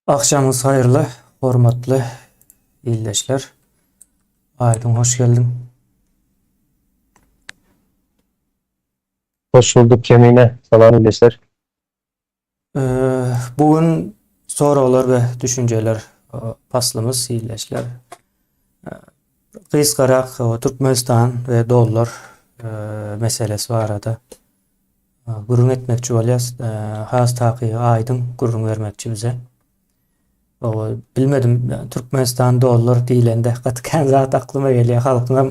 Agşamyňyz haýyrly, hormatly ildeşler. Aýdyň hoş geldiň. Hoş bulduk Kemine. Salam ildeşler. Bu gün soraglar we düşünjeler paslymyz ildeşler. Gysgarak Türkmenistan we dollar meselesi barada Gürrüň etmekçi bolýas. Has takygy Aýdyň gürrüň bermekçi bize. Owa, bilmedim, Türkmenistan dollar diýlende gaty kän zat aklyma gelýär. Halkyňam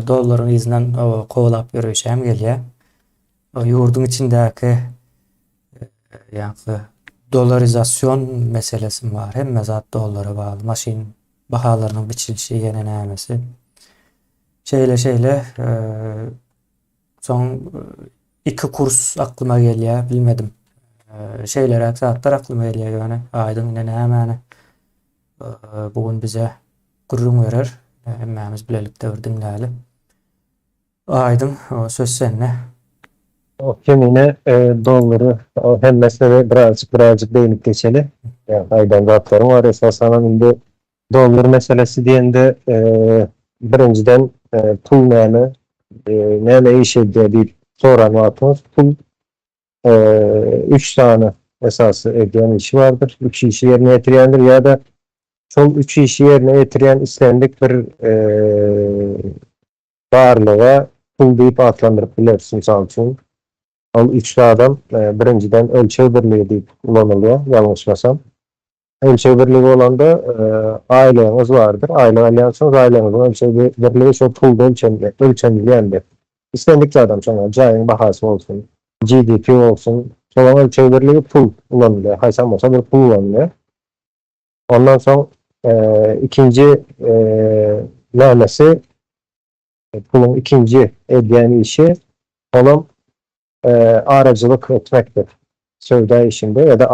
dollaryň yzyndan kowalap ýöreýşem gelýär. Ýurduň içindäki ýaňky dollarizasýon meselesi bar. Hemme zat dollara bagly. Maşyn bahalarynyň biçilişi ýene nämesi. Şeýle-şeýle Soň iki kurs aklyma gelýär, bilmedim. Şeýleräk zatlar aklyma gelýär ýöne Aýdyň ine nämäni bu gün bize gürrüň berer. Hemmämiz bilelikde bir diňläli. Aýdyň, söz sende. Kemine dollary hemmesine de birazjyk birazjyk değinip geçeli. Aýdan zatlaryň bar esasanam indi Dollar meselesi diýende, birinjiden, pul näme, näme iş edýär diýip soran wagtyňyz, pul üç sany esasy edýän işi bardyr. Üç işi ýerine ýetirýändir ýa-da şol üç işi ýerine ýetirýän islendik bir barlyga pul diýip atlandyryp bileris. Mysal üçin, ol üç zadam birinjiden ölçeg birligi diýip ulanylýar, ýalňyşmasam. Ölçeg birligi bolanda aýlygyňyz bardyr. Aýlyk alýansyňyz, aýlygyňyzyň ölçeg birligi şol pulda ölçenilýändir. Islendik zadam şoňa, jaýyň bahasy bolsun, GDP bolsun, şolaryň ölçeg birligi pul ulanylýar. Haýsam bolsa bir pul ulanylýar. Ondan soň ikinji nämesi, puluň ikinji edýän işi, olam araçylyk etmekdir. Söwda işinde ýa-da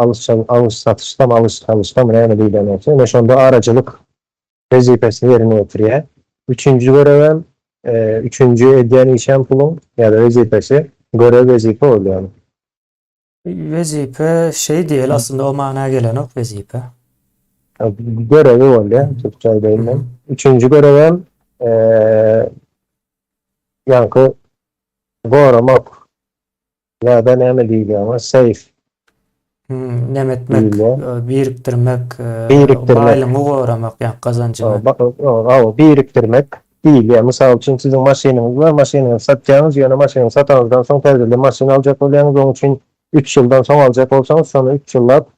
alyş-satyşdam, alyş-çalyşdam näme diýlen bolsa, ine şonda araçylyk wezipesini ýerine ýetirýär. Üçünji görewem, üçünji edýän işem puluň ýa-da wezipesi, görew wezipe bolýar. Wezipe şeý diýeli aslynda o mana gelenok wezipe. Görewi bolýar, türkçe aýdaýyn men. Üçünji görewem ýaňky goramak ýa-da näme diýilýär oňa safe. Hmm, neme etmek, birikdirmek, birikdirmek, baýlygyňy goramak, ýa gazanjyňy. Hawa, birikdirmek diýilýär. Mysal üçin, siziň maşynyňyz bar, maşynyňyzy satýaňyz, ýöne maşynyňyzy satanyňyzdan soň täzeden maşyn aljak bolýaňyz, onuň üçin üç ýyldan soň aljak bolsaňyz, şony üç ýyllap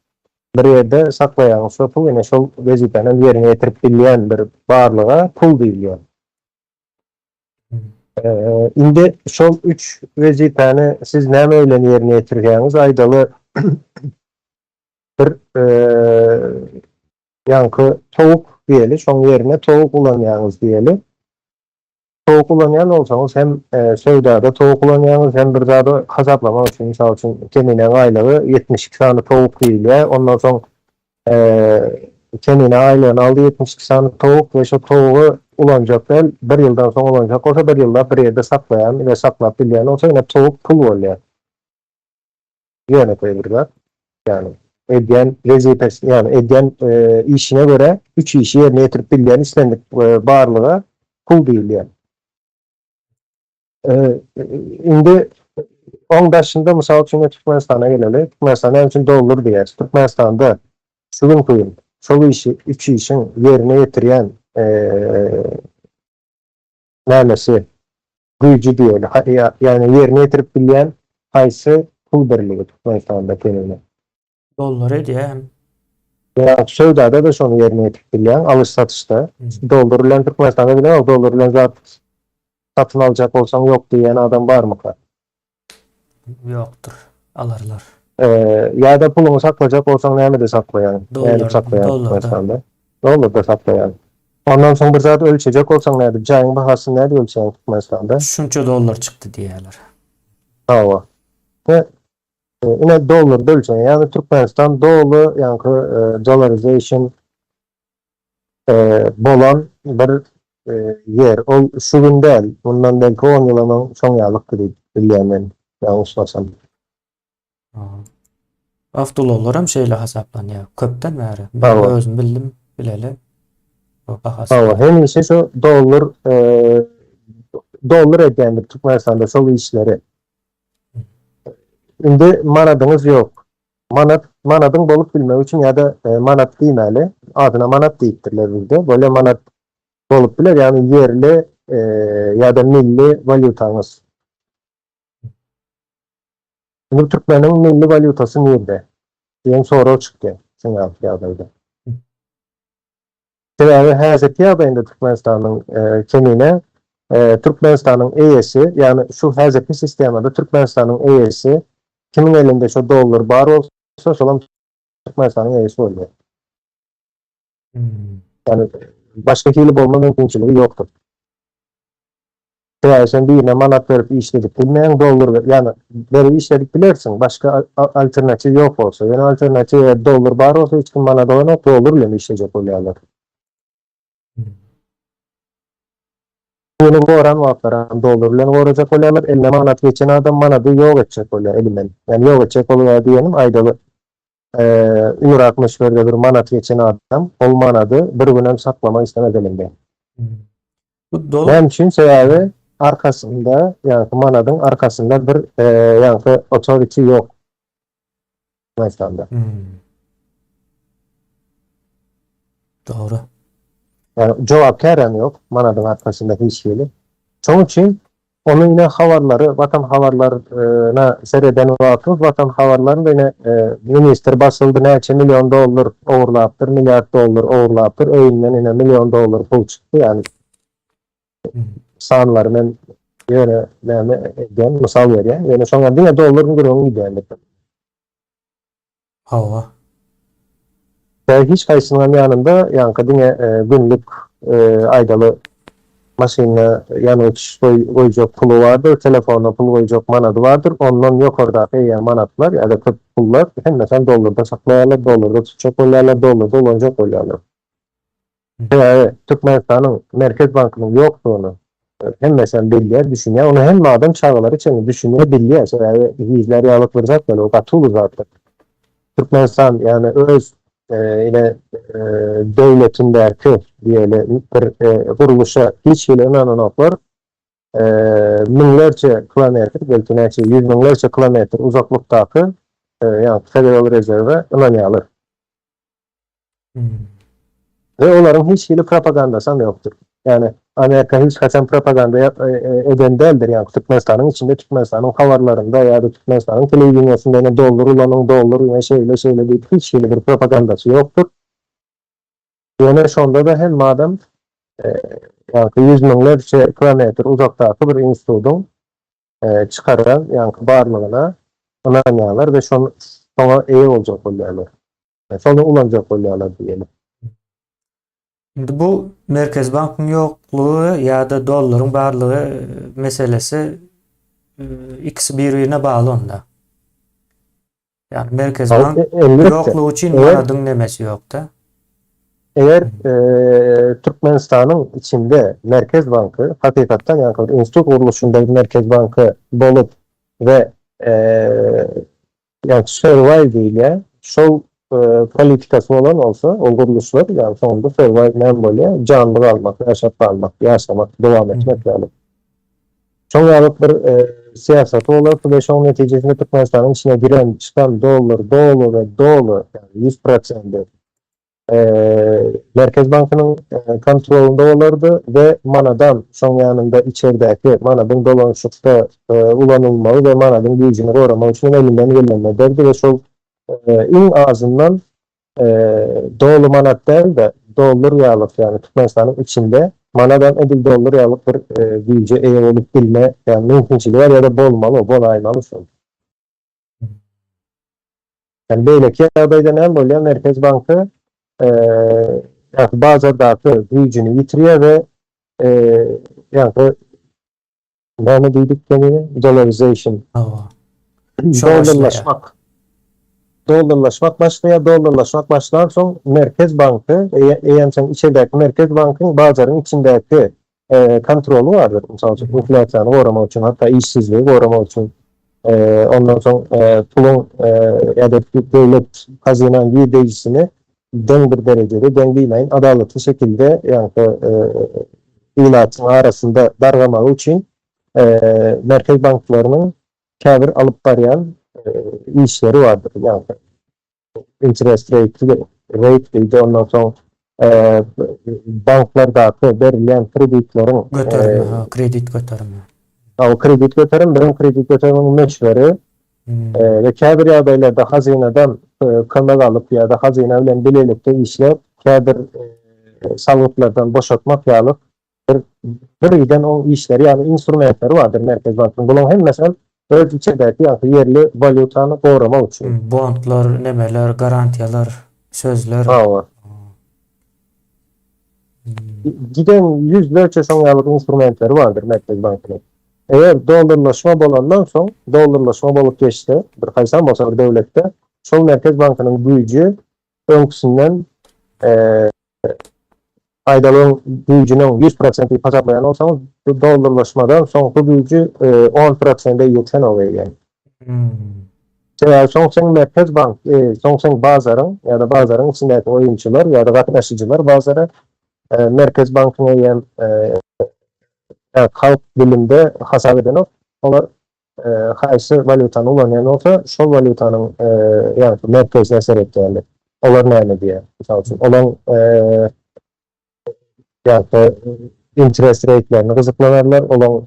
bir ýerde saklaýaňyz. Şo pul ine şol wezipäni hem ýerine ýetirip bilýän bir barlyga pul diýilýär. Indi şol üç wezipäni siz näme bilen ýerine ýetirýäňiz? Aýdaly, bir ýaňky towuk diýeli, şoň ýerine towuk ulanýaňyz diýeli. Towuk ulanýan bolsaňyz hem söwdada towuk ulanýaňyz, hem bir zady hasaplamak üçin, mysal üçin, Keminäň aýlygy 72 sany towuk diýilýär. Ondan soň Kemine aýlygyny aldy 72 sany towuk we şo towugy ulanjak däl, bir ýyldan soň ulanjak bolsa, bir ýyllap bir ýerde saklaýan we saklap bilýän bolsa, ine towuk pul bolýar. Ýönekeý bir zat. Ýagny edýän wezipesi, ýagny edýän işine görä üç işi ýerine ýetirip bilýän islendik barlyga pul diýilýär. Indi oň daşynda mysal üçin Türkmenistana geleli. Türkmenistan näme üçin dollar diýýäris? Türkmenistanda şu günki gün şol işi, üç işiň ýerine ýetirýän nämesi, güýji diýeli, ýagny ýerine ýetirip bilýän haýsy pul birligi Türkmenistanda kemine? Dollar edýär hem. Ýa söwdada-da şony ýerine ýetirip bilýäň, alyş-satyşda. Dollar bilen Türkmenistanda bilemok, dollar bilen zat satyn aljak bolsaň ýok diýýän adam barmyka? Ýokdur, alarlar. Ýa-da puluňy saklajak bolsaň nämede saklaýaň? Nädip saklaýaň Türkmenistanda? Dollarda saklaýaň. Ondan soň bir zat ölçejek bolsaň nädip, jaýyň bahasyny nädip ölçeýäň Türkmenistanda? Şunça dollar çykdy diýýärler. Hawa. Ine dollarda ölçeýän. Ýagny Türkmenistan doly ýaňky dollarization bolan bir ýer. Ol şu gün däl, mundan belki on ýyl onuň soň ýalykdy diýip bilýän men, ýalňyşmasam. Awtoulaglar hem şeýle hasaplanýar. Köpden bäri. Men Hawa. özüm bildim, bileli. Bu bahasy. Hawa, hemişe şu dollar e, dollar edýändir Türkmenistanda şol işleri. Indi manadyňyz ýok. Manat, manadyň bolup bilmegi üçin ýa-da e, manat diýmäli. Adyna manat diýipdirler bizde. Bolýa manat bolup biler, ýagny ýerli e, ýa-da milli walýutaňyz. Indi türkmeniň milli walýutasy nirde? diýen sorag çykýar şuň ýaly ýagdaýda. Sebäbi häzirki ýagdaýynda Türkmenistanyň kemine Türkmenistanyň eýesi, ýagny şu häzirki sistemada Türkmenistanyň eýesi kimiň elinde şo dollar bar bolsa, şolam Türkmenistanyň eýesi bolýar. Ýagny başga hili bolma mümkinçiligi ýokdur. Sebäbi sen birine manat berip işledip bilmeýäň, dollar berip, ýagny berip işledip bilersiň, başga alternatiw ýok bolsa. Ýöne alternatiw eger dollar bar bolsa hiç kim manat alanok, dollar bilen işlejek bolýarlar. Puly goran wagtlaram dollar bilen gorajak bolýarlar, eline manat geçen adam manady ýok etjek bolýar elinden. Ýagny ýok etjek bolýar diýenim aýdaly ulurak möçberde bir manat geçen adam ol manady bir günem saklamak islemez elinde. Bu doly Näme üçin? Sebäbi arkasynda, ýaňky manadyň arkasynda bir ýaňky authority ýok. Türkmenistanda. Hmm. Dogry. Ýagny jogapkär hem ýok manadyň arkasynda hiç hili. Şonuň üçin Ony ine habarlary Watan habarlaryna sereden wagtyňyz Watan habarlarynda ine ministr basyldy näçe million dollar ogurlapdyr milliard dollar ogurlapdyr öýünden ine million dollar pul çykdy ýagny sanlary men ýöne näme edýän mysal berýän ýöne şoňa diňe dollaryň gürrüňi gidýändir. Hawa. Sebäbi hiç haýsynyňam ýanynda ýaňky diňe günlük aýdaly maşynyna ýangyç goýjak puly bardyr, telefonyna pul goýjak manady bardyr, ondan ýokardaky eýýäm manatlar ýa-da köp pullar hemmesem dollarda saklaýarlar, dollarda tutjak bolýarlar, dollarda ulanjak bolýarlar. Sebäbi Türkmenistanyň Merkez bankynyň ýokdugyny hemmesem bilýär, düşünýär. Ony hemme adam çagalary çenli düşünýär, bilýär. Sebäbi gizlär ýalyk bir zat däl, o gaty uly zatdyr. Türkmenistan ýagny öz ine döwletindäki diýeli bir gurluşa hiç hili ynananoklar. Müňlerçe kilometr, belki näçe ýüz müňlerçe kilometr uzaklykdaky ýagny Federal Rezerwe ynanýarlar. We olaryň hiç hili propagandasam ýokdur. Ýagny Amerika hiç haçan propaganda e, e, eden däldir. Ýagny Türkmenistanyň içinde Türkmenistanyň habarlarynda ýa-da Türkmenistanyň telewideniýesinde ine dollar ulanyň, dollar ine şeýle şeýle diýip hiç hili bir propagandasy ýokdur. Ýöne şonda-da hemme adam e, ýagny ýüz müňlerçe kilometr uzakdaky bir institutyň çykaran ýagny barlygyna ynanýarlar we şoňa eýe boljak bolýarlar. Şony ulanjak bolýarlar diýeli. Indi bu Merkezi bankyň ýoklugy ýa-da dollaryň barlygy meselesi ikisi bir-birine bagly onda. Ýagny Merkezi bank ýoklugy üçin manadyň nemesi ýokda. Eger Türkmenistanyň içinde Merkez banky hakykatdan ýa-da bir institut gurluşynda bir Merkez banky bolup we Ýagny survive diýilýär. Şol politikasy bolan bolsa, ol gurluşlar, ýagny soňunda survive näme bolýar? Janly galmak, ýaşap galmak, ýaşamak, dowam etmek ýaly. Şoň ýaly bir syýasaty bolardy we şoň netijesinde Türkmenistanyň içine giren, çykan dollar doly we doly, ýagny 100% Merkez bankynyň kontrolynda bolardy we manadam şoň ýanynda içerdäki manadyň dolanyşykda ulanylmagy we manadyň güýjüni goramak üçin elinden gelenini ederdi we şol iň azyndan doly manat däl-de dollar ýalyk ýagny Türkmenistanyň içinde manadam edil dollar ýalyk bir güýje eýe bolup bilme ýagny mümkinçiligi bar ýa-da bolmaly bolaýmaly şol. Yani beýleki ýagdaýda näme bolýar? Merkez banky ýagny bazardaky güýjüni ýitirýär we ýagny näme diýdik demine? Dollarization. Dollarlaşmak. Dollarlaşmak başlaýar. Dollarlaşmak başlan soň Merkez banky eýýäm sen içerdäki Merkez bankyň bazaryň içindäki kontroly bardyr. Mysal üçin, inflýasiýany goramak üçin, hatda işsizligi goramak üçin. Ondan soň puluň ýa-da döwlet hazynaň girdejisini deň bir derejede, deň diýmäýin, adalatly şekilde ýaňky ilatyň arasynda dargamagy üçin merkez banklarynyň käbir alyp barýan işleri bardyr. Ýaňky interest rate rate diýdi, ondan soň banklardaky berilýän kreditleriň göterimi, ha, kredit göterimi. Ha, kredit göterim, birin kredit göteriminiň möçberi we käbir ýagdaýlarda hazynadan kömek alyp ýa-da hazyna bilen bilelikde işläp, käbir salgytlardan boşatmak ýaly bir bir giden oň işleri ýaly instrumentleri bardyr Merkez bankyň. Bularyň hemmesi hem öz içindäki ýagny ýerli walýutany goramak üçin. Bondlar, nemeler, garantiýalar, sözler. Hawa. Giden ýüzlerçe şoň ýaly instrumentleri bardyr Merkez bankynyň. Eger dollarlaşma bolandan soň, dollarlaşma bolup geçse, bir haýsam bolsa bir döwletde, şol Merkez bankynyň güýji öňküsinden Aýdalyň, güýjüniň 100 prosent diýip hasaplaýan bolsaňyz, bu dollarlaşmadan soňky güýji 10 prosente ýetenok eýýäm. Sebäbi soň seň Merkez bank, soň seň bazaryň ýa-da bazaryň içindäki oýunçylar ýa-da gatnaşyjylar bazara Merkez bankyň eýýäm halk dilinde hasap edenok. Olar haýsy walýutany ulanýan bolsa, şol walýutanyň ýagny merkezine seretýärler. Olar näme diýýär? Mysal üçin, olaň ýagny interest rate-lerini gyzyklanarlar, olaň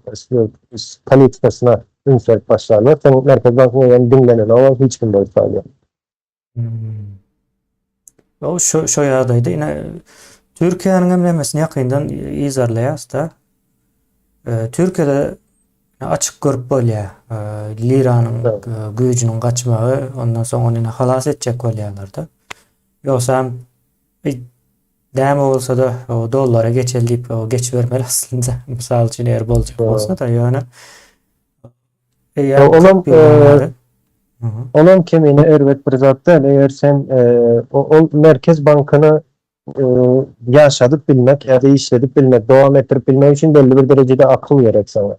politikasyna üns berip başlarlar. Soň Merkez bankyň eýýäm diňlenenok, hiç kim bolup galýar. O şu şu ýagdaýda ine Türkiýäniň hem nemesini ýakyndan yzarlaýas-da. Türkiýede açyk görüp bolýar. Liranyň güýjüniň gaçmagy, ondan soň ony halas etjek bolýarlar-da. Ýogsam näme bolsa-da dollara geçeli diýip geçibermeli aslynda. Mysal üçin eger boljak bolsa-da, ýöne Eýýäm Olam olam kemine erbet bir zat däl. Eger sen ol Merkez bankyny ýaşadyp bilmek ýa-da işledip bilmek, dowam etdirip bilmek üçin belli bir derejede akyl gerek saňa.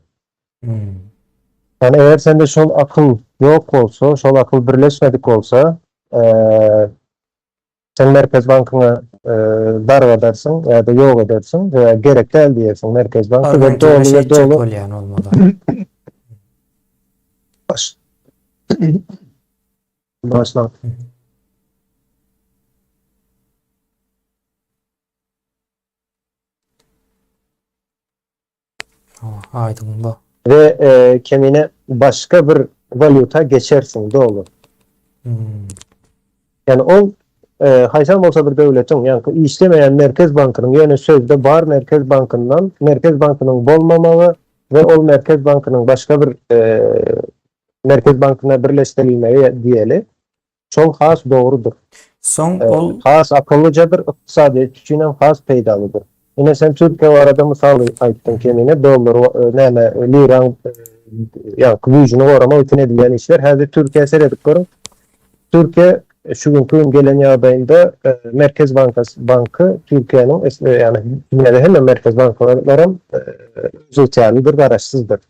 Ýani eger sende şol akyl ýok bolsa, şol akyl birleşmedik bolsa, Sen Merkez bankyňa dargadarsyň ýa-da ýok edersiň, sebäbi gerek däl diýersiň Merkez banky we doly we doly bolýan bolmaly. Baş. Başla. Aýdyň bu. We e, kemine başga bir walýuta geçersiň doly. Hmm. Ýani ol e, haýsam bolsa bir döwletiň, ýagny işlemeýän merkez bankynyň, ýöne sözde bar merkez bankyndan, merkez bankynyň bolmamagy we ol merkez bankynyň başga bir e, merkez bankyna birleşdirilmegi diýeli. Şol has dogrudyr. Soň ol. Has akyllyjadyr, ykdysadyýet üçin hem has peýdalydyr. Ine sen Türkiýe barada mysal aýtdyň kemine dollar näme liraň ýaňky güýjüni goramak üçin edilýän işler. Häzir Türkiýä seredip görüň. Türkiýe şu günki gün gelen ýagdaýynda Merkez bankasy banky Türkiýäniň ýagny dünýäde hemme merkez banklaram özygtyýarlydyr, garaşsyzdyr.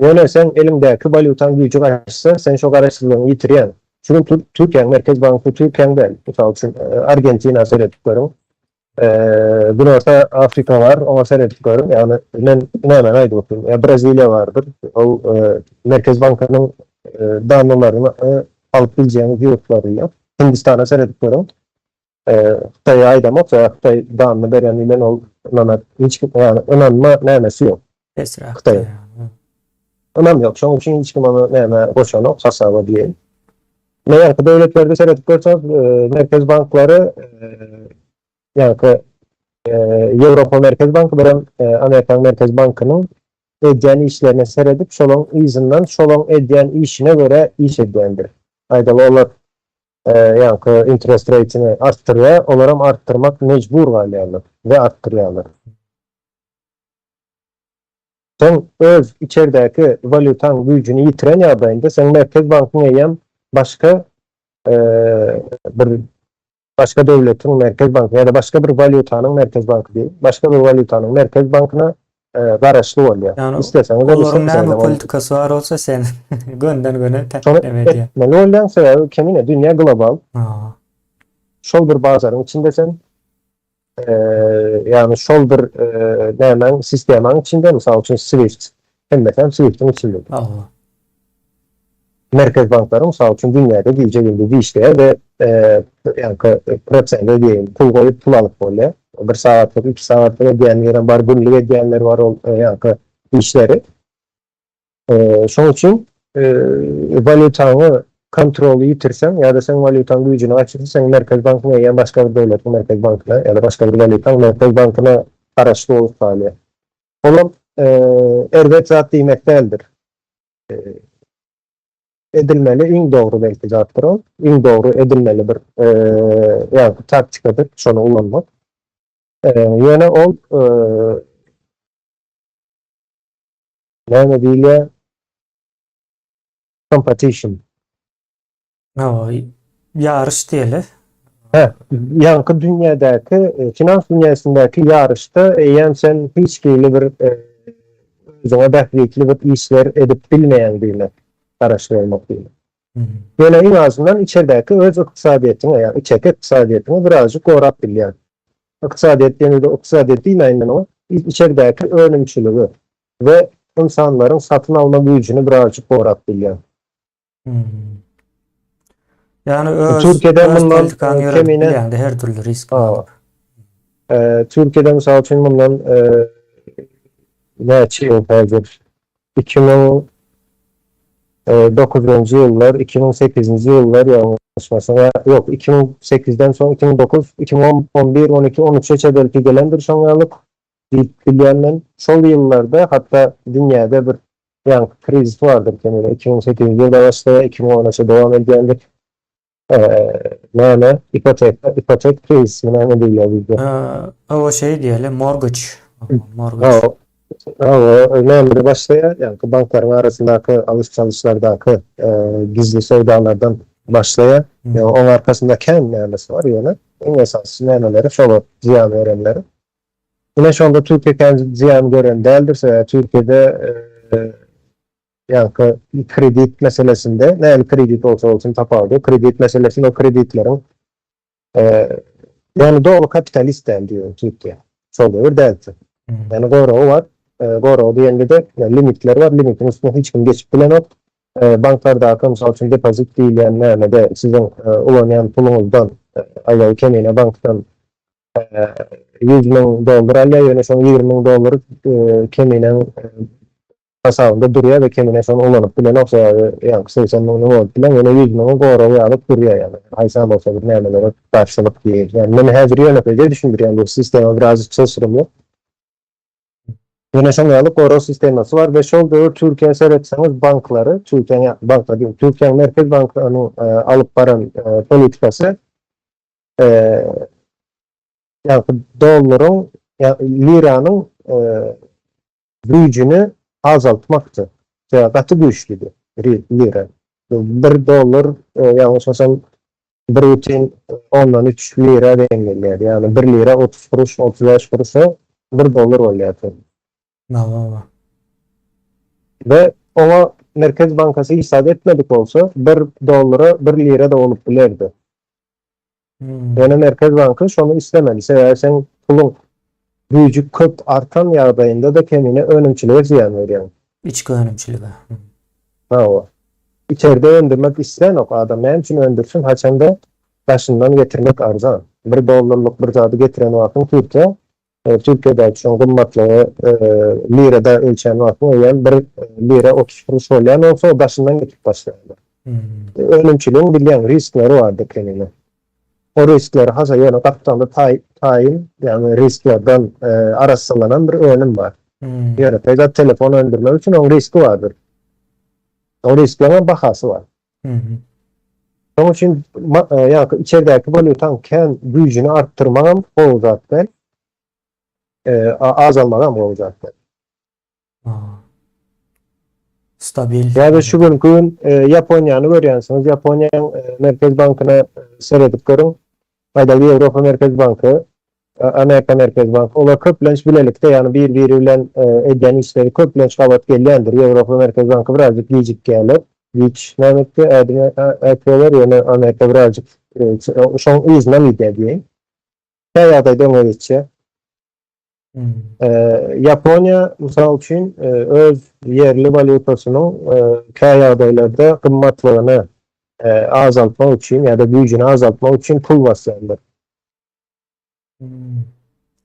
Ýöne seň eliňdäki walýutaň güýji gaçsa, sen şo garaşsyzlygyňy ýitirýäň. Şu gün Türkiýäň Merkez banky Türkiýäň däl. Mysal üçin, Argentina seredip görüň. Günorta Afrika bar, oňa seredip görüň. Ýagny men nämäni aýdyp otyryn? Ýa Braziliýa bardyr. Ol Merkez bankynyň dannylaryny alyp biljegiňiz ýurtlary ýok. Hindistana seredip görüň. Hytaýa aýdamok, sebäbi Hytaý danyny berýän bilen ol ynana hiç kim, ýagny ynanma nämesi ýok. Pesräk. Hytaýa. Ynam ýok. Şonuň üçin hiç kim ony nämä goşanok, hasaba diýeýin. Meýanky döwletlerde seredip görseňiz, merkez banklary ýaňky Ýewropa Merkez banky birem Amerikanyň Merkez bankynyň edýän işlerine seredip, şolaň yzyndan, şolaň edýän işine görä iş edýändir. Aýdaly, olar ýaňky interest rate-ini artdyrýar, olaram artdyrmak mejbur galýarlar we artdyrýarlar. Sen öz içerdäki walýutaň güýjüni ýitiren ýagdaýynda seň Merkez bankyň eýýäm başga bir başga döwletiň Merkez banky ýa-da başga bir walýutanyň Merkez banky diýip, başga bir walýutanyň Merkez bankyna. garaşly bolýar. Ýagny Isleseňiz hem, olaryň näme islemeseňem ony politikasy bar bolsa sen gönden göne şony täkleme edýär. etmeli bolýaň, sebäbi kemine dünýä global. Ha. Şol bir bazaryň içinde sen ýagny şol bir nämäň sistemaň içinde, mysal üçin SWIFT, hemmesi hem SWIFT-iň içinde. Hawa. Merkez banklary mysal üçin dünýäde gije-gündiz işleýär we ýaňky prosente diýeýin, pul goýup pul alyp bolýar. Bir sagatlyk, iki sagatlyk edýänlerem bar, günlük edýänler bar ol ýaňky işleri. Şonuň üçin walýutaňy kontroly ýitirseň ýa-da seň walýutaň güýjüni gaçyrsa, seň merkez bankyň eýýäm başga bir döwletiň merkez bankyna ýa-da başga bir walýutaň merkez bankyna garaşly bolup galýar. Olam erbet zat diýmek däldir. Edilmeli iň dogry belki zatdyr ol. Iň dogry edilmeli bir ýagny taktikadyr şony ulanmak. Ýöne ol näme diýilýär? Competition. Hawa, ýaryş diýeli. Hä, ýaňky dünýädäki, finans dünýäsindäki ýaryşda eýýäm sen hiç hili bir özüňe bähbitli bir işler edip bilmeýäň diýmek, garaşly bolmak diýmek. Ýöne iň azyndan içerdäki öz ykdysadyýetiňi, ýa içerki ykdysadyýetiňi birazjyk gorap bilýäň. Ykdysadyýet diýende ykdysadyýet diýmäýin men oňa, içerdäki önümçiligi we ynsanlaryň satyn alma güýjüni birazjyk gorap bilýäň. Ýagny öz Türkiýede öz mundan politikany ýöredip kemine bilýäňde her dürli risk alyp. Türkiýede mysal üçin mundan näçe ýyl häzir 2009-njy ýyllar, 2008-nji ýyllar ýalňyşmasam, ýok, 2008-den soň 2009, 2011, 12, 13-e çe belki gelendir şoň ýalyk diýip bilýän men. Şol ýyllarda hatda dünýäde bir Ýaňky krizis bardyr kemine 2008-nji ýylda başlaýar, 2010-a çenli dowam edýändir. Näme? Ipoteka, ipotek krizismi näme diýilýär bizde? Hawa şeý diýeli, mortgage. Mortgage. Hawa, nämede başlaýar? Ýaňky banklaryň arasyndaky alyş-çalyşlardaky gizli söwdalardan başlaýar. Ýa oň arkasynda kän nämesi bar ýöne iň esasy nämeleri şolar zyýan berenleri. Ine şonda Türkiýe kän zyýan gören däldir, sebäbi Türkiýede ýaňky kredit meselesinde, nähili kredit bolsa bolsun tapawudy ýok, kredit meselesinde o kreditleriň ýagny doly kapitalist däl diýýär Türkiýe. Şol döwür däldi. Ýagny goragy bar, goragy diýende-de limitler bar, limitiň üstüne hiç kim geçip bilenok. Banklardaky mysal üçin depozit diýilýän nämede siziň ulanýan puluňyzdan aýdaly kemine bankdan 100 müň dollar alýar, ýöne şoň 20 müň dollary Keminäň hasabynda durýar we Kemine şony ulanyp bilenok, sebäbi ýaňky 80 müňüni bolup bilen, ýöne 100 müňi gorag ýaly durýar ýagny haýsam bolsa bir nämelere garşylyk diýeýin. Ýagny men häzir ýönekeýje düşündirýän bu sistema birazjyk çylşyrymly. Ýöne şoň ýaly gorag sistemasy bar we şol döwür Türkiýä seretseňiz banklary, Türkiýäň banklar diýip, Türkiýäň Merkez bankynyň alyp baran politikasy ýagny dollaryň liranyň güýjüni azaltmakdy. Sebäbi gaty güýçlüdi lira. Bir dollar ýalňyşmasam 1,3 lira deň gelýär. Ýagny 1 lira 30 kuruş, 35 kuruşa 1 dollar bolýardy. Hawa. We oňa Merkez bankasy hiç zat etmedik bolsa, 1 dollara 1 lira-da bolup bilerdi. Ýöne Merkez banky şony islemedi. Sebäbi seň puluň güýji köp artan ýagdaýynda-da kemine önümçilige zyýan berýäň. Içki önümçilige. Hawa. Içerde öndürmek islänok adam. Näme üçin öndürsin, haçanda daşyndan getirmek arzan. Bir dollarlyk bir zady getiren wagtyň Türkiýä, Türkiýedäki şoň gymmatlygy lirada ölçän wagtyň eýýäm bir lira 30 kuruş bolýan bolsa, o daşyndan getirip başlaýarlar. Önümçiligiň bilýäň riskleri bardyr kemine. O riskleri hasa ýöne gapdalda taý taýyn, ýagny risklerden arassalanan bir önüm bar. Ýöne peýda telefon öndürmek üçin oň riski bardyr. O riskleriň bahasy bar. Şonuň üçin ýa içerdäki walýutaň kän güýjüni artdyrmagam gowy zat däl. Azalmagam gowy zat däl. Stabil. Ýa-da şu günki gün Ýaponiýany görýänsiňiz. Ýaponiýanyň Merkez bankyna seredip görüň. Aýdaly Ýewropa Merkez banky. Amerika Merkezi Banky olar köplenç bilelikde ýagny bir-biri bilen edýän işleri köplenç gabat gelýändir. Ýewropa Merkezi Banky birazjyk gijikýärler. Giç näme etdi, ädim ätýärler, ýöne Amerika birazjyk şoň yzyndan gidýär diýeýin. Kä ýagdaýda öňe geçýär. Ýaponiýa, mysal üçin, öz ýerli walýutasynyň kä ýagdaýlarda gymmatlygyny azaltmak üçin ýa-da güýjüni azaltmak üçin pul basýandyr.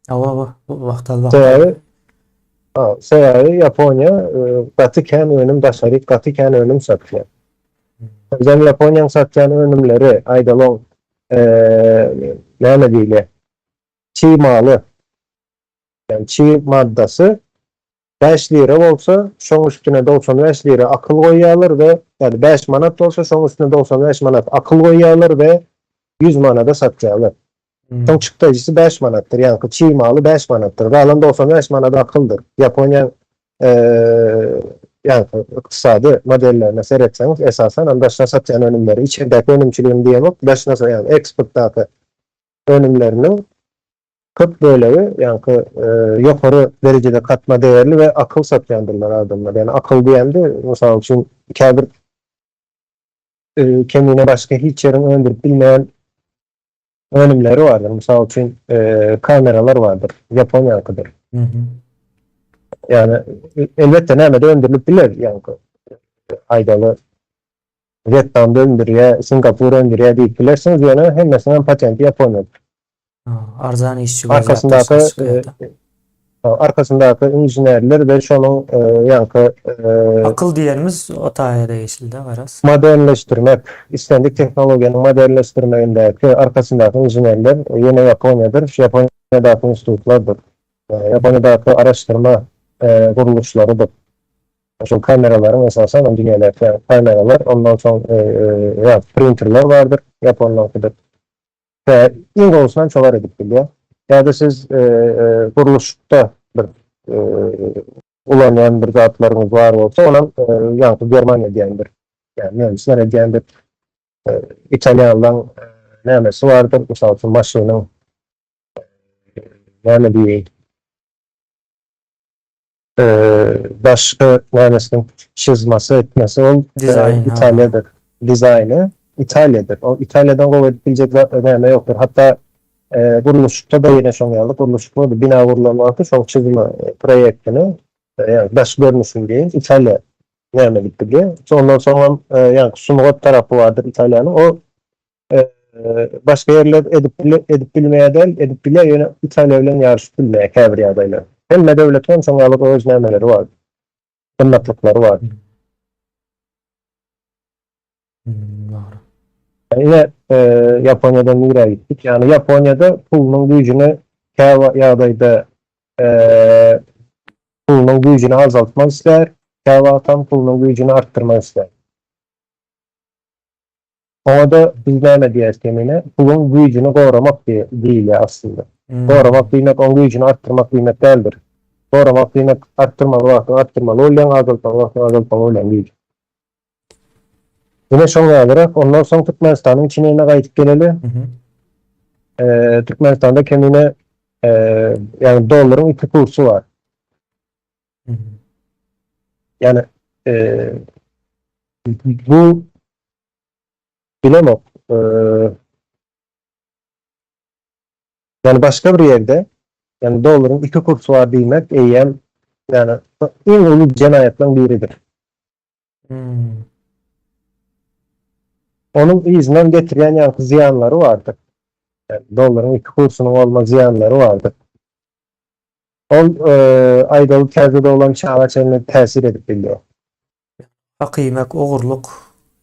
Hawa, wagtal-wagtal. Sebäbi Ýaponiýa gaty kän önüm daşaryk, gaty kän önüm satýar. Özem Ýaponiýanyň satýan önümleri, aýdalyň, näme diýilýär? Çig maly, ýagny çig maddasy bäş lira bolsa, şoň üstüne 95 lira akyl goýýarlar we ýa-da bäş manat bolsa, şoň üstüne 95 manat akyl goýýarlar we 100 manada satýarlar. Şoň çykdajysy bäş manatdyr, ýagny çig maly bäş manatdyr. Galan 95 manady akyldyr. Ýaponiýa ýagny ykdysady modellerine seretseňiz, esasan hem daşyna satýan önümleri, içerdäki önümçiligini diýemok, daşyna ýagny eksportdaky önümleriniň köp bölegi ýaňky ýokary derejede katma değerli we akyl satýandyrlar adamlar. Ýani akyl diýende, mysal üçin, käbir kemine başga hiç ýeriň öndürip bilmeýän önümleri bardyr. Mysal üçin, kameralar bardyr, Ýaponiýaňkydyr. Ýani elbetde nämede öndürilip biler, ýaňky aýdaly Wýetnamda öndürýär, Singapur öndürýär diýip bilersiňiz, ýöne hemmesiniň hem patenti Ýaponiýada. Arzan işçi Arkasyndaky arkasyndaky inženerler we şonuň ýaňky Akyl diýenimiz o taýa degişli-de garaz. Modernleşdirmek, islendik tehnologiýanyň modernleşdirmegindäki arkasyndaky inženerler ýene Ýaponiýadyr, şu Ýaponiýadaky institutlardyr. Ýaponiýadaky araşdyrma gurluşlarydyr. Şol kameralaryň esasan hem dünýädäki kameralar, ondan soň ýa printerler bardyr, ýaponlaryňkydyr. We iň gowusyny hem şolar edip bilýär. Ýa-da siz gurluşykda bir ulanýan bir zatlaryňyz bar bolsa, onam ýaňky Germaniýa edýändir. Ýa nemisler edýändir. Italýanlaryň nämesi bardyr, mysal üçin maşynyň näme diýeýin, Başga nämesiniň çyzmasy etmesi ol Italiýadyr. Dizaýny Italiýadyr. Ol Italiýadan gowy edip biljek zat näme ýokdur. Hatda gurluşykda-da ýene şoň ýaly gurluşykda bina gurlan wagty şoň çyzma proýektini ýagny daş görnüşini diýeýin Italiýa näme edip bilýär. Ondan soňam ýagny sungat tarapy bardyr Italiýanyň. O Başga ýerler edip edip bilmeýär däl, edip bilýär, ýöne Italiýa bilen ýaryşyp bilmeýär käbir ýagdaýlar. Hemme döwletiň hem şoň ýaly öz nämeleri bar. Gymmatlyklary bar. Dogry. Ine, Ýaponiýadan nirä gitdik? Ýagny Ýaponiýada pulunyň güýjüni käbir ýagdaýda pulunyň güýjüni azaltmak isleýär, käwagtam pulunyň güýjüni artdyrmak isleýär. Oňa-da biz näme diýýäris kemine? Puluň güýjüni goramak diýilýär aslynda. Goramak diýmek oň güýjüni artdyrmak diýmek däldir. Goramak diýmek artdyrmaly wagtyň artdyrmaly bolýaň, azaltmaly wagtyň azaltmaly bolýaň güýji. Ine şoň ýalyrak. Ondan soň Türkmenistanyň içine ýene gaýdyp geleli. Türkmenistanda kemine ýagny dollaryň iki kursy bar. Ýagny bu Bilemok. Ýani başga bir ýerde, ýani dollaryň iki kursy bar diýmek eýýäm ýani iň uly jenaýatlaryň biridir. Hmm. Onuň yzyndan getirýän ýaňky zyýanlary bardyr. Ýani dollaryň iki kursunyň bolma zyýanlary bardyr. Ol aýdaly täze doglan çaga çenli täsir edip bilýär. Hak iýmek, ogurlyk,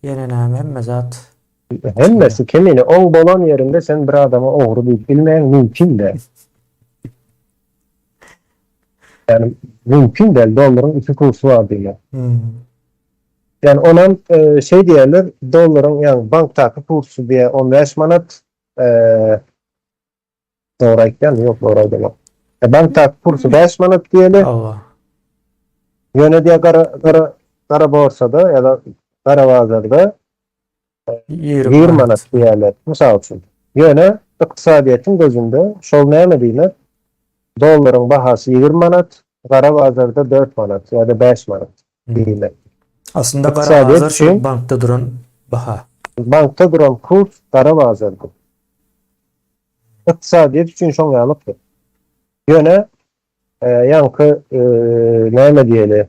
ýene näme hemme zat. Hemmesi kemine oň bolan ýerinde sen bir adama ogry diýip bilmeýäň mümkin däl. Ýani mümkin däl dollaryň iki kursy bar diýmek. Ýani onam şeý diýerler dollaryň ýagny bankdaky kursy diýýär 15 manat Dogry aýtýan, ýok dogry aýdamok. E, bankdaky kursy 5 manat diýeli. Hawa. Ýöne diýe gara gara gara borsada ýa-da gara bazarda 20 20 manat diýerler. Mysal üçin. Ýöne Ykdysadyýetiň gözünde şol näme diýmek? Dollaryň bahasy 20 manat, gara bazarda 4 manat ýa-da 5 manat diýmek. Aslynda gara bazar şu bankda duran baha. Bankda duran kurs gara bazardyr. Ykdysadyýet üçin şoň ýalykdyr. Ýöne ýaňky näme diýeli,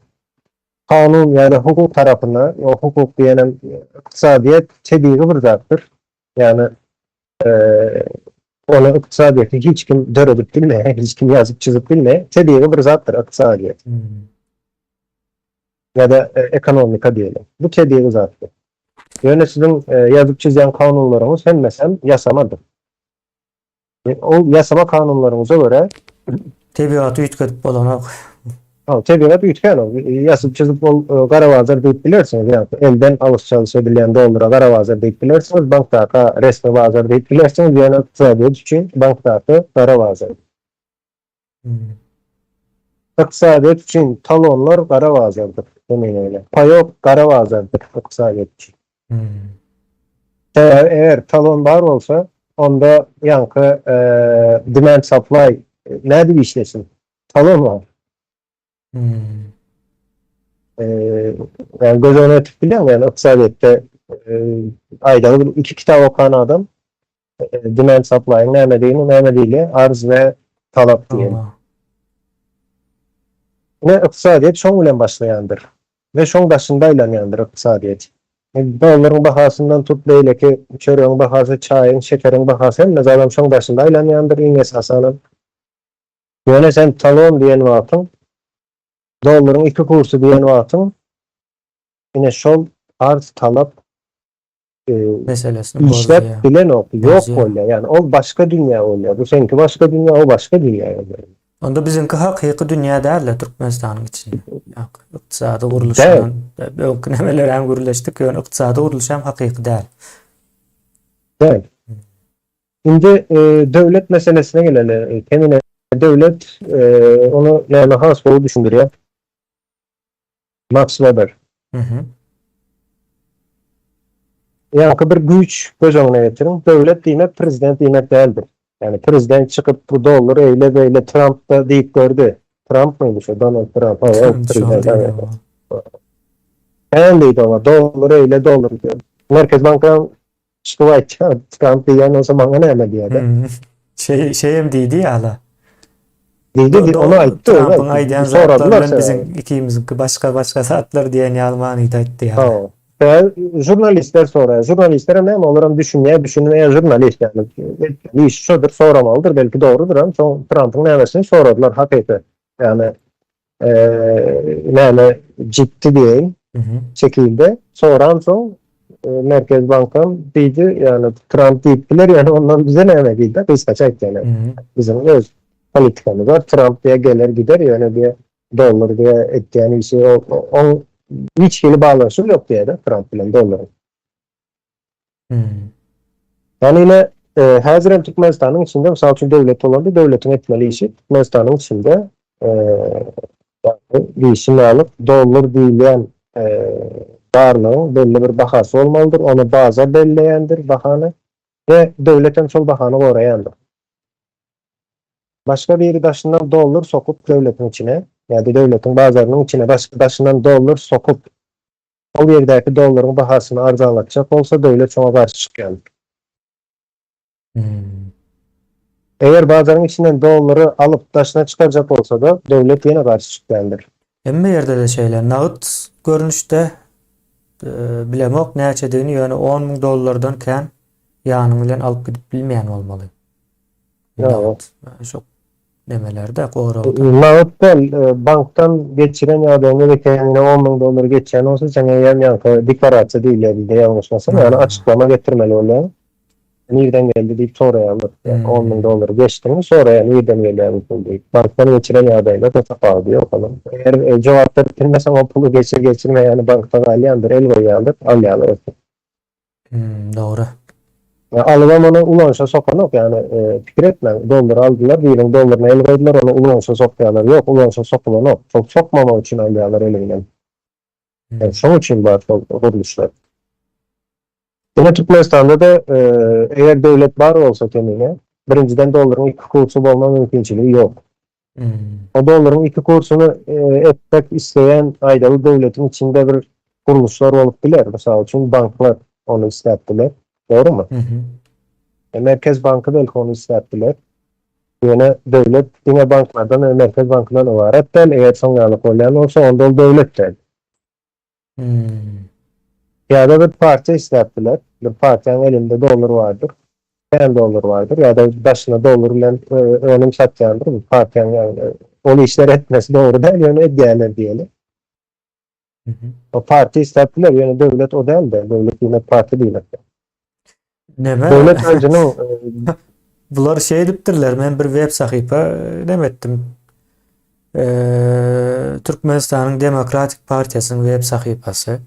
kanun ýa-da hukuk tarapynda, o hukuk diýenem ykdysadyýet tebigy bir zatdyr. Ýagny ony ykdysadyýeti hiç kim döredip bilmeýär, hiç kim ýazyp çyzyp bilmeýär. Tebigy bir zatdyr ykdysadyýet. Ýa-da ekonomika diýeli. Bu tebigy zatdyr. Ýöne siziň ýazyp çyzýan kanunlaryňyz hemmesem ýasamadyr. Ol ýasama kanunlaryňyza görä Tebigaty üýtgedip bolanok. Ha, tebigat üýtgänok. Ýazyp çyzyp ol gara bazar diýip bilersiňiz. Ýa elden alyş-çalyş edilýän dollara gara bazar diýip bilersiňiz, bankdaka resmi bazar diýip bilersiňiz, ýöne ykdysadyýet üçin bankdaky gara bazar. Ykdysadyýet üçin talonlar gara bazardyr. Demeýin öýle. Paýok gara bazardyr ykdysadyýet üçin. Sebäbi eger talon bar bolsa, onda ýaňky demand supply nädip işlesin? Talon bar. Ýani göz öňüne getirip bilýäňmi? Ýani ykdysadyýetde aýdaly bir iki kitap okan adam demand supply-yň nämedigini, näme diýilýär? Arz we talap diýen. Ine ykdysadyýet şoň bilen başlaýandyr we şoň daşynda aýlanýandyr ykdysadyýet. Dollaryň bahasyndan tut beýleki çöregiň bahasy, çaýyň, şekeriň bahasy hemme zadam şoň daşynda aýlanýandyr iň esasanam. Ýöne sen talon diýen wagtyň, dollaryň iki kursy diýen wagtyň ine şol arz talap meselesini işläp bilenok, ýok bolýar. Ýagny ol başga dünýä bolýar. Bu seňki başga dünýä, o başga dünýä bolýar. Onda biziňki hakyky dünýä däl-de Türkmenistanyň içinde. Ýa ykdysady gurluşyndan öňki nämeler hem gürleşdik, ýöne ykdysady gurluş hem hakyky däl. Däl. Indi döwlet meselesine geleli. Kemine döwlet ony näme has gowy düşündirýär. Max Weber. Ýaňky bir güýç göz öňüne getiriň. Döwlet diýmek prezident diýmek däldir. Ýagny prezident çykyp bu dollar eýle beýle Tramp da diýip gördi. Tramp mıydy şu Donald Trump? Ha, o prezident. Hem diýdi oňa dollar eýle dollar diýip. Merkez bankyň çykyp aýtýar. Tramp diýen bolsa maňa näme diýýär. Şey, şeyem diýdi ýa-la. Diýdi, diýdi, onu aýtdy. Trumpyň aýdýan zatlary bilen biziň ikimiziňki başga-başga zatlar diýen ýaly manyda aýtdy ýaly. Hawa. Žurnalistler soraýar. Žurnalistler hem näme, olar hem düşünýär, düşünmeýär žurnalist ýaly. Etmeli işi şodur, soramalydyr, belki dogrudyr hem. Soň Trumpyň nämesini soradylar hakyky. Ýagny näme ciddi diýeýin şekilde soransoň Merkez bankam diýdi, ýagny Tramp diýip biler, ýöne ondan bize näme diýdi, gysgaça aýtdy ýöne. Biziň öz politikamyz bar, Tramp diýe geler gider, ýöne diýe dollar diýe etýän işi oň hiç hili baglanyşygy ýok diýýär Tramp bilen dollaryň. Ýagny ine häzir hem Türkmenistanyň içinde mysal üçin döwlet bolanda döwletiň etmeli işi Türkmenistanyň içinde diýşim ýaly dollar diýilýän barlygyň belli bir bahasy bolmalydyr. Ony bazar belleýändir bahany we döwlet hem şol bahany goraýandyr. Başga biri daşyndan dollar sokup döwletiň içine ýa-da döwletiň bazarynyň içine başga daşyndan dollar sokup Ol ýerdäki dollaryň bahasyny arzanlatjak bolsa döwlet şoňa garşy çykýandyr. Eger bazaryň içinden dollary alyp daşyna çykarjak bolsa-da döwlet ýene garşy çykýandyr. Hemme ýerde-de şeýle. Nagt görnüşde bilemok näçedigini ýöne 10 müň dollardan kän ýanyň bilen alyp gidip bilmeýän bolmaly. Nagt. Şo nemelerde goragda. Nagt däl, bankdan geçiren ýagdaýyňda geçen ýene 10 müň dollar geçýän bolsa, sen eýýäm ýaňky deklarasiýa diýilýär bizde ýalňyşmasam, ýagny açyklama getirmeli bolýar. Nirden geldi diýip soraýarlar. 10 müň dollar geçdiňmi soraýar, nirden gelýär bu pul diýip. Bankdan geçiren ýagdaýynda-da tapawudy ýok onuň. Eger jogap berip bilmeseň o puly geçir geçirme ýagny bankda galýandyr, el goýýarlar, alýarlar. Hmm, dogry. Ya alybam ony ulanyşa sokanok, ýagny e, pikir etmäň, dollar aldylar, biriniň dollaryna el goýdular, ony ulanyşa sokýarlar. Ýok, ulanyşa sokulanok. Şol sokmamak üçin alýarlar eli bilen. Hmm. Yani şoň üçin bar şol gurluşlar. Ine Türkmenistanda-da eger döwlet bar bolsa kemine, birinjiden dollaryň iki kursy bolma mümkinçiligi ýok. O dollaryň iki kursuny etmek isleýän aýdaly döwletiň içinde bir gurluşlar bolup biler. Mysal üçin banklar ony isläp biler. Dogrumy? Merkez banky belki ony isläp biler. Ýöne döwlet diňe banklardan we Merkez bankyndan ybarat däl. Eger şoň ýaly bolýan bolsa onda ol döwlet däl. Hmm. Ýa-da bir partiýa isläp biler. Bir partiýanyň elinde dollar bardyr. Kän dollar bardyr. Ýa-da daşyna dollar bilen e, önüm satýandyr. Bu partiýanyň ýagny ol işler etmesi dogry däl, ýöne edýärler diýeli. O partiýa isläp biler, ýöne döwlet o däl-de, döwlet diýmek partiýa diýmek. Neme? Döwlet özüniň e, Bular şey edipdirler. Men bir web sahypa e, neme etdim. Ee, Türkmenistanyň Demokratik Partiýasynyň web sahypasy.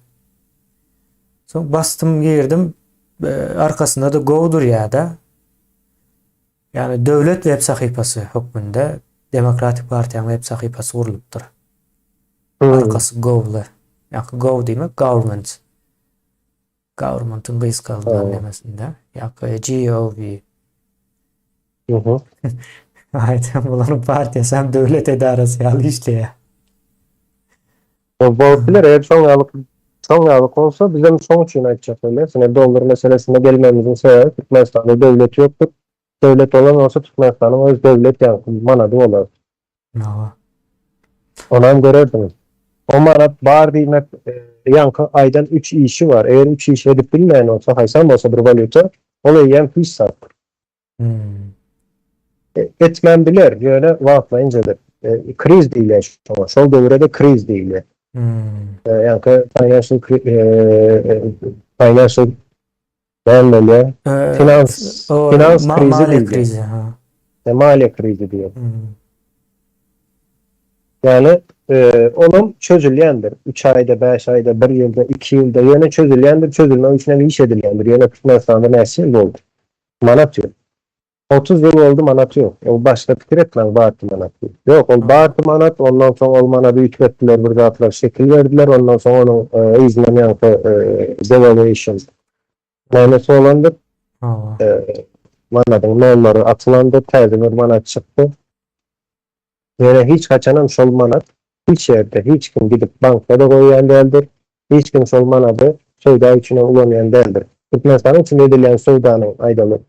Soň bastym girdim. E, arkasynda da Go durýar-da. Ýagny döwlet web sahypasy hökmünde Demokratik Partiýanyň web sahypasy gurlupdyr. Hmm. Arkasy Go-ly. Ýa Go diýmek government. Governmentyň gysgaldylan nemesinde. Ýa GOV. Mhm. Aýdym bularyň partiýasy hem döwlet edarasy ýaly işleýär. O bolup biler, eger şoň ýaly şoň ýaly bolsa, biz hem şoň üçin aýtjak bolýas. Ine dollar meselesine gelmegimiziň sebäbi Türkmenistanda döwlet ýokdur. Döwlet bolan bolsa Türkmenistanyň öz döwlet ýaňky manady bolar. Hawa. Onam görersiňiz. O manat bar diýmek, ýaňky aýdan üç işi bar. Eger üç iş edip bilmeýän bolsa, haýsam bolsa bir walýuta, ol eýýäm hiç zatdyr. Hmm. Etmän biler, ýöne wagtlaýyncadyr. Kriz diýilýär şoňa. Şol döwre-de kriz diýilýär. Hmm. Ýaňky financial financial näme bolýar? Finans finans krizi maliýe krizi, ha. Maliýe krizi diýýär. Hmm. Ýagny olam çözülýändir. 3 aýda, 5 aýda, 1 ýylda, 2 ýylda ýöne çözülýändir, çözülmek üçin hem iş edilýändir. Ýöne Türkmenistanda näçe ýyl boldy? Manat ýok. 30 ýyl boldy manat ýok. Ol başda pikir etmäň bardy manat diýip. Ýok, ol bardy manat, ondan soň ol manady üýtgetdiler, bir zatlar şekil berdiler, ondan soň onuň yzyndan ýaňky devaluation nämesi bolandyr? Manadyň nollary atylandyr, täze bir manat çykdy. Ýöne hiç haçanam şol manat hiç ýerde hiç kim gidip bankda-da goýýan däldir, hiç kim şol manady söwda üçinem ulanýan däldir. Türkmenistanyň içinde edilýän söwdanyň aýdaly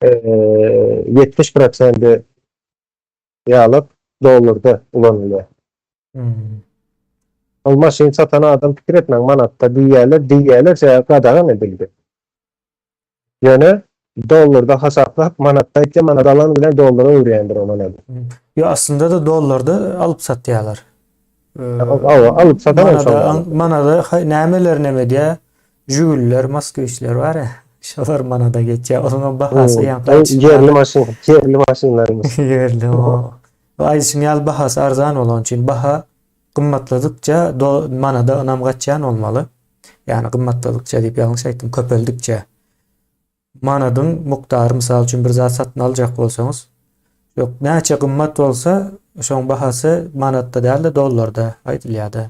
70 prosendi ýalyk dollarda ulanylýar. Hmm. Ol maşyn satan adam pikir etmäň manatda diýýärler, diýýärler sebäbi gadagan edildi. Ýöne dollarda hasaplap manatda aýtýar, manat alan bilen dollara öwürýändir o manady. Ýo aslynda-da dollarda alyp satýarlar. Hawa, alyp satan hem şol. Manada nämeler neme edýär? Žigullar, Moskwiçler bar ya. Şolar manada geçýär. Onuň bahasy ýaňky ýerli maşyn, ýerli maşynlarymyz. Ýerli o. Aýdyşyň ýaly bahasy arzan bolany üçin baha gymmatladykça manada ynam gaçýan bolmaly. Ýagny gymmatladykça diýip ýalňyş aýtdym, köpeldikçe. Manadyň mukdary mysal üçin bir zat satyn aljak bolsaňyz, ýok näçe gymmat bolsa, şoň bahasy manatda däl-de dollarda aýdylýar-da.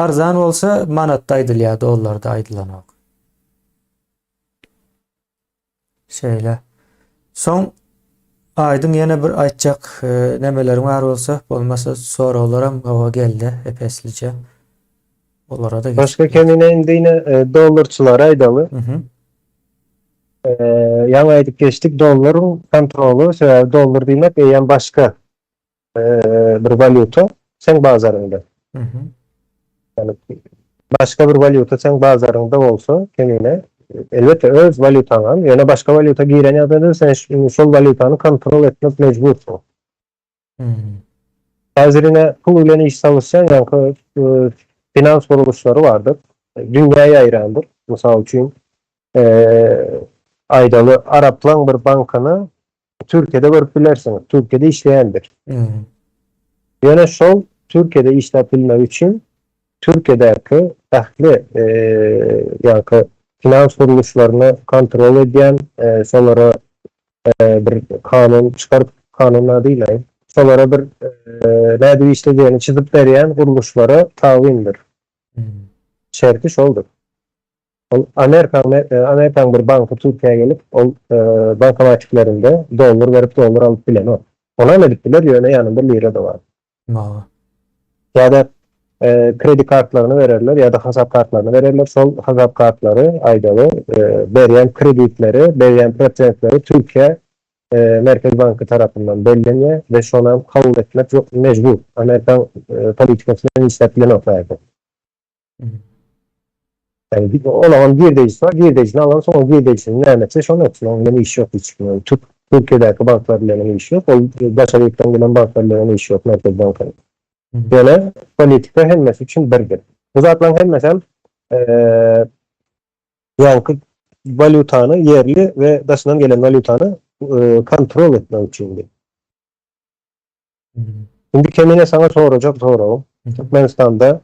Arzan bolsa manatda aýdylýar, dollarda aýdylanok. Şeýle. Soň Aýdyň ýene bir aýtjak e, nemeleriň bar bolsa, bolmasa soraglaram hawa geldi ep-eslije. Olara da geçip Başga kemine indi ýene e, dollarçylara aýdaly. Mhm. E, ýaňy aýdyp geçdik dollaryň kontroly, sebäbi dollar diýmek eýýäm başga e, bir walýuta seň bazaryňda. Mhm. Ýani başga bir walýuta seň bazaryňda bolsa kemine elbetde öz walýutaň hem, ýöne başga walýuta giren ýagdaýda sen şol walýutany kontrol etmek mejbursyň. Hmm. Häzir ine pul bilen iş salyşýan ýaňky e, finans gurluşlary bardyr. Dünýä ýaýrandyr. Mysal üçin, e, aýdaly Araplaň bir bankyny Türkiýede görüp bilersiňiz. Türkiýede işleýändir. Hmm. Ýöne şol Türkiýede işläp bilmek üçin Türkiýedäki ähli e, ýaňky finans gurluşlaryny kontrol edýän, e, şolara e, bir kanun çykaryp, kanun diýmeýin, şolara bir e, nädip işlejegini çyzyp berýän gurluşlara tabyndyr. Hmm. Şerti şoldur. Ol Amerika Amerikanyň bir banky Türkiýä gelip, ol bankomatiklerinde dollar berip dollar alyp bilenok. Onam edip biler, ýöne ýanynda lira-da bar. Mawa. Ýa-da kredi kartlaryny bererler ýa-da hasap kartlaryny bererler. Şol hasap kartlary aýdaly berýän kreditleri, berýän prosentleri Türkiýe Merkezi banky tarapyndan bellenýär we şonam kabul etmek mejbur. Amerikan politikasy bilen işläp bilenok bärde. Yani olaryň girdejisi bar, girdejisini alan soň o girdejisini näme etse şony etsin, onuň bilen işi ýok hiç kimiň. Türk Türkiýedäki banklar bilen işi ýok, ol daşary ýurtdan gelen banklar bilen işi ýok Merkezi bankyň. Ýöne politika hemmesi üçin birdir. Bu zatlaryň hemmesem ýaňky walýutany ýerli we daşyndan gelen walýutany kontrol etmek üçindir. Indi Kemine saňa sorajak soragym. Türkmenistanda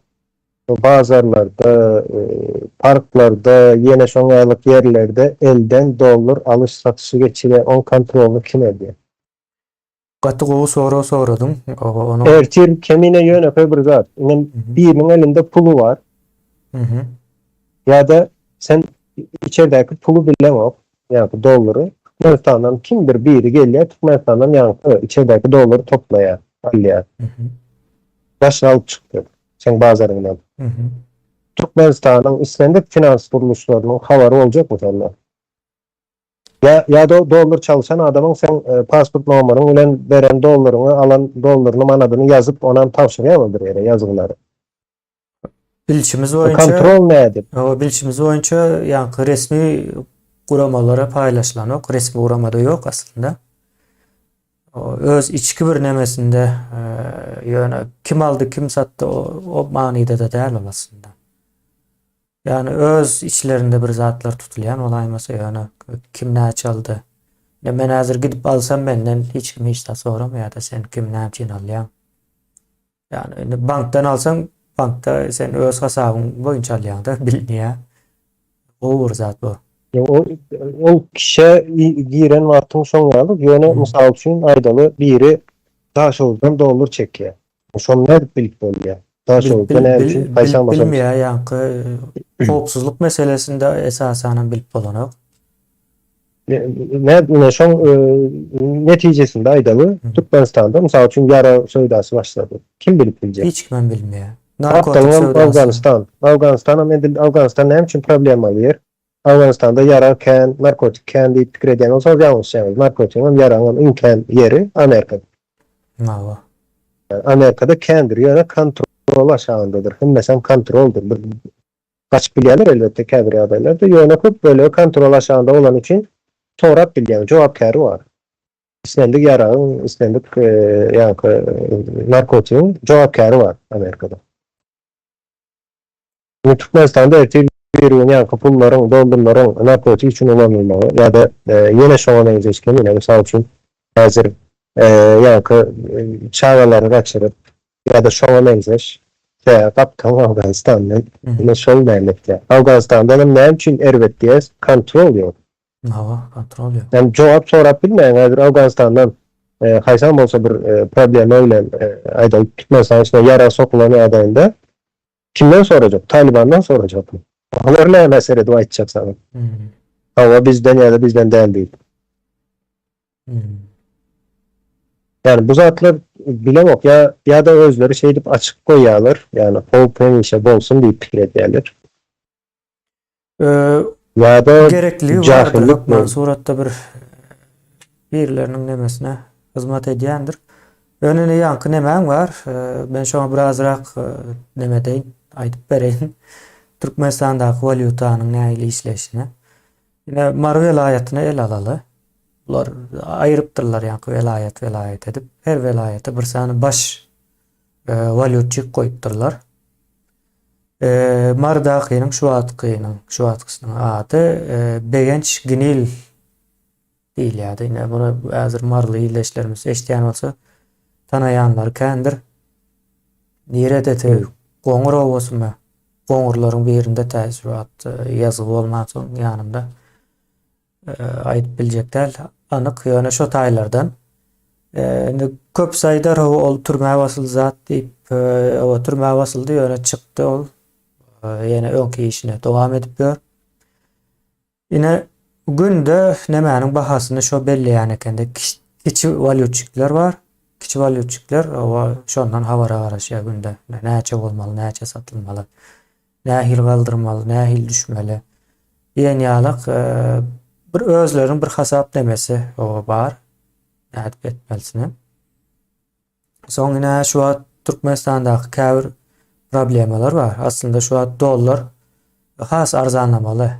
bazarlarda, parklarda, ýene şoň ýalyk ýerlerde elden dollar alyş-satyşy geçirýär, oň kontrolyny kim edýär? Gaty gowy sorag soradyň. Onuň Ertir Kemine ýönekeý bir zat. Indi biriniň elinde puly bar. Ýa-da sen içerdäki puly bileňok, ýagny dollary. Türkmenistandan kimdir biri gelýär, Türkmenistandan ýaňky içerdäki dollary toplaýar, alýar. Daşyna alyp çykdy, seň bazaryňdan. Türkmenistanyň islendik finans gurluşlarynyň habary boljakmy senden? Ýa ýa-da dollar çalyşan adamyň seň pasport nomeryň bilen beren dollaryňy, alan dollaryny, manadyny ýazyp, onam tabşyrýarmy bir ýere ýazgylary? Bilşimiz boýunça Kontrol nädip? Hawa, bilşimiz boýunça ýaňky resmi guramalara paýlaşylanok, resmi guramada ýok aslynda. Öz içki bir nemesinde ýöne kim aldy, kim satdy o manyda-da däl ol aslynda. Ýagny öz içlerinde bir zatlar tutulýan bolaýmasa ýöne kim näçe aldy. Men häzir gidip alsam menden hiç kim hiç zat soramaýar-da sen kim näme üçin alýaň. Ýagny indi bankdan alsaň, bankda sen öz hasabyň boýunça alýaň-da, bilinýär. Gowy bir zat bu. Ol ol kişä giren wagtyň şoň ýaly, ýöne mysal üçin aýdaly biri Daşoguzdan dollar çekýär. Şony nädip bilip bolýar? Daşoguzda näme üçin haýsam bolsa. Bilmeýär ýaňky howpsuzlyk meselesinde esasanam bilip bolanok. Ne ine şoň netijesinde aýdaly, Türkmenistanda mysal üçin ýarag söwdasy başlady. Kim bilip biljek? Hiç kimem bilmeýär. Narkotik söwdasy. Afganistan. Afganistanam edil Afganistan näme üçin problemaly ýer? Afganistanda ýarag kän, narkotik kän diýip pikir edýän bolsaňyz ýalňyşýaňyz. Narkotigiňem ýaragyňam iň kän ýeri Amerika. Hawa. Amerikada kändir, ýöne kontrol aşagyndadyr. Hemmesem kontroldyr. Bir Gaçyp bilýärler elbetde käbir ýagdaýlarda, ýöne köp bölegi kontrol aşagynda bolany üçin sorap bilýäň, jogapkäri bar. Islendik ýaragyň, islendik ýaňky narkotigiň jogapkäri bar Amerikada. Indi Türkmenistanda ertir bir gün ýaňky pullaryň, dollarlaryň narkotik üçin ulanylmagy ýa-da ýene şoňa meňzeş kemine, mysal üçin, häzir ýaňky çagalary gaçyryp ýa-da şoňa meňzeş Tä gapdaň Afganistandan ine şol näme etýär. Afganistandanam näme üçin erbet diýýäs, kontrol ýok. Hawa, kontrol ýok. Ýani jogap sorap bilmeýäň häzir Afganistandan haýsam bolsa bir problema bilen aýdaly Türkmenistanyň içine ýarag sokulan ýagdaýynda kimden sorajak? Talybandan sorajakmy? Olar nämä seredip aýtjak saňa? Hawa bizden ýa-da bizden däl diýip. Ýani bu zatlar bilemok ýa ýa-da özleri şeýdip açyk goýýarlar, ýani howp hemişe bolsun diýip pikir edýärler. Ýa-da Gerekligi bardyr jahyllyk hökman suratda bir birileriniň nemesine hyzmat edýändir. Ýöne ine ýaňky nemäň bar, men şoňa birazrak neme edeýin, aýdyp bereýin. Türkmenistandaky walýutanyň nähili işleýşini. Ine Mary welaýatyny ele alaly. Bular aýyrypdyrlar ýaňky welaýat welaýat edip. Her welaýata bir sany baş walýutçik goýupdyrlar. Marydakynyň şu wagtkynyň, şu wagtkysynyň ady Begenç Ginil diýilýärdi. Ine muny häzir maryly ildeşlerimiz eşidýän bolsa tanaýanlary kändir. Nirede te Goňur obasymy? Goňurlaryň birinde tä şu wagt ýazgy bolmansoň ýanymda aýdyp biljek däl anyk ýöne şo taýlardan. Indi köpüsi aýdar ol türmä basyldy zat diýip, oba türmä basyldy ýöne çykdy ol. Ýene öňki işine dowam edip ýör. Ine günde nemäniň bahasyny şo belleýän ekende kiçi walýutçikler bar. Kiçi walýutçikler owa şondan habara garaşýar günde. Näçe bolmaly, näçe satylmaly, nähili galdyrmaly, nähili düşmeli diýen ýalak bir özleriniň bir hasap nemesi owa bar. Nädip etmelisini. Soň ine şu wagt Türkmenistandaky käbir problemalar bar. Aslynda şu wagt dollar has arzanlamaly.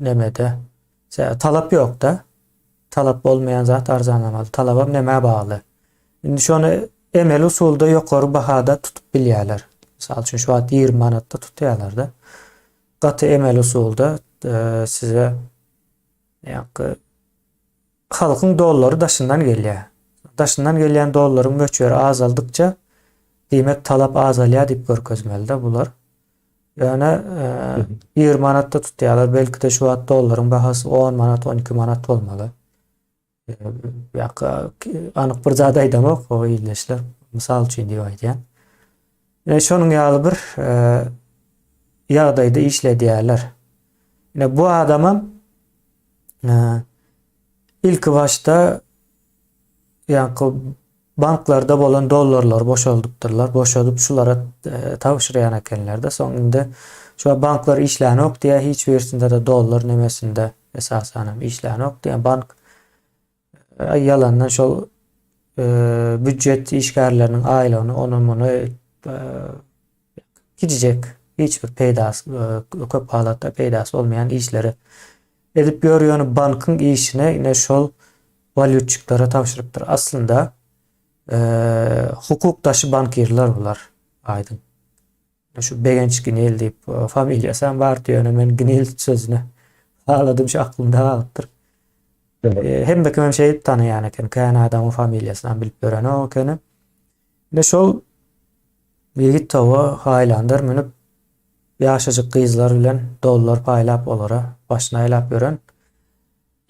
Nemede talap ýok-da. Talap bolmaýan zat arzanlamaly. Talabam nämä bagly? Indi şony emeli usulda ýokary bahada tutup bilýärler. Mysal üçin şu wagt 20 manatda tutýarlar-da. Gaty emeli usulda size Ýa-da halkyň dollary daşyndan gelýär. Daşyndan gelýän dollaryň möçberi azaldykça, diýmek talap azalýar diýip görkezmeli-de bular. Ýöne 20 manatda tutýarlar. Belki-de şu wagt dollaryň bahasy 10 manat, 12 manat bolmaly. Ýa-da anyk bir zat aýdamok, o ildeşler. Mysal üçin diýip aýdýan. Ine şonuň ýaly bir ýagdaýda işledýärler. Ine bu adamam ilki başda ýaňky banklarda bolan dollarlary boşaldypdyrlar. Boşadyp şulara tabşyrýan ekenler-de. Soň indi şu banklar işlänok diýýär, hiç birisinde-de dollar nemesinde esasanam işlänok diýýär. Bank Ýalandan şol býujet işgärleriniň aýlygyny ony muny kiçijek hiç bir peýdasy köp halatda peýdasy bolmaýan işleri edip ýör ýöne bankyň işini ine şol walýutçiklere tabşyrypdyr. Aslynda hukuk daşy bankirler bular aýdyň. Şu Begenç Gnil diýip familiýasy hem bardy ýöne men Gnil sözüni haladym şu aklymda galypdyr. Hemme kim hem şeýdip tanaýan eken. Kän adamyň familiýasyny hem bilip ýörenok ekeni. Ine şol ýigit towa Highlander münüp ýaşajyk gyzlar bilen dollar paýlap olara başyny aýlap ýören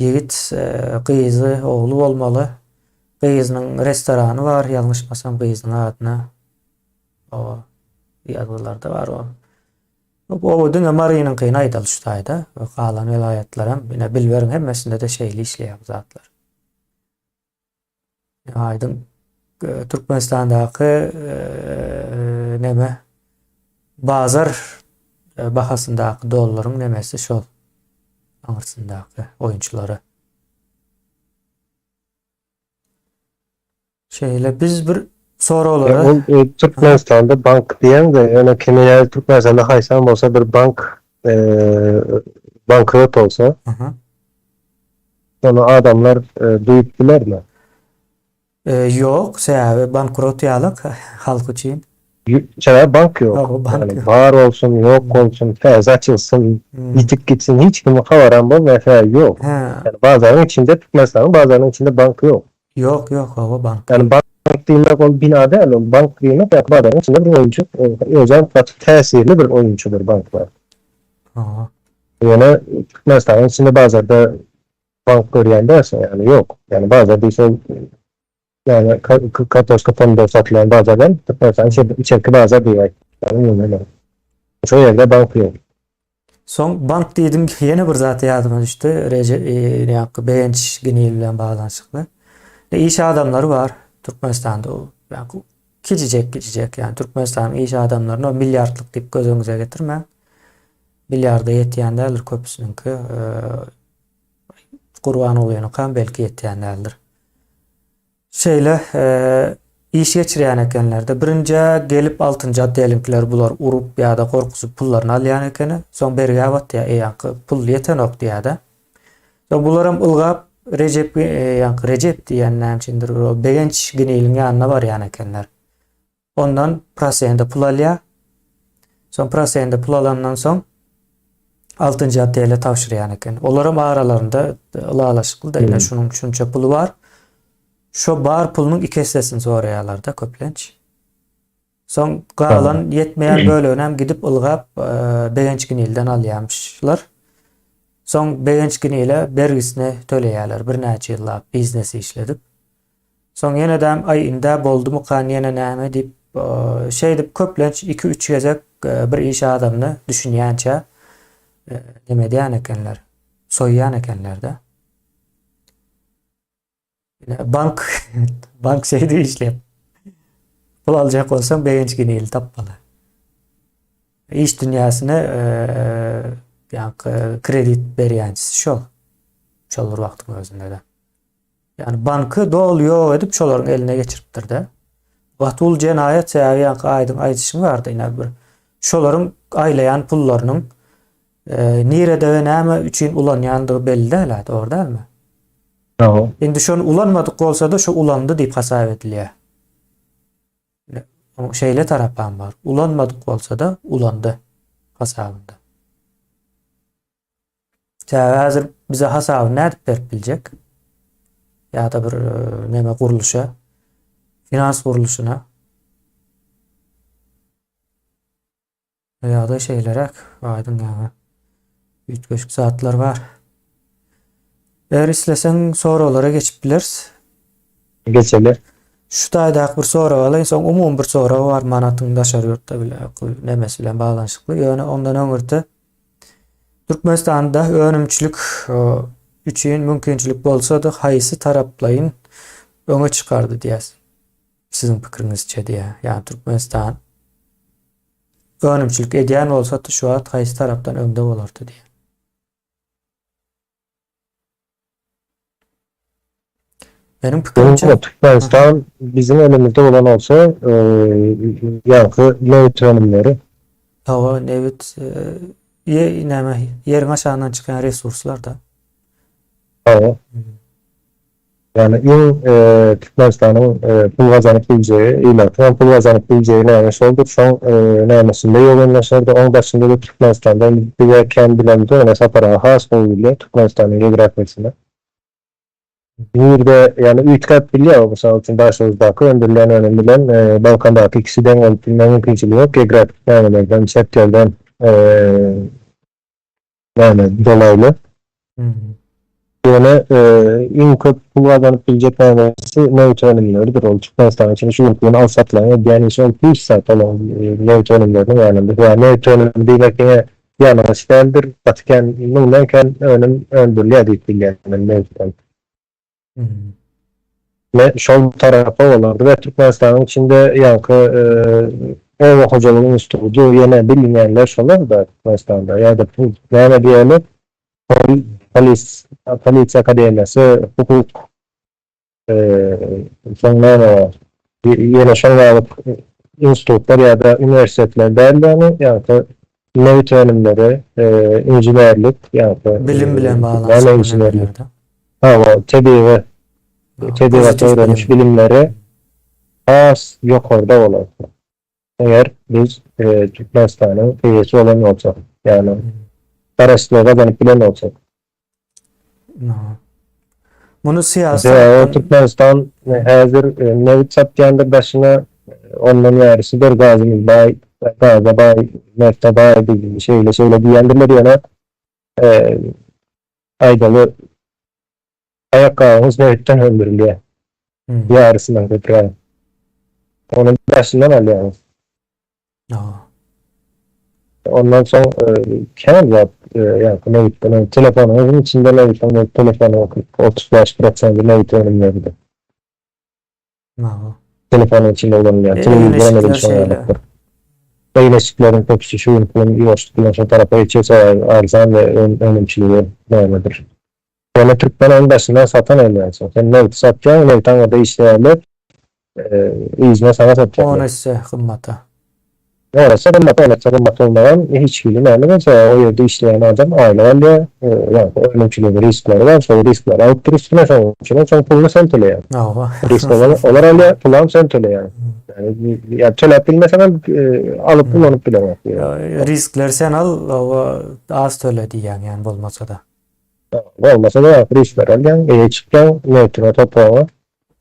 ýigit gyzy ogly bolmaly. Gyzynyň restorany bar ýalňyşmasam gyzynyň adyna O ýazgylarda bar o. O diňe Marynyňkyny aýdaly şu taýda. Galan welaýatlaram ine bilberiň hemmesinde-de şeýle işleýär bu zatlar. Aýdyň e, Türkmenistandaky e, neme bazar e, bahasyndaky dollaryň nemesi şol aňyrsyndaky oýunçylary. Şeýle biz bir soraglara. Ol e, Türkmenistanda bank diýen-de, ýöne kimi ýa Türkmenistanda haýsam bolsa bir bank e, bankrot bolsa, Aha. şony adamlar e, duýup bilermi? E, ýok, sebäbi bankrot ýalyk halk üçin. Sebäbi bank ýok. Hawa, bank Ýagny ýok. bar bolsun, ýok bolsun, täze açylsyn, ýitip gitsin, hiç kimiň habaram bolmaýar, sebäbi ýok. Hä. Ýagny bazaryň içinde, Türkmenistanyň bazarynyň içinde bank ýok. Ýok, ýok, hawa bank. Ýagny bank diýmek ol bina däl, ol bank diýmek ýa bazaryň içinde bir oýunçy, özem gaty täsirli bir oýunçydyr banklar. Hawa. Ýöne Türkmenistanyň içinde bazarda bank görýän dälsiň, ýagny ýok. Ýagny bazar diýseň, ýagny kartoşka, pomidor satylýan bazar däl, Türkmenistanyň içerki bazar diýip aýtýan. Şo ýerde bank ýok. Soň bank diýdim, ýene bir zat ýadyma düşdi. Reje, ýa-da Begenç Ginil bilen baglanyşykly. Iş adamlary bar Türkmenistanda. Ýa-da kiçijek kiçijek, ýa Türkmenistanyň iş adamlaryny o milliardlyk diýip göz öňüňize getirmäň. Milliarda ýetýän däldir köpüsiniňki. Gurbangulynyňkam belki ýetýän däldir. Şeýle iş geçirýän ekenler-de. Birinjä gelip altynjy otdeliňkiler bular urup ýa-da gorkuzyp pullaryny alýan ekeni. Soň bergä batýar, eýýämki pul ýetenok diýýär-de. Soň bularam ylgap Rejep ýaňky Rejep diýýän näme üçindir Begenç Giniliň ýanyna barýan ekenler. Ondan prosende pul alýar. Soň prosende pul alandan soň altynjy otele tabşyrýan eken. Olaram aralarynda ylalaşykly-da, ine şunuň şunça puly bar. Şo bar pulunyň iki essesini soraýarlar-da köplenç. Soň galan ýetmeýän bölegini hem gidip ylgap Begenç Ginilden alýarmyşlar. Soň Begenç Ginile bergisini töleýärler birnäçe ýyllap biznes işledip. Soň ýenedem aý indä boldumykan ýene näme diýip şeýdip köplenç iki-üç gezek. bir iş adamyny düşünýänçä neme edýän ekenler, soýýan ekenler-de. Bank bank şeýdip işleýär. Pul aljak bolsaň Begenç Gineli tapmaly. Iş dünýäsine ýaňky kredit berýänçisi şol. Şol bir wagtyň özünde-de. Ýani banky doly ýok edip şolaryň eline geçiripdir-de. Gaty uly jenaýat sebäbi ýaňky aýdyň aýdyşyň bardy ine bir şolaryň aýlaýan pullarynyň nirede we näme üçin ulanýandygy belli däl-ä, dogry dälmi? Hawa. Indi şony ulanmadyk bolsa-da şu ulandy diýip hasap edilýär. Onuň şeýle tarapam bar. Ulanmadyk bolsa-da ulandy hasabynda. Sebäbi häzir bize hasabyny nädip berip biljek? Ýa-da bir e, neme gurluşa, finans gurluşyna. Ýagdaý şeýleräk, aýdyň ýaňy üýtgeşik zatlar bar. Eger isleseň soraglara geçip bileris. Geçeli. Şu taýdaky bir sorag alaýyn, soň umumy bir sorag bar manatyň daşary ýurtda bile nemesi bilen baglanyşykly. Ýöne ondan öňürti Türkmenistanda önümçilik üçin mümkinçilik bolsady haýsy taraplaýyn öňe çykardy diýýäs. Siziň pikiriňizçe diýýär. Ýagny Türkmenistan önümçilik edýän bolsady şu wagt haýsy tarapdan öňde bolardy diýýär. Meniň pikirimçe Türkmenistan biziň elimizde bolan bolsa, ýaňky nebit önümleri. Hawa, nebit, e, näme, ýeriň aşagyndan çykýan resurslar da. Hawa. Ýagny iň Türkmenistanyň pul gazanyp biljegi, ilatyň hem pul gazanyp biljegi näme şoldur. Şoň nämesinde ýogynlaşardy. Oň daşynda-da Türkmenistanda indi bize kän bilemzok, ine Sapar aga has gowy bilýär Türkmenistanyň geografiýasyny. Nirde, ýagny üýtgäp bilýär o, mysal üçin Daşoguzdaky öndürilýän önüm bilen Balkandaky ikisi deň bolup bilme mümkinçiligi ýok geografik nämelerden, şertlerden näme dolaýly. Ýöne iň köp pul gazanyp biljek nämesi nebit önümleridir. Ol Türkmenistanyň içinde şu günki gün al-satlaryň edýän işi ol hiç zat ol nebit önümleriniň ýanynda. Ýa nebit önümi diýmek diňe ýangyç däldir, gaty kän müňden kän önüm öndürilýär diýip bilýän men nebitden. Me şol tarapa bolardy we Türkmenistanyň içinde ýaňky oba hojalyk instituty ýene bilinýänler şolar-da Türkmenistanda ýa-da näme diýeli polis polisiýa akademiýasy hukuk soň näme bar ýene şol ýaly institutlar ýa-da uniwersitetler däl ýagny ýaňky nebit önümleri inženerlik ýa-da bilim bilen baglanyşykly Hawa, tebigy tebigaty öwreniş bilimleri has ýokarda bolar. Eger biz Türkmenistanyň eýesi bolan bolsak, ýagny garaşsyzlygy gazanyp bilen bolsak. Muny syýasy Sebäbi Türkmenistan häzir nebit satýandyr daşyna, ondan bärisidir gazymyz baý, gaza baý, nefte baý biz şeýle-şeýle diýýändirler ýöne aýdaly aýakgabyňyz nebitden öndürilýär. Ýarysyndan köprägi. Ony daşyndan alýaňyz. Ondan soň kän zat ýa-da nebitden telefonyňyzyň içinde nebitden bolup telefonyň 35 prosenti nebit önümleridir. Telefonyň içinde ulanylýan telewizor hem edil şoň ýalydyr. Egin-eşikleriň köpüsi şu günki gün ýuwaşlyk bilen şo tarapa geçýär, sebäbi arzan we önümçiligi nämedir. Ýöne türkmen ony daşyndan satan bolýansoň, sen nebiti satýaň, nebiti aňyrda işleýärler, Yzyna saňa satýarlar. On esse gymmata. On esse gymmat, on esse gymmat bolmagan hiç hili näme bolsa, o ýerde işleýän adam aýlyk alýar, ýa-da önümçiligiň riskleri bar, şol riskleri alyp dur üstüne, şonuň üçin hem şoň puluny sen töleýäň. Hawa. Risk olar alýar, pulam sen töleýäň. Ýa töläp bilmeseň hem alyp ulanyp bileňok. Riskleri sen al, az töle diýýäň ýani bolmasa-da. Bolmasa-da riskleri alýaň, eýe çykýaň, nebtine, topragyňa.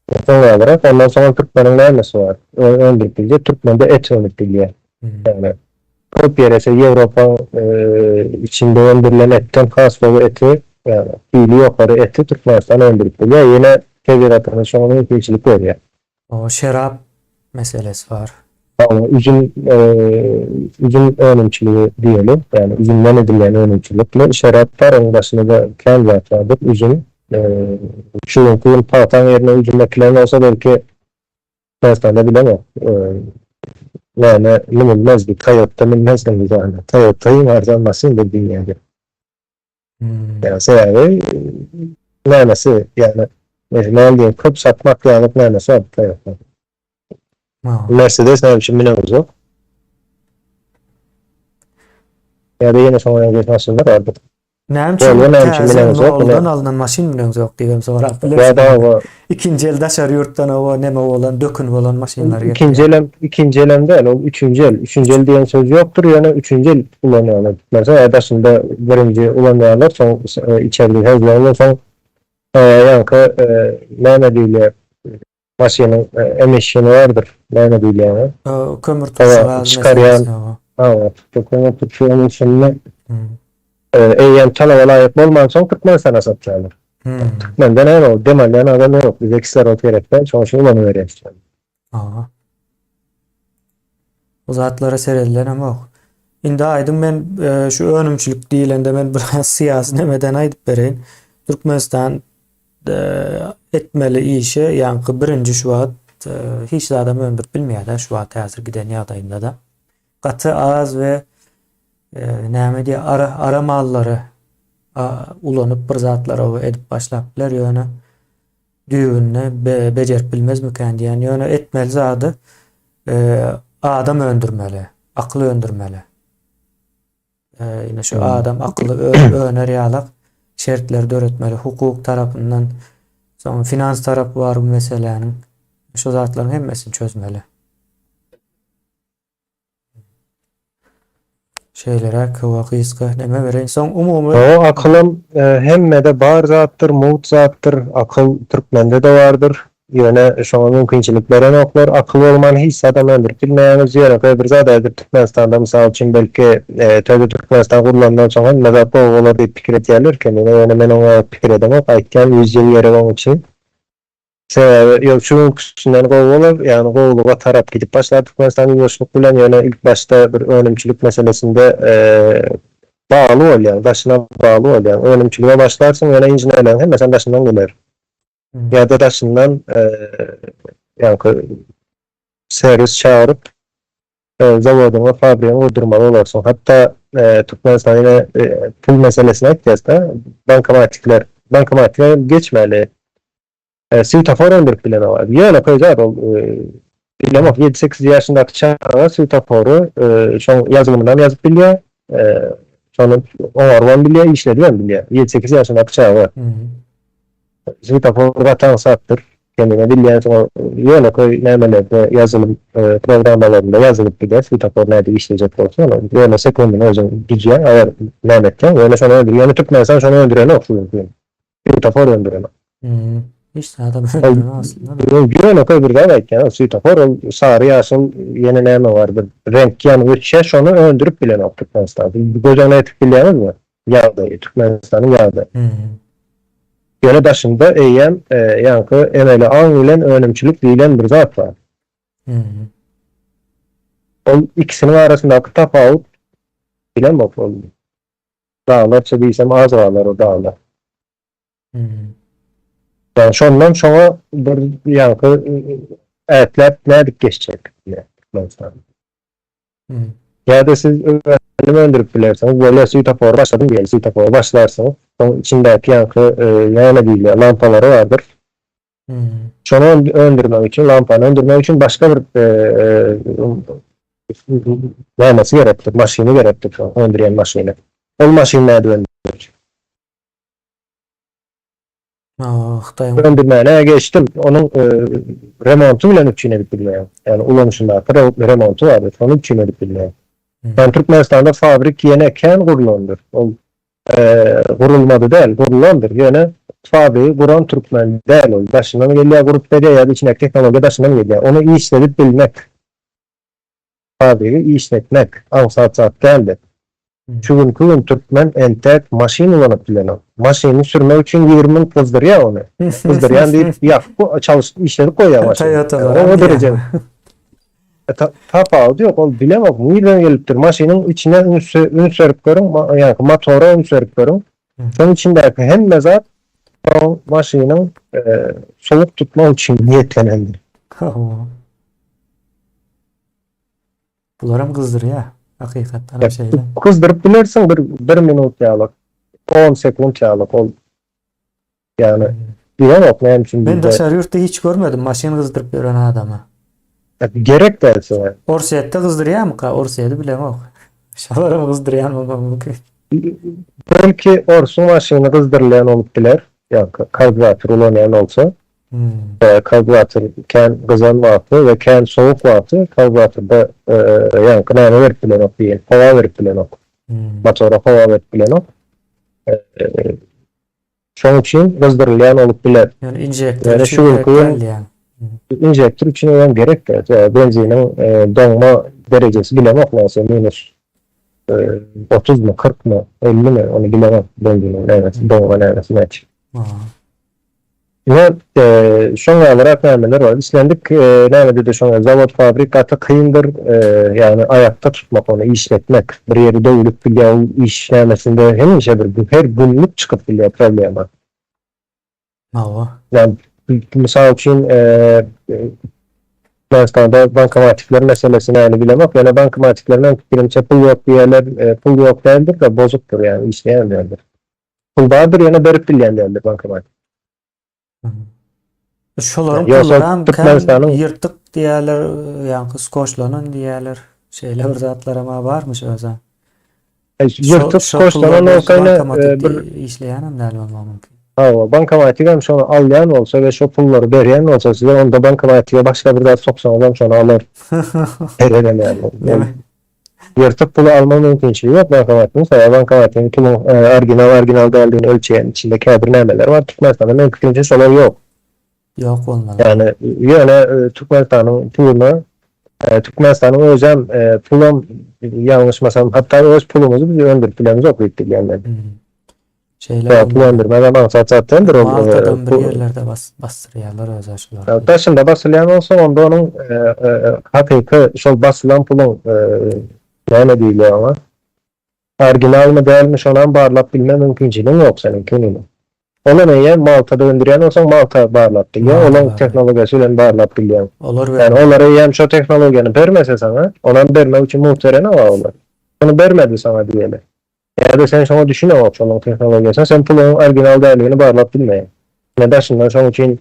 Soň näderek, ondan soňam türkmeniň nämesi bar? Öndürip biljek, türkmende et önüp bilýär. Ýagny köp ýere şe Ýewropa içinde öndürilen etden has gowy eti, ýagny hili ýokary eti Türkmenistan öndürip bilýär. Ýene tebigatymyz şoňa mümkinçilik berýär. O şerap meselesi bar. Hawa, üzüm, üzüm önümçiligi diýeli, ýagny üzümden edilýän önümçilikli şerap bar, onuň daşynda-da kän zat bardyr, üzüm. Şu günki gün pagtaň ýerine üzüm ekilen bolsa, belki Türkmenistanda bilemok, näme münülmezdi, Toyota münmezdi ýagny. Toyota iň arzan maşyndyr dünýäde. Ýagny sebäbi nämesi, ýagny näme diýen, köp satmak ýaly nämesi bar Toyota. Mercedes näme üçin münenok? Ýa-da ýene şoňa meňzeş maşynlar bardyr. Näme üçin Volvo näme üçin täze münenok? noldan alnan maşyn münenok diýip hem sorap bilersiň. Ýa-da oba Ikinji el daşary ýurtdan oba neme bolan, dökün bolan maşynlar ikinji getirýär. elem ikinji elem däl, ol üçünji el. Üçünji el diýen söz ýokdur, ýöne üçünji el ulanýarlar. Mesela daşynda birinji ulanýarlar, soň içeride sözlänler, soň ýaňky näme diýilýär? Maşynyň emissiony bardyr, näme diýilýär oňa? Kömür turşy gaz çykarýan. Hawa, kömür turşy emissionyny eýýäm talaba laýyk bolmansoň Türkmenistana satýarlar. Türkmende näme ol, dem alýan adam ýok, bize kislorod gerek däl, şonuň üçin ulanyberýäris. Hawa. Bu zatlara seredilenem ýok. Indi aýdyň men şu önümçilik diýilende men biraz syýasy nemeden aýdyp bereýin. Türkmenistan etmeli işi ýaňky birinji şu wagt hiç zadam öndürip bilmeýär-de şu wagt häzir giden ýagdaýynda-da. Gaty az we näme diýýär ara ara mallary ulanyp bir zatlar edip başlap biler ýöne düýbünde bejerip bilmezmikän diýýän. Ýöne etmeli zady adam öndürmeli, akyl öndürmeli. Ine şu adam akyly öner ýalak şertleri döretmeli. Hukuk tarapyndan, soň finans tarapy bar bu meseläniň. Şu zatlaryň hemmesini çözmeli. Şeýleräk howa gysga neme bereýin. Soň umumy Hawa akylam hemmede bar zatdyr, mugt zatdyr. Akyl türkmende-de bardyr. Ýöne şoňa mümkinçilik berenoklar. Akyl bolman hiç zadam öndürip bilmeýäňiz. Ýönekeý bir zat häzir Türkmenistanda mysal üçin belki täze Türkmenistan gurlandan soň hemme zat gowy bolar diýip pikir edýärler eken. Ýöne men oňa pikir edemok. Aýtýan 100 ýyl gerek oň üçin. Sebäbi ýok şu günküsinden gowy bolar. Ýagny gowulyga tarap gidip başlar Türkmenistan ýuwaşlyk bilen. Ýöne ilk başda bir önümçilik meselesinde bagly bolýaň. Daşyna bagly bolýaň. Önümçilige başlarsyň ýöne inženerleriň hemmesem daşyndan geler. Ýa-da daşyndan ýaňky serwis çagyryp, zawodyňy, fabrigiňi gurdurmaly bolarsyň. Hatda Türkmenistan ýene pul meselesini aýtýas-da, bankomatikler, bankomatikler geçmeli. Swetofor öndürip bilenok. Ýönekeý zat ol. Bilemok, ýedi-sekiz ýaşyndaky çaga swetofory şoň ýazylymyndan ýazyp bilýär. Şony oňarybam bilýär, işledibem bilýär. Ýedi-sekiz ýaşyndaky çaga. Swetofor gaty aňsatdyr. Kendine bilýänsiň, ýönekeý nämelerde ýazylym programmalarynda ýazylyp gider, swetofor nädip işlejek bolsa, ýöne sekundyny özüň düzýäň, aýar näme etýäň, ýöne şony öndür. Ýöne Türkmenistan şony öndürenok şu günki gün. Swetofor öndürenok. Hiç zadam öndürenok aslynda. Ýönekeý bir zat aýtýan, swetofor ol sary, ýaşyl, ýene näme bar bir reňk ýanyp öçýär, şony öndürip bilenok Türkmenistan. Göz öňüne getirip bilýäňizmi? Ýagdaýy, Türkmenistanyň ýagdaýy. Ýöne daşynda eýýäm ýaňky emeli aň bilen önümçilik diýlen bir zat bar. Ol ikisiniň arasyndaky tapawut bilemok ol. Daglarça diýsem az galar o daglar. Ýagny şondan şoňa bir ýaňky ätläp nädip geçjek Türkmenistan. Ýa-da siz önüm öndürip bilersiňiz, bolýar swetofory başladyň diýeli, swetofory başlarsyňyz, soň içindäki ýaňky näme diýilýär, lampalary bardyr. Şony öndürmek üçin, lampany öndürmek üçin başga bir nämesi gerekdir, maşyny gerekdir, şo öndürýän maşyny. Ol maşyn nädip öndürjek? Hytaýyň Öndürmäne geçdim. Onuň remonty bilen üpjün edip bilmeýär. Ýagny ulanyşyndaky remonty bardyr, şony üpjün edip bilmeýär. Ýagny Türkmenistanda fabrik ýene kän gurlandyr. Ol gurulmady däl, gurlandyr. Ýöne fabrigi guran türkmen däl ol. Daşyndan gelýär, gurup berýär ýa-da içindäki tehnologiýa daşyndan gelýär. Ony işledip bilmek, fabrigi işletmek aňsat zat däldir. Şu günki gün türkmen entek maşyn ulanyp bilenok. Maşyny sürmek üçin 20 minut gyzdyrýar ony. Gyzdyrýan diýip ýakyp çalyşyp işledip goýýar maşyny. Toyota-lar. O dereje. E, tapawudy ýok, ol bilemok, nirden gelipdir. Maşynyň içine üns, üns berip görüň, ýa-ni motora üns berip görüň. Şonuň içindäki hemme zat şol maşynyň e, sowuk tutmak üçin niýetlenendir. Bularam gyzdyrýar. Hakykatdan hem şeýle. Gyzdyryp bilersiň bir, bir minut ýalyk, 10 sekunt ýalyk ol Ýagny bilemok näme üçin Men bizde daşary ýurtda hiç görmedim maşyn gyzdyryp ýören adamy. Gerek däl şoňa. Orsýetde gyzdyrýarmyka? Orsýeti bilemok. Şolaram gyzdyrýan bolmagy mümkin. Belki orsuň maşyny gyzdyrylýan bolup biler. Ýa karburator ulanýan bolsa. Hmm. Karburator kän gyzan wagty we kän sowuk wagty karburatorda ýaňky näme berip bilenok diýen, howa berip bilenok. Hmm. Motora howa berip bilenok. Şonuň üçin gyzdyrylýan bolup biler. Ýöne inžektor üçin gerek däl diýýäň. Inžektor üçin hem gerek däl. Benziniň doňma derejesi bilemok näçe, minus 30 my, 40 my, 50 mi, ony bilemok benziniň nämesi, doňma nämesi näçe. Ine, şoň ýalyrak nämeler bar. Islendik nämede-de şoň ýaly zawod, fabrik gaty kyndyr, ýagny aýakda tutmak, ony işletmek. Bir ýeri döwlüp bilýär, ol iş nämesinde hemişe bir her günlük çykyp bilýär problema. Hawa. Ýagny, mysal üçin, Türkmenistanda bankomatikler meselesini häli bilemok, ýöne bankomatikler meň pikirimçe pul ýok diýýärler, pul ýok däldir-de, bozukdyr, ýagny işleýän däldir. Pul bardyr ýöne berip bilýän däldir bankomat. Şolaryň pullaram Türkmenistanyň ýyrtyk diýýärler, ýaňky skoçlanan diýýärler. Şeýle bir zatlaram barmyş özä. Ýyrtyk skoçlanan bolsa ine bir işleýän hem däl bolmagy mümkin. Hawa, bankomatik hem şony alýan bolsa we şo pullary berýän bolsa size onda bankomatige başga bir zat soksaňyzam şony alar. Bererem ýaly. Ýyrtyk puly alma mümkinçiligi ýok bankomatyň, sebäbi bankomatyň puluň original original däldigini ölçeýän içinde käbir nämeler bar. Türkmenistanda meň pikirimçe şolar ýok. Ýok bolmaly. Ýagny ýöne Türkmenistanyň puluna Türkmenistanyň özem pulam ýalňyşmasam hatda öz pulumyzy biz öndürip bilemizok diýip bilýän men. Şeýle Ýa pul öndürmegem aňsat zat däldir ol. Maltadan bir ýerlerde bas basdyrýarlar özä şulary. Daşynda basylýan bolsa onda onuň hakyky şol basylan puluň näme diýilýär oňa? Originalmy dälmi şonam barlap bilme mümkinçiligiň ýok seniň kemine. Olam eýýäm Maltada öndürýän bolsaň Malta barlap bilýär, olaň tehnologiýasy bilen barlap bilýäň. Olar Ýani olar eýýäm şo tehnologiýany bermese saňa, onam bermek üçin mugt berenok-a olar. Şony bermedi saňa diýeli. Ýa-da sen şoňa düşüneňok şolaň tehnologiýasyna, sen puluň original däldigini barlap bilmeýäň. Ine daşyndan şoň üçin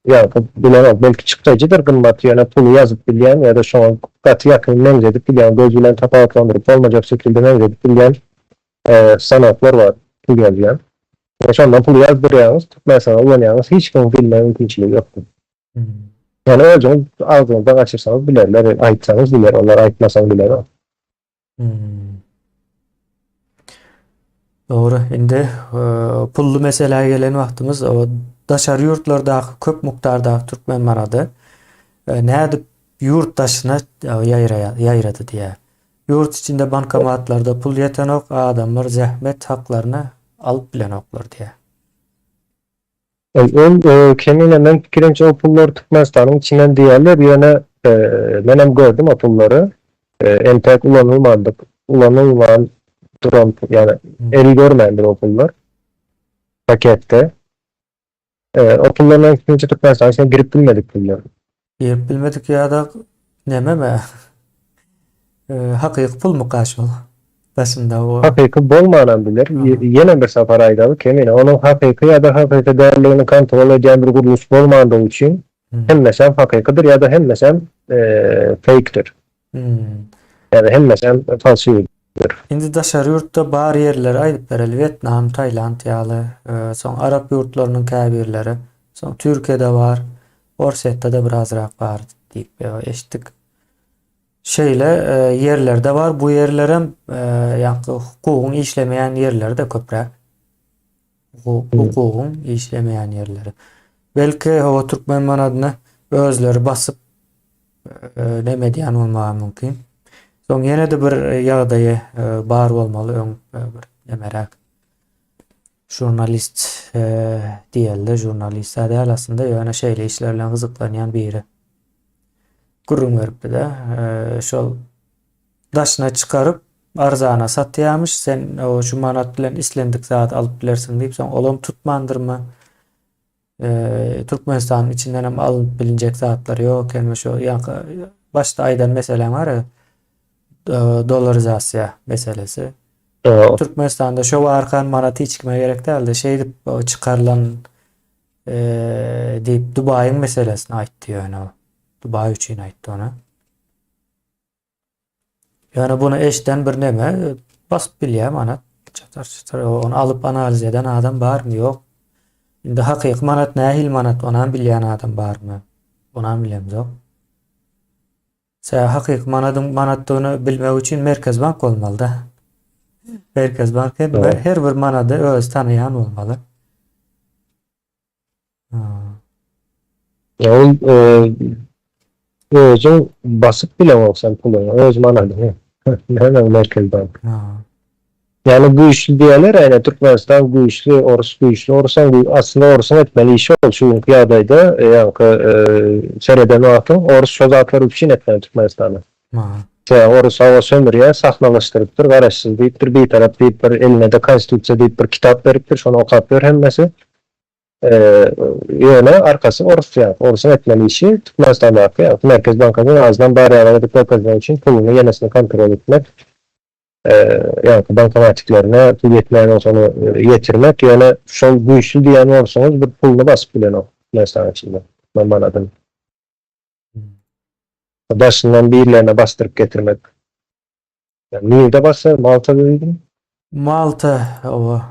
ýaňky bilemok belki çykdajydyr gymmat ýöne puly ýazyp bilýän ýa-da şoňa gaty ýakyn meňzedip bilýän göz bilen tapawutlandyryp bolmajak şekilde meňzedip bilýän stanoklar bar pul ýazýan. Ine şondan puly ýazdyrýaňyz Türkmenistanda ulanýaňyz hiç kimiň bilme mümkinçiligi ýokdur. Ýöne özüňiz agzyňyzdan gaçyrsaňyz bilerler, aýtsaňyz biler olar aýtmasaň bilenok. Hmm. Dogry. Indi e, pully meselä gelen wagtymyz o daşary ýurtlardaky köp mukdardaky türkmen manady e, nädip ýurt daşyna e, ýaýraýar, ýaýrady diýýär. Ýurt içinde bankomatlarda pul ýetenok, adamlar zähmet haklaryny alyp bilenoklar diýýär. Ol kemine meň pikirimçe o pullar Türkmenistanyň içinden diýerler ýöne menem gördüm o pullary entäk ulanylmandyk ulanylman duran ýagny el görmändir o pullar paketde o pullar meň pikirimçe Türkmenistanyň içine girip bilmedik pullar. Girip bilmedik ýa-da nememi hakyky pulmyka şol daşynda o. Hakyky bolmanam biler. Ýene bir sapar aýdaly Kemine, onuň hakyky ýa-da hakyky däldigini kontrol edýän bir gurluş bolmandygy üçin hemmesem hakykydyr ýa-da hemmesem feýkdir. Ýa-da hemmesem falşiwidir. Indi daşary ýurtda bar ýerleri aýdyp bereli. Wýetnam, Taýland ýaly, soň arap ýurtlarynyň käbirleri, soň Türkiýede bar. Orsýetde-de birazrak bar diýip eşitdik. Şeýle ýerlerde bar. Bu ýerlerem ýaňky hukugyň işlemeýän ýerleri-de köpräk. Hukugyň işlemeýän ýerleri. Belki hawa türkmen manadyny özleri basyp neme edýän bolmagy mümkin. Soň ýene-de bir ýagdaýy bar bolmaly öň bir nemeräk. Žurnalist diýelde, žurnalist-ä däl aslynda, ýöne şeýle işler bilen gyzyklanýan biri. Gürrüň beripdi-de, şol daşyna çykaryp arzana satýarmyş, sen şu manat bilen islendik zady alyp bilersiň diýip, soň olam tutmandyrmy? Türkmenistanyň içinden hem alnyp bilinjek zatlar ýok eken we şu ýaňky başda aýdan meseläň bar ya, dollarizasiýa meselesi. Türkmenistanda şo barkan manat hiç kime gerek däldi. Şeýdip çykarylan diýip Dubaýyň meselesini aýtdy ýöne o. Dubaý üçin aýtdy ony. Ýöne bunu eşden bir neme basyp bilýär manat. Çatar çatar ony alyp analiz eden adam barmy? Ýok. Indi hakyky manat nähili manat onam bilýän adam barmy? Onam bilemzok. Sebäbi hakyky manadyň manatdygyny bilmek üçin Merkez bank bolmaly-da. Merkez bank hem her bir manady özi tanaýan bolmaly. Ya ol özüň basyp bileňok sen puluňy, öz manadyňy. Näme Merkez bank? Ýagny güýçli diýerler, ýagny Türkmenistan güýçli, orus güýçli, orusyň aslynda orusyň etmeli işi ol şu günki ýagdaýda, ýaňky sereden wagtyň orus şo zatlary üpjün etmeli Türkmenistana. Sebäbi orus hawa sömürýär, sahnalaşdyrypdyr, garaşsyz diýipdir, bitarap diýip bir eline-de konstitusiýa diýip bir kitap beripdir, şony okap ýör hemmesi. Ýöne arkasy orus ýa, orusyň etmeli işi Türkmenistandaky ýa Merkez bankynyň azyndan bar ýaly edip görkezmek üçin puluny ýenesini kontrol etmek, ýa bankomatiklerine pul ýetmeýän bolsa ony ýetirmek, ýöne şol güýçli diýen bolsaňyz bir puluny basyp bilenok Türkmenistanyň içinde türkmen manadyny. Daşyndan birilerine basdyryp getirmek. Nirde basar? Maltada diýdiň? Malta, oba.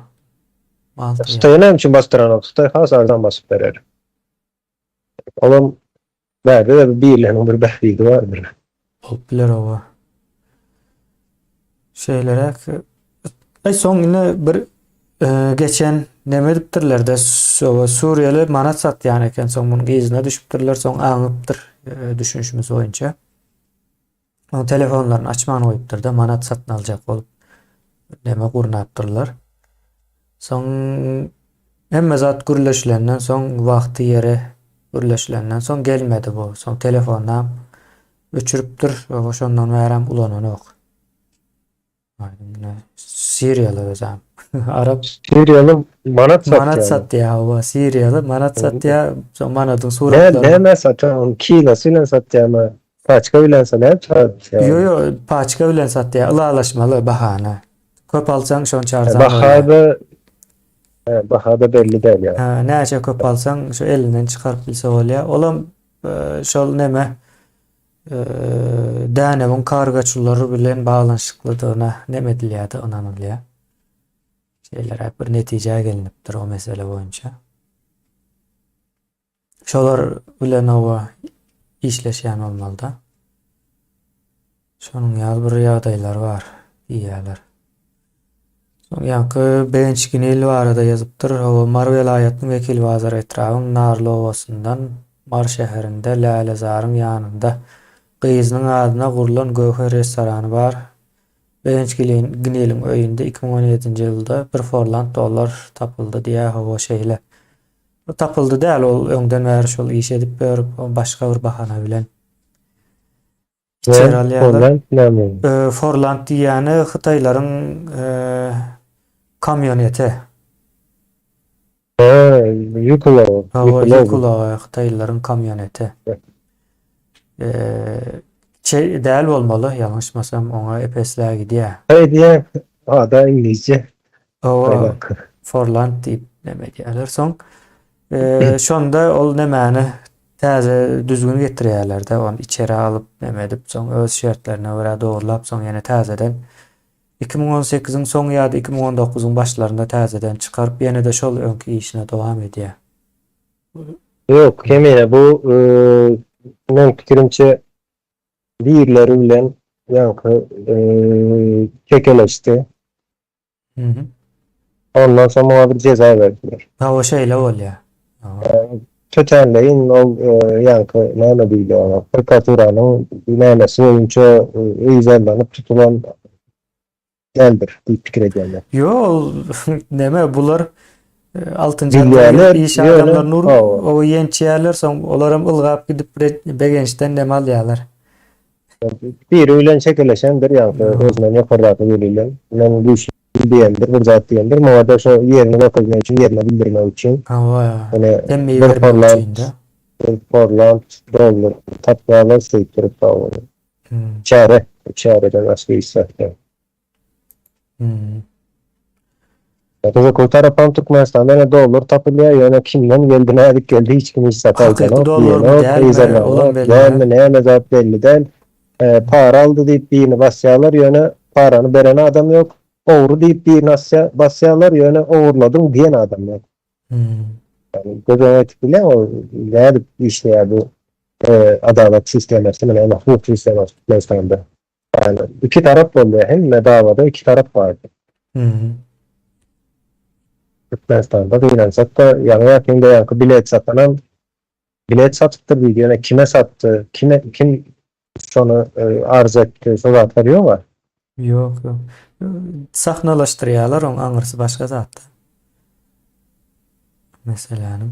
Malta. Hytaýa näme üçin basdyranok? Hytaý has arzan basyp berer. Olam bärde-de birileriniň bir bähbidi bardyr. Bolup biler oba. Şeýleräk. Aý soň ine bir e, geçen neme edipdirler-de, Suriýaly manat satýan eken, soň munuň yzyna düşüpdirler, soň aňypdyr e, düşünişimiz boýunça. Oň telefonlaryny açman goýupdyr-da, manat satyn aljak bolup neme gurnapdyrlar. Soň hemme zat gürleşilenden soň, wagty ýeri gürleşilenden soň gelmedi bu. Soň telefonam öçüripdir, şondan bärem ulananok. Siriýaly özem. Arap. Siriýaly manat satýar. Manat satýar, hawa, siriýaly manat satýar. Soň manadyň suratlaryny. Näme satýar? Ony kilosy bilen satýarmy? Paçka bilen satýar, satýar. Ýok, ýok, paçka bilen satýar. Ylalaşmaly bahany. Köp alsaň şonça arzan bolýar. Bahada bahada belli däl ýa. Näçe köp alsaň şo elinden çykaryp bilse bolýar. Olam şol neme Dänewiň kargoçylary bilen baglanyşyklydygyna neme edilýärdi, ynanylýar. Şeýleräk bir netijä gelnipdir o mesele boýunça. Şolar bilen oba işleşýän bolmaly-da. Şonuň ýaly bir ýagdaýlar bar diýýärler. Soň ýaňky Begenç Ginil barada ýazypdyr. Hawa, Mary welaýatynyň Wekilbazar etrabyň Narly obasyndan Mary şäherinde Lälezaryň ýanynda gyzynyň adyna gurlan Göwher restorany bar. Begenç Giniliň öýünde 2017-nji ýylda bir forlant dollar tapyldy diýýär. Hawa, şeýle. Tapyldy däl, ol öňden bäri şol işi edip ýör, başga bir bahana bilen. İçeri alýarlar. Forland näme? Forland diýýäni hytaýlaryň kamýoneti. Ha, ýük ulagy. Hawa, ýük ulagy, hytaýlylaryň kamýoneti. Çe däl bolmaly, ýalňyşmasam, oňa epesläp gidýär. Hytaý diýýän, ada iňlisçe. Hawa, Forland diýip neme edýärler. Soň şonda ol nemäni Täze düzgün getirýärler-de, ony içeri alyp, neme edip, soň öz şertlerine görä dogrulap, soň ýene täzeden 2018-iň soňy ýa-da 2019-yň başlarynda täzeden çykaryp, ýene-de şol öňki işine dowam edýär. Ýok, Kemine, bu meň pikirimçe birleri bilen ýaňky kekeleşdi. Ondan soň muňa bir jeza berdiler. Hawa şeýle bolýar. Tötänleýin ol ýaňky näme diýilýär oňa, prokuraturanyň nämesi boýunça yzarlanyp tutulan däldir diýip pikir edýän men. Ýok, ol neme bular. Altynjy Bilýärler, iş ýöne adamlaryny urup, hawa. oba ýençýärler, soň olaram ylgap gidip begençden dem alýarlar. Biri bilen çekeleşendir, ýa-da özünden ýokardaky biri bilen, men güýçli diýendir, bir zat diýendir. Muňa-da şo ýerini görkezmek üçin, ýerine bildirmek üçin. Hawa, Ýöne temmi bir bermek porland, üçin-de. bir porland dollar tapýarlar şeýtdirip hawa. Çäre, çäreden başga iş zat ýok. Gyzykly tarapam Türkmenistanda ýene dollar tapylýar, ýöne kimden geldi, nädip geldi hiç kim hiç zat Hakyky aýdanok, dollarmy diýenok, dälmi, olam yzarlanok, belli däl. dälmi, näme zat belli däl. Para aldy diýip birini basýarlar, ýöne parany beren adam ýok. Ogry diýip birini asýa, basýarlar, ýöne ogurladyň diýen adam ýok. Ýagny göz öňüne getirip bilýäňmi, ol nädip işleýär bu adalat sistemasy, ýagny hukuk sistemasy Türkmenistanda. Yani iki tarap bolýar. Hemme dawada iki tarap bardy. Mhm. Türkmenistanda gynansak-da, ýaňy-ýakynda ýaňky bilet satanam bilet satypdyr diýdi. Ýöne kime satdy, kime kim şony e, arz etdi, şo zatlar ýok-a. Ýok, ýok. Sahnalaşdyrýarlar oň aňyrsy başga zatda. Meseläniň.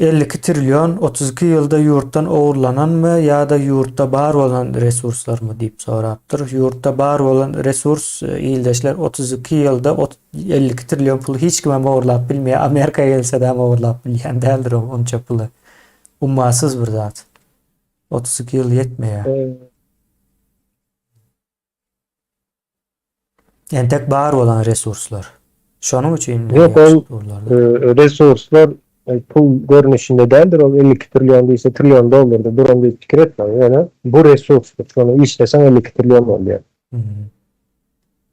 52 trillion 32 ýylda ýurtdan ogurlananmy ýa-da ýurtda bar bolan resurslarmy diýip sorapdyr. Ýurtda bar bolan resurs ildeşler 32 ýylda 52 trillion puly hiç kimem ogurlap bilmeýär. Amerika gelse-de ogurlap bilýän däldir o onça puly. Ummasyz bir zat. 32 ýyl ýetmeýär. Entek bar bolan resurslar. Şonuň üçin Ýok ol resurslar pul görnüşinde däldir ol 52 trillion diýse trillion dollarda duran diýip pikir etmäň ýöne bu resursdyr şony işleseň 52 trillion bolýar.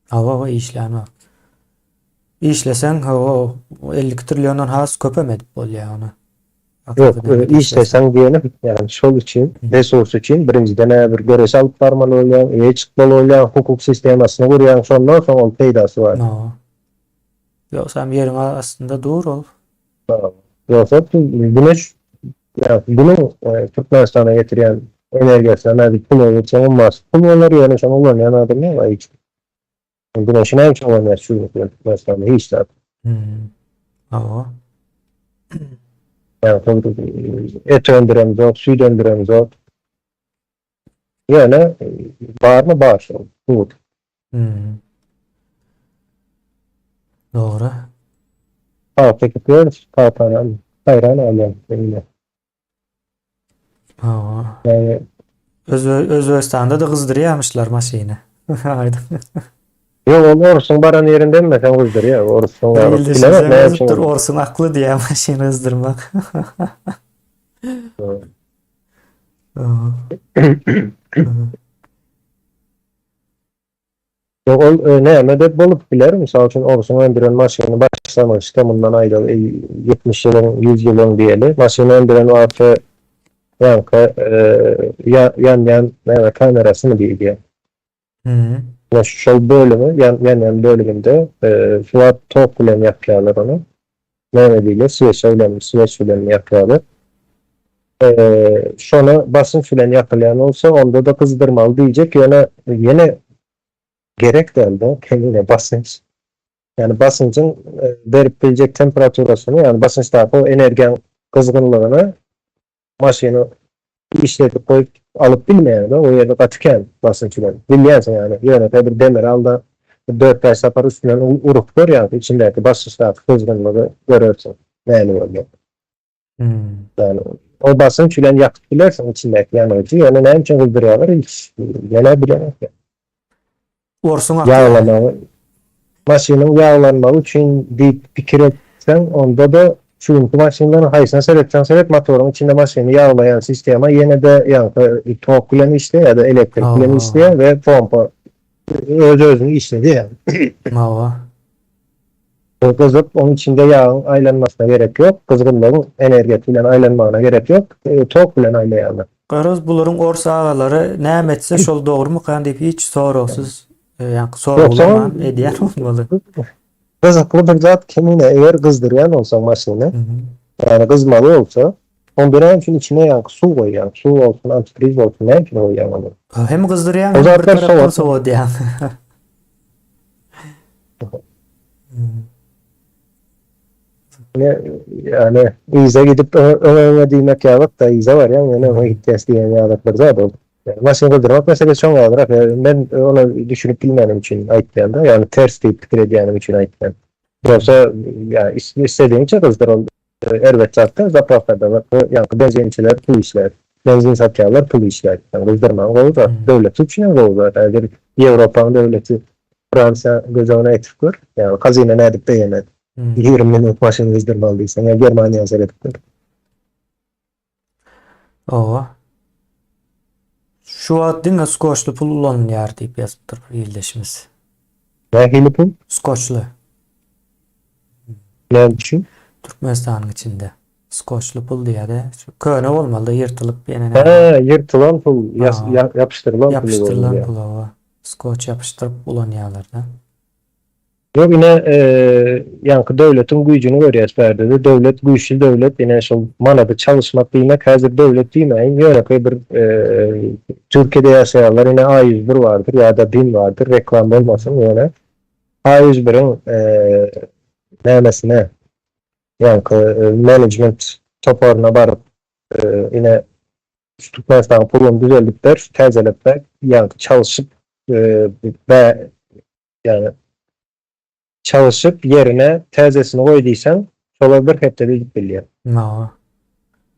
Hawa hawa işlänok. Işleseň hawa 52 trilliondan has köpem edip bolýar ony. Ýok, işleseň diýenim, ýagny şol üçin, resurs üçin birinjiden-ä bir göreş alyp barmaly bolýaň, eýe çykmaly bolýaň, hukuk sistemasyny gurýaň, şondan soň ol peýdasy bar. Hawa. Ýogsam ýeriň astynda dur ol. Ýogsa güneş, ýagny günüň Türkmenistana getirýän energiýasyna nädip pula geçseň ummasyz pul bolar, ýöne şony ulanýan adam ýok hiç. Güneşi näme üçin ulanýar şu gün Türkmenistanda hiç zat. Hawa. Ýa et öndüremzok, süýt öndüremzok. Ýöne barmy bar şol. Dur. Dogry. Pagta ekip ýörüs, pagtany haýran galýan indi. Hawa. Ýagny Özbegistanda-da gyzdyrýarmyşlar maşyny. Aýdyň. Ýok, ol orsuň baran ýerinde hemmesini gyzdyrýar. Orsuň baryp bilemok näme üçin. Orsuň akly diýýär maşyny gyzdyrmak. Ýok, ol näme-de bolup biler, mysal üçin, orsuň öndüren maşyny başlangyçda mundan aýdaly 70 ýyl öň, 100 ýyl öň diýeli, maşyny öndüren wagty ýaňky ýanýan näme kamerasymy diýilýär. Ine şol bölümi, ýanýan bölüminde şu wagt tok bilen ýakýarlar ony. Näme diýilýär, sweça bilen, sweç bilen ýakýarlar. Şony basynç bilen ýakylýan bolsa, onda-da gyzdyrmaly diýjek, ýöne ýene gerek däl-de, kemine basynç. Ýagny basynjyň berip biljek temperaturasyny, ýagny basynçdaky o energiýaň gyzgynlygyny maşyny işledip goýup alyp bilmeýäň-de, o ýerde gaty kän basynç bilen. Bilýänsiň ýagny, ýönekeý bir demir al-da, bir dört-bäş sapar üstünden urup gör, ýagny içindäki basynçdaky gyzgynlygy görersiň, näme bolýar. Ýagny o basynç bilen ýakyp bilersiň içindäki ýangyjy, ýöne näme üçin gyzdyrýarlar hiç men-ä bilemok. Orsuň akly. Ýaglamagy, maşynyň ýaglanmagy üçin diýip pikir etseň, onda-da şu günki maşynlaryň haýsyna seretseň seret, motoryň içinde maşyny ýaglaýan sistema ýene-de ýaňky tok bilen işleýär ýa-da elektrik bilen işleýär we pompa öz-özüni işledýär. Hawa. Gyzyp, onuň içinde ýagyň aýlanmasyna gerek ýok, gyzgynlygyň energiýasy bilen aýlanmagyna gerek ýok, tok bilen aýlaýarlar. Garaz bularyň ors agalary näme etse şol dogrumykan diýip hiç soragsyz ýaňky soraglaman edýän bolmaly. Gyzykly bir zat kemine eger gyzdyrýan bolsaň maşyny, ýagny gyzmaly bolsa, onda näme üçin içine ýaňky suw goýýaň, suw bolsun, antifriz bolsun näme üçin goýýaň ony? Hem gyzdyrýaň hem bir tarapdan sowadýaň. Ýani yza gidip öňe öňe diýmek ýalyk-da, yza barýaň, ýöne öňe gitýäs diýen ýalyk bir zat ol. Maşyn gyzdyrmak meselesi şoň ýalyrak. Men ony düşünip bilmänim üçin aýtýan-da, ýagny ters diýip pikir edýänim üçin aýtýan. Ýogsa ýa isledigiňçe gyzdyr ol erbet zat däl, zapravkada ýaňky benzinçiler pul işlär. Benzin satýanlar pul işlär. Ýagny gyzdyrmaň gowy zat. Döwlet üçin hem gowy zat. Häzir Ýewropanyň döwleti Fransiýa göz öňüne getirip gör. Ýagny hazyna nädip begenmez. 20 minut maşyn gyzdyrmaly diýseň, ýa Germaniýa seredip gör. Owa. Şu wagt diňe skoçly pul ulanylýar diýip ýazypdyr bir ildeşimiz. Nähili pul? Skoçly. Näme üçin? Türkmenistanyň içinde. Skoçly pul diýýär-de. Köne bolmaly-da, ýyrtylyp ýene näme. Hä, ýyrtylan pul, ýapyşdyrylan pul. Ýapyşdyrylan pul, owa. Skoç ýapyşdyryp ulanýarlar-da. Ýok ine ýaňky döwletiň güýjüni görýäs bärde-de döwlet güýçli döwlet ine şol manady çalyşmak diýmek häzir döwlet diýmäýin ýönekeý bir Türkiýede ýaşaýanlar ine A 101 bardyr ýa-da BİM bardyr reklam bolmasyn ýöne A 101-iň nämesine ýaňky menejment toparyna baryp ine şu Türkmenistanyň puluny düzeldip ber şu täzeläp ber ýaňky çalyşyp Ýagny çalyşyp ýerine täzesini goý diýseň, şolar bir hepdede edip bilýär. Hawa.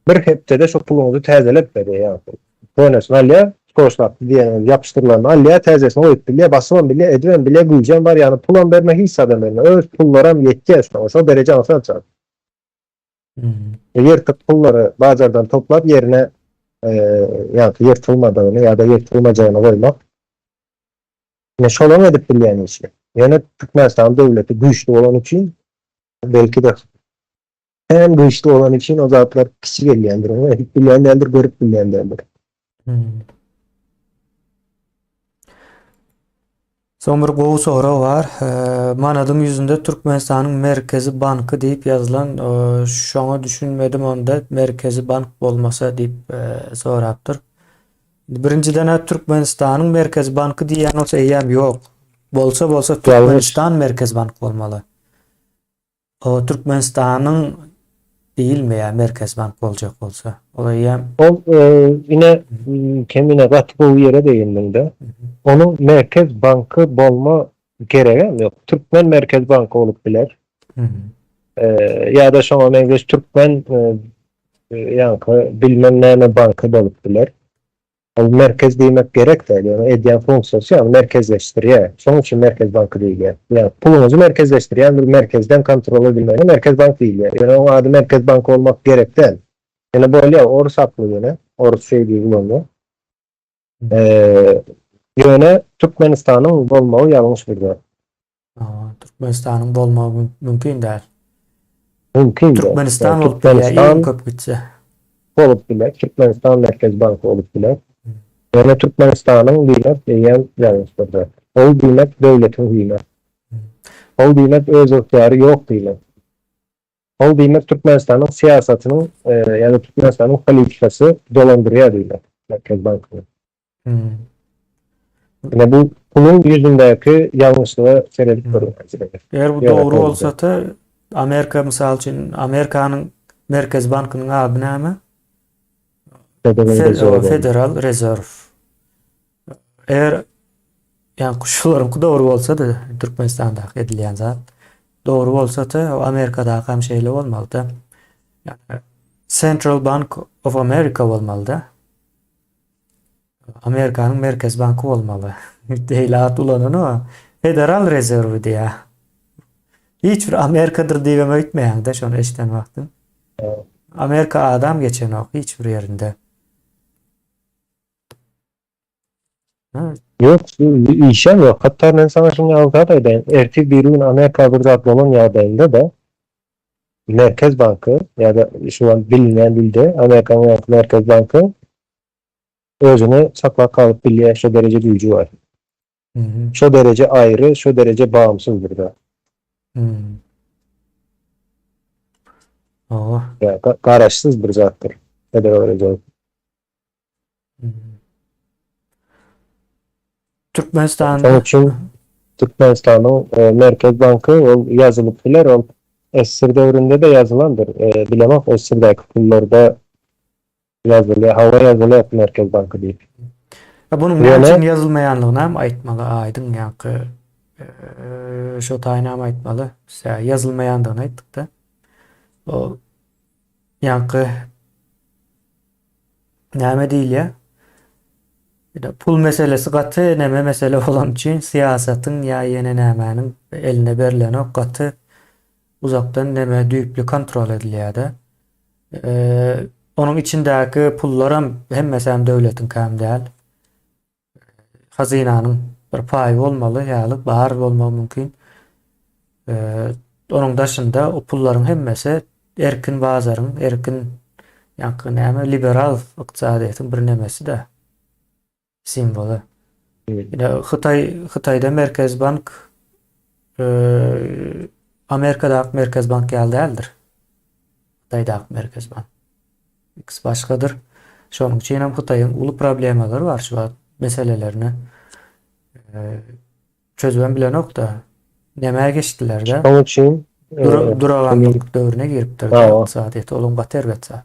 Bir hepdede şo puluňyzy täzelep berýär ýagny. Könesini alýar, skoçlap diýen ýapyşdyrylanyny alýar, täzesini goýup bilýär, basybam bilýär, edibem bilýär, güýjem bar, ýagny pulam berme, hiç zadam berme. Öz pullaram ýetýär şoňa, şo dereje aňsat zat. Ýyrtyk pullary bazardan toplap ýerine ýagny ýyrtylmadygyny ýa-da ýyrtylmajagyny goýmak. Ine şolaň edip bilýän işi. Ýöne Türkmenistan döwleti güýçli bolany üçin belki-de hem güýçli bolany üçin o zatlar kiçi gelýändir. Ony edip bilýän däldir, görüp bilýän däldir. Soň bir gowy sorag bar. Manadyň ýüzünde Türkmenistanyň Merkezi banky diýip ýazylan, şoňa düşünmedim onda Merkezi bank bolmasa diýip sorapdyr. Birinjiden-ä Türkmenistanyň Merkezi banky diýýän bolsa eýýäm ýok. Bolsa bolsa Türkmenistan Merkezi bank bolmaly. O Türkmenistanyň diýilmeýär Merkezi bank boljak bolsa. Ol eýýäm Ol ine Kemine gaty gowy ýere degindiňde. Onuň Merkez banky bolma geregem ýok. Türkmen Merkez banky bolup biler. Ýa-da şoňa meňzeş türkmen ýaňky bilmem näme banky bolup biler. Ol merkez diýmek gerek däl, ýöne edýän funksiýasy ýagny merkezleşdirýär. Şonuň üçin merkez banky diýilýär. Ýagny puluňyzy merkezleşdirýän bir merkezden kontrol edilmegine merkez bank diýilýär. Ýöne oň ady merkez banky bolmak gerek däl. Ýöne bolýar, orus hakly ýöne, orus şeý diýip ulanýar. Ýöne Türkmenistanyň bolmagy ýalňyş bir zat. Türkmenistanyň bolmagy mümkin däl. Mümkin däl. Türkmenistan bolup bilýär, iň köp gitse. Bolup biler. Türkmenistan Merkez banky bolup biler. Ýöne Türkmenistanyň diýmek eýýäm ýalňyş bir zat. Ol diýmek döwletiň diýmek. Ol diýmek öz ygtyýary ýok diýmek. Ol diýmek Türkmenistanyň syýasatynyň ýa-da Türkmenistanyň politikasy dolandyrýar diýmek Merkez bankyny. Ine bu puluň ýüzündäki ýalňyşlyga seredip görüň. Eger bu dogry bolsa-da Amerika mysal üçin Amerikanyň Merkez bankynyň ady näme? Federal Rezerw. Eger ýa şularyňky dogry bolsa-da Türkmenistandaky edilýän zat dogry bolsa-da Amerikadaky hem şeýle bolmalyda. Central Bank of America bolmalyda. Amerikanyň Merkezi banky bolmaly. Beýle at ulanany Federal rezerwi diýýär. Hiç bir Amerikadyr diýibem öýtmeýäň-de şony eşiden wagtyň. Amerika adam geçenok hiç bir ýerinde. Ýok, işem ýok. Hatda men saňa şuny ýaly zat aýdaýyn. Ertir biri gün Amerika bir zat bolan ýagdaýynda-da Merkez banky ýa-da şu an bilinýän dilde Amerikanyň Merkez banky özüni saklap galyp bilýär, şo dereje güýji bar. Şo dereje aýry, şo dereje bagymsyz bir zat. Hawa. Garaşsyz bir zatdyr. Federal Rezerw. Türkmenistanda Şonuň üçin Türkmenistanyň e, Merkez banky ol ýazylyp biler, ol SSR döwründe-de ýazylandyr. Bilemok SSR-däki pullarda ýazylýar, hawa ýazylýar Merkez banky diýip. Ya bunuň näme üçin ýazylmaýanlygyny hem aýtmaly aýdyň ýaňky şo taýyny hem aýtmaly. Ýazylmaýandygyny aýtdykda. O ýaňky näme diýilýär? Bir pul meselesi gaty neme mesele bolan üçin syýasatyň ýa ýene nämäniň eline berlenok gaty uzakdan neme düýpli kontrol edilýär-de. Onuň içindäki pullaram hemmesem döwletiňkäm däl. Hazynanyň bir paýy bolmaly ýaly bar bolmagy mümkin. Onuň daşynda o pullaryň hemmesi erkin bazaryň, erkin ýaňky näme liberal ykdysadyýetiň bir nemesi-de simwoly. Ine Hytaý Hytaýda Merkez bank Amerikadaky Merkez bank ýaly däldir. Hytaýdaky Merkez bank. Ikisi başgadyr. Şonuň üçin hem Hytaýyň uly problemalary bar şu wagt meselelerini çözübem bilenok-da. Nämä geçdiler-de? Şonuň üçin duraganlyk döwrüne giripdir ykdysadyýet. Olam gaty erbet zat.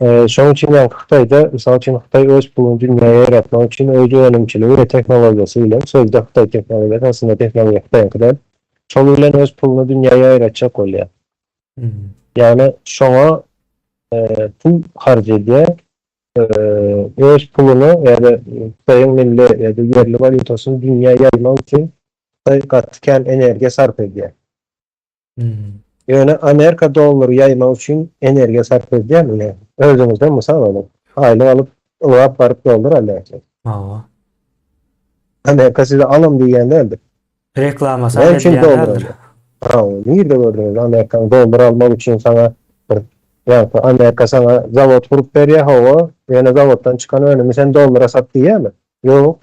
Şonuň üçin ýaňky Hytaýda, mysal üçin, Hytaý öz puluny dünýä ýaýratmak üçin öz önümçiligi we tehnologiýasy bilen, sözde Hytaý tehnologiýasy, aslynda tehnologiýa Hytaýyňky däl, şol bilen öz puluny dünýä ýaýratjak bolýar. Ýagny şoňa pul harç edýär, öz puluny ýa-da Hytaýyň milli ýa-da ýerli walýutasyny dünýä ýaýmak üçin Hytaý gaty kän energiýa sarp edýär. Ýöne Amerika dollary ýaýmak üçin energiýa sarp edýärmi näme? Özüňizden mysal alyň. Aýlyk alyp, ylgap baryp dollar alýarsyňyz. Hawa. Amerika size alyň diýýän däldir. Reklamasy Näme üçin dollar alýar? Hawa, nirde gördüňiz Amerikanyň dollar almak üçin saňa bir ýa-da Amerika saňa zawod gurup berýär, hawa, ýöne zawoddan çykan önümi sen dollara sat diýýärmi? Ýok.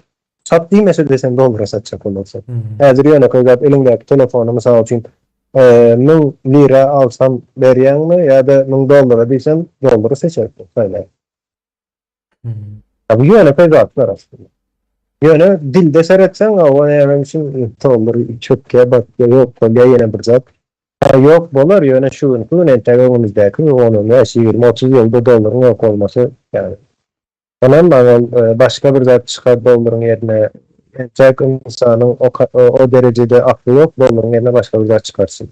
Sat diýmese-de sen dollara satjak bolarsyň. Häzir ýönekeý zat eliňdäki telefony mysal üçin 1000 lira alsam berýäňmi ýa-da 1000 dollara diýsem dollary seçersiň saýlap. Bu ýönekeý zatlar aslynda. Ýöne dilde seretseň o näme üçin dollar çökýär, batýar, ýok bolýar ýene bir zat. Ýok bolar ýöne şu günki gün entäk öňümizdäki on, on bäş, 20, 30 ýylda dollaryň ýok bolmasy ýagny Ynanmaň ol başga bir zat çykar dollaryň ýerine entäk ynsanyň o derejede akly ýok dollaryň ýerine başga bir zat çykarsyn.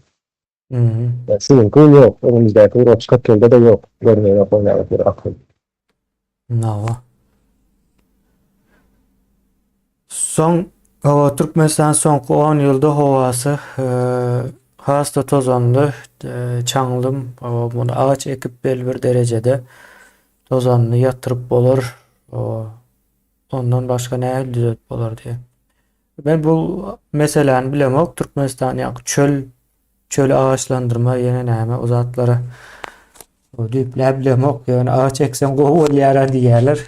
Şu günki gün ýok öňümizdäki bir 30-40 ýylda-da ýok görmeýän ol ýaly bir akyl. Hawa. Soň hawa Türkmenistan soňky 10 ýylda howasy has-da tozanly, çaňlym, hawa muny agaç ekip belli bir derejede Tozanyny ýatyryp bolar. Ondan başga nähili düzetip bolar diýip. Men bu meseläni bilemok. Türkmenistan ýa çöl, çöli agaçlandyrma ýene näme o zatlara düýpläp bilemok. Ýöne agaç ekseň gowy bolýar diýýärler.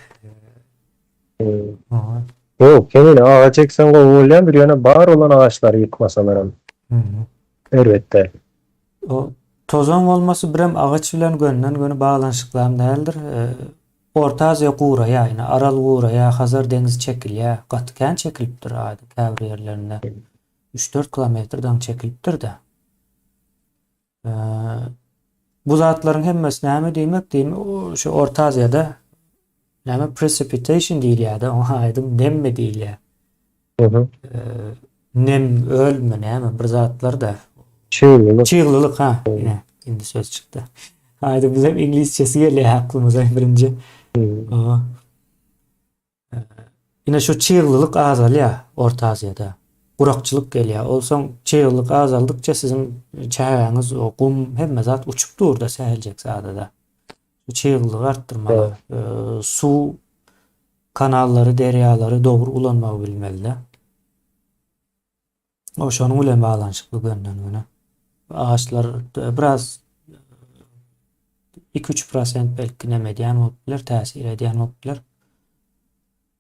Ýok, kemine agaç ekseň gowy bolýandyr, ýöne bar bolan agaçlary ýykmasalaram erbet däl. O tozan bolmasy birem agaç bilen gönden-göni baglanyşyklam däldir. Orta Aziýa guraýar, ine Aral guraýar, Hazar deňizi çekilýär. Gaty kän çekilipdir aýdyň käbir ýerlerinde. 3-4 kilometr daň çekilipdir-de. Bu zatlaryň hemmesi näme diýmek diýme, şu Orta Aziýada näme precipitation diýilýär-de, oňa aýdyň nemmi diýilýär. Mhm. Nem ölme näme bir zatlar-da. Çyglylyk. Çyglylyk ha, ine indi söz çykdy. Aýdyň bize iňlisçesi gelýär aklymyza birinji. Aha. Ine şu çyglylyk azalýar Orta Aziýada. Gurakçylyk gelýär. Ol soň çyglylyk azaldykça siziň çägäňiz, o gum hemme zat uçup dur-da säheljek zadada. Şu çyglylygy artdyrmaly. Suw kanallary, derýalary dogry ulanmagy bilmeli-de. O şonuň bilen baglanyşykly gönden-göni. Agaçlar biraz 2-3 prosent belki neme edýän bolup biler, täsir edýän bolup biler.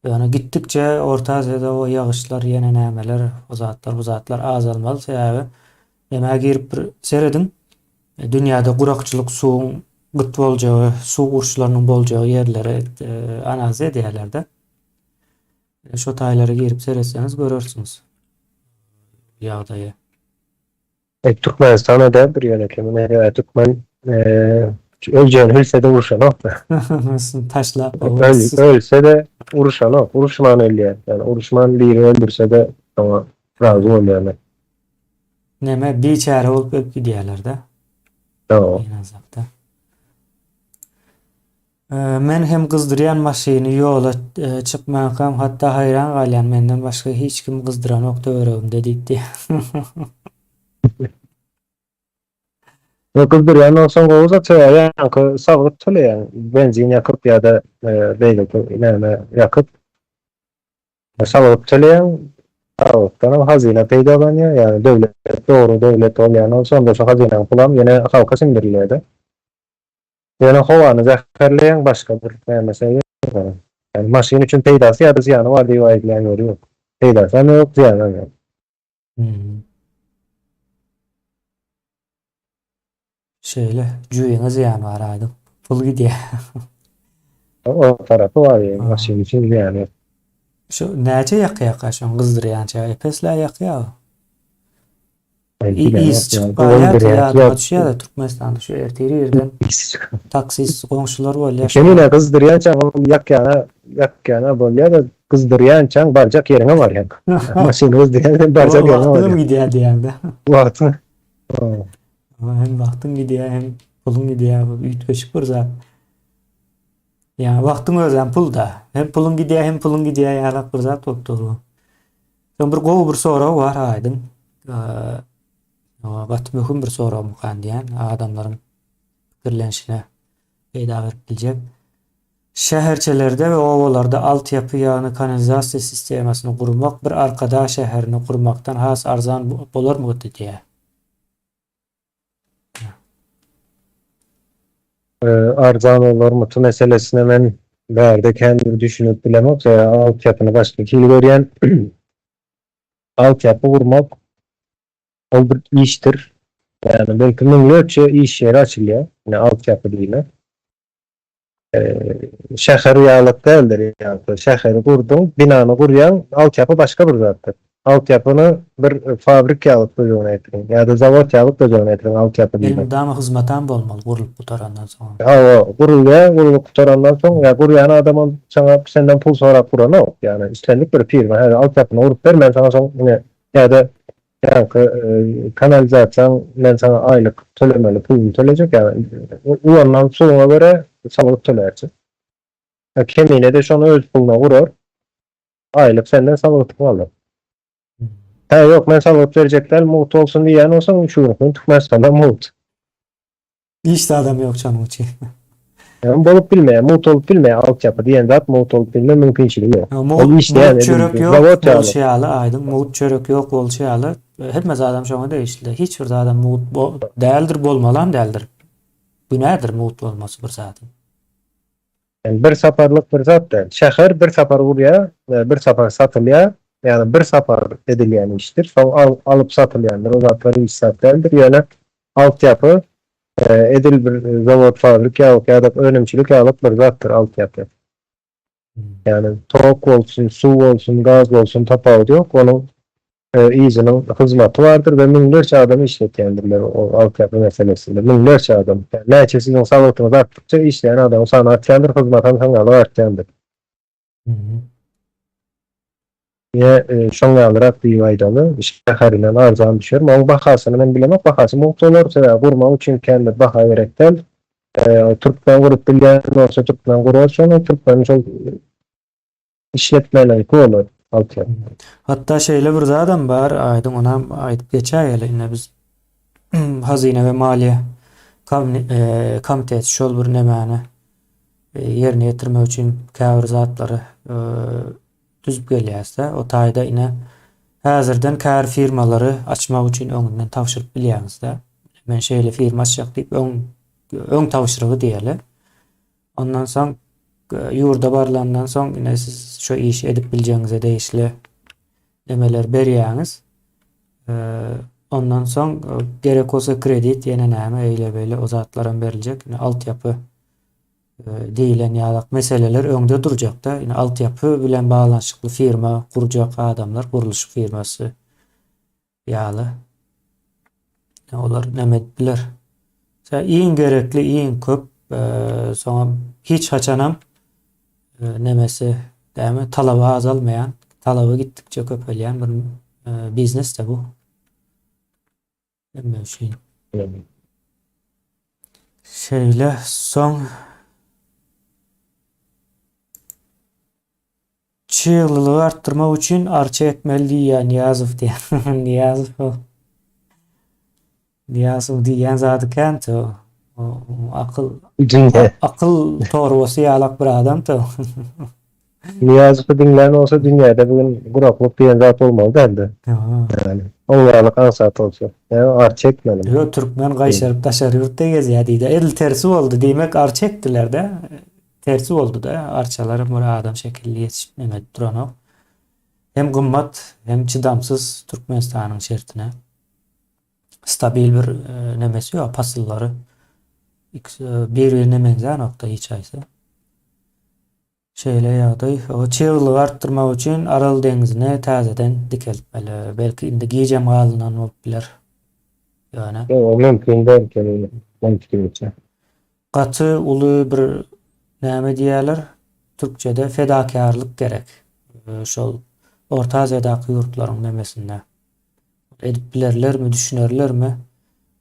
Ýöne gitdikçe Orta Aziýada o ýagyşlar, ýene nämeler, o zatlar, bu zatlar azalmaly. Sebäbi nämä girip bir serediň, dünýäde gurakçylyk, suwuň gyt boljagy, suw uruşlarynyň boljagy ýerleri analiz edýärler-de. Şo taýlara girip seretseňiz görersiňiz. ýagdaýa. E, Türkmenistana däldir ýöne kemine ýa türkmen e, öljegini bilse-de urşanok. Taşlap Öl, ölse-de uruşanok. Uruşman ölýär. Yani uruşman biri öldürse-de oňa razy bolýarlar. Neme biçäre bolup ölüp gidýärler-de. Tamam. Ynansak-da. Men hem gyzdyrýan maşyny ýola çykmankam hatda haýran galýan menden başga hiç kim gyzdyranok töweregimde diýipdi. Ýok gyzdyrýan bolsaň gowy zat sebäbi ýaňky salgyt töleýäň benzin ýakyp ýa-da beýleki näme ýakyp salgyt töleýäň salgytdanam hazyna peýdalanýar ýagny döwlet dogry döwlet bolýan bolsa onda şo hazynanyň pulam ýene halka siňdirilýär-de. Ýöne howany zäherleýäň başga bir nämesi ýok. Ýani maşyn üçin peýdasy ýa-da zyýany bar diýip aýdylýan ýeri ýok. Peýdasy hem ýok, zyýany hem ýok. Şeýle, jübiňe zyýany bar aýdyň. Pul gidýär. O tarapy bar, ýöne maşyn üçin zyýany ýok. Şu näçe ýakýarka şoň gyzdyrýança epesle ýakýar. Is çykyp galýar ýadyma düşýär Türkmenistanda şu ertir irden taksist goňşular bolýar. Kemine gyzdyrýançaň ol ýakýana ýakýana bolýar-da gyzdyrýançaň barjak ýeriňe barýaň. Maşyny gyzdyrýan sen barjak ýeriňe barýaň. Wagtyňam gidýär diýýäňdä. Wagtyň. Hem wagtyň gidýär hem puluň gidýär bu üýtgeşik bir zat. Ýa wagtyň özem pul-da. Hem puluň gidýär hem puluň gidýär ýalak bir zat bolup dur bu. Soň bir gowy bir sorag bar Aýdyň. Gaty möhüm bir soragmykan diýýän, adamlaryň pikirlenişine peýda berip biljek. Şäherçelerde we obalarda altyapy ýagny kanalizasiýa sistemasyny gurmak bir Arkadag şäherini gurmakdan has arzan bolarmydy diýýär. Arzan bolarmydy meselesine men bärde kän bir düşünip bilemok. Sebäbi altyapyny başga hili görýän. Altyapy gurmak ol bir işdir. Ýagny belki müňlerçe iş ýeri açylýar. Ine altyapy diýmek. Şäher ýalyk däldir. Ýagny şäheri gurduň, binany gurýaň, altyapy başga bir zatdyr. Altyapyny bir fabrik ýalyk göz öňüne getiriň ýa-da zawod ýalyk göz öňüne getiriň altyapy diýmek. Elmydama hyzmatam bolmaly gurlup gutarandan soň. Hawa, gurulýar, gurlup gutarandan soň ýa gurýan adamam saňa senden pul sorap guranok. Ýagny islendik bir firma häzir altyapyny gurup ber, men saňa soň ine ýa-da Ýaňky kanalizasiýaň men saňa aýlyk tölemeli puluny tölejek, ýagny ulanylan suwuňa görä salgyt tölärsiň. Kemine-de şony öz puluna gurar, aýlyk senden salgytyňy alar. Hä, ýok, men salgyt berjek däl, mugt bolsun diýýän bolsaň, şu gün Türkmenistanda mugt. Hiç zadam ýok şonuň üçin. Ýa bolup bilmeýär, mugt bolup bilmeýär, altyapy diýen zat mugt bolup bilme mümkinçiligi ýok. Ol işleýän mugt çörek ýok bolşy ýaly aýdyň, mugt çörek ýok bolşy ýaly, hemme zadam şoňa degişli. Hiç bir zadam mugt däldir, bolmalam däldir. Günädir mugt bolmasy bir zadyň. Yani bir saparlyk bir zat däl. Şäher bir sapar gurýar, bir sapar satylýar. Ýagny bir sapar edilýän işdir. Soň al, alyp satylýandyr. O zatlar hiç zat däldir. Ýöne altyapy edil bir zawod, fabrik ýalyk ýa-da önümçilik ýalyk bir zatdyr altyapy. Ýagny tok bolsun, suw bolsun, gaz bolsun tapawudy ýok. Onuň yzynyň hyzmaty bardyr we müňlerçe adam işletýändirler o altyapy meselesinde. Müňlerçe adam. Näçe siziň salgytyňyz artdykça işleýän adamyň sany artýandyr, hyzmatam şoň ýaly artýandyr. Ýa şoň ýalyrak diýip aýdaly, şäherinden arzan düşer. Oň bahasyny men bilemok, bahasy mugt bolar, sebäbi gurmak üçin kän bir baha gerek däl. Türkmen gurup bilýän bolsa türkmen gurar şony, türkmen şol işletmäniňki bolar altyapy. Hatda şeýle bir zadam bar, Aýdyň onam aýdyp geçäýeli, ine biz Hazyna we maliýe komiteti şol bir nemäni ýerine ýetirmek üçin käbir zatlary düzüp gelýäs-de. O taýda ine häzirden käbir firmalary açmak üçin öňünden tabşyryp bilýäňiz-de. Men şeýle firma açjak diýip öň öň tabşyrygy diýeli. Ondan soň ýurda barlandan soň ine siz şu işi edip biljegiňize degişli nemeler berýäňiz. Ondan soň gerek bolsa kredit ýene näme eýle beýle o zatlaram beriljek. Ine altyapy diýlen ýalak meseleler öňde durjakda. Ine altyapy bilen baglanyşykly firma gurjak adamlar, gurluşyk firmasy. Ýaly. Olar näme edip biler? Iň gerekli, iň köp, soňam hiç haçanam nemesi dämi talaby azalmaýan, talaby gitdikçe köpelýän bir biznes-de bu. Hemme üçin. Şeýle soň çyglylygy artdyrmak üçin arça ekmeli diýýär Nyýazow diýýär. Nyýazow o. Nyýazow diýýän zady kän to. Akyl akyl torbasy ýalak bir adam to. Nyýazowy diňlän bolsa dünýäde bu gün guraklyk diýen zat bolmaly däldi. Ýani oň ýaly aňsat bolsa. Ýa arça ekmeli. Ýo türkmen gaýşaryp daşary ýurtda gezýär diýdi. Edil tersi boldy. Diýmek arça ekdiler-de. Tersi boldy-da. Arçalaram bir adam şekilli ýetişip neme edip duranok. Hem gymmat, hem çydamsyz Türkmenistanyň şertine. Stabil bir nemesi ýok, pasyllary bir-birine meňzänok-da hiç haýsy. Şeýle ýagdaý. O çyglygy artdyrmak üçin Aral deňzini täzeden dikeltmeli. Belki indi gijem galynan bolup biler. Ýöne. Ýok, o mümkin däl ekeni, meň pikirimçe. Gaty uly bir näme diýýärler, türkçede fedakärlik gerek. Şol Orta Aziýadaky ýurtlaryň nemesinde. Edip bilerlermi, düşünerlermi?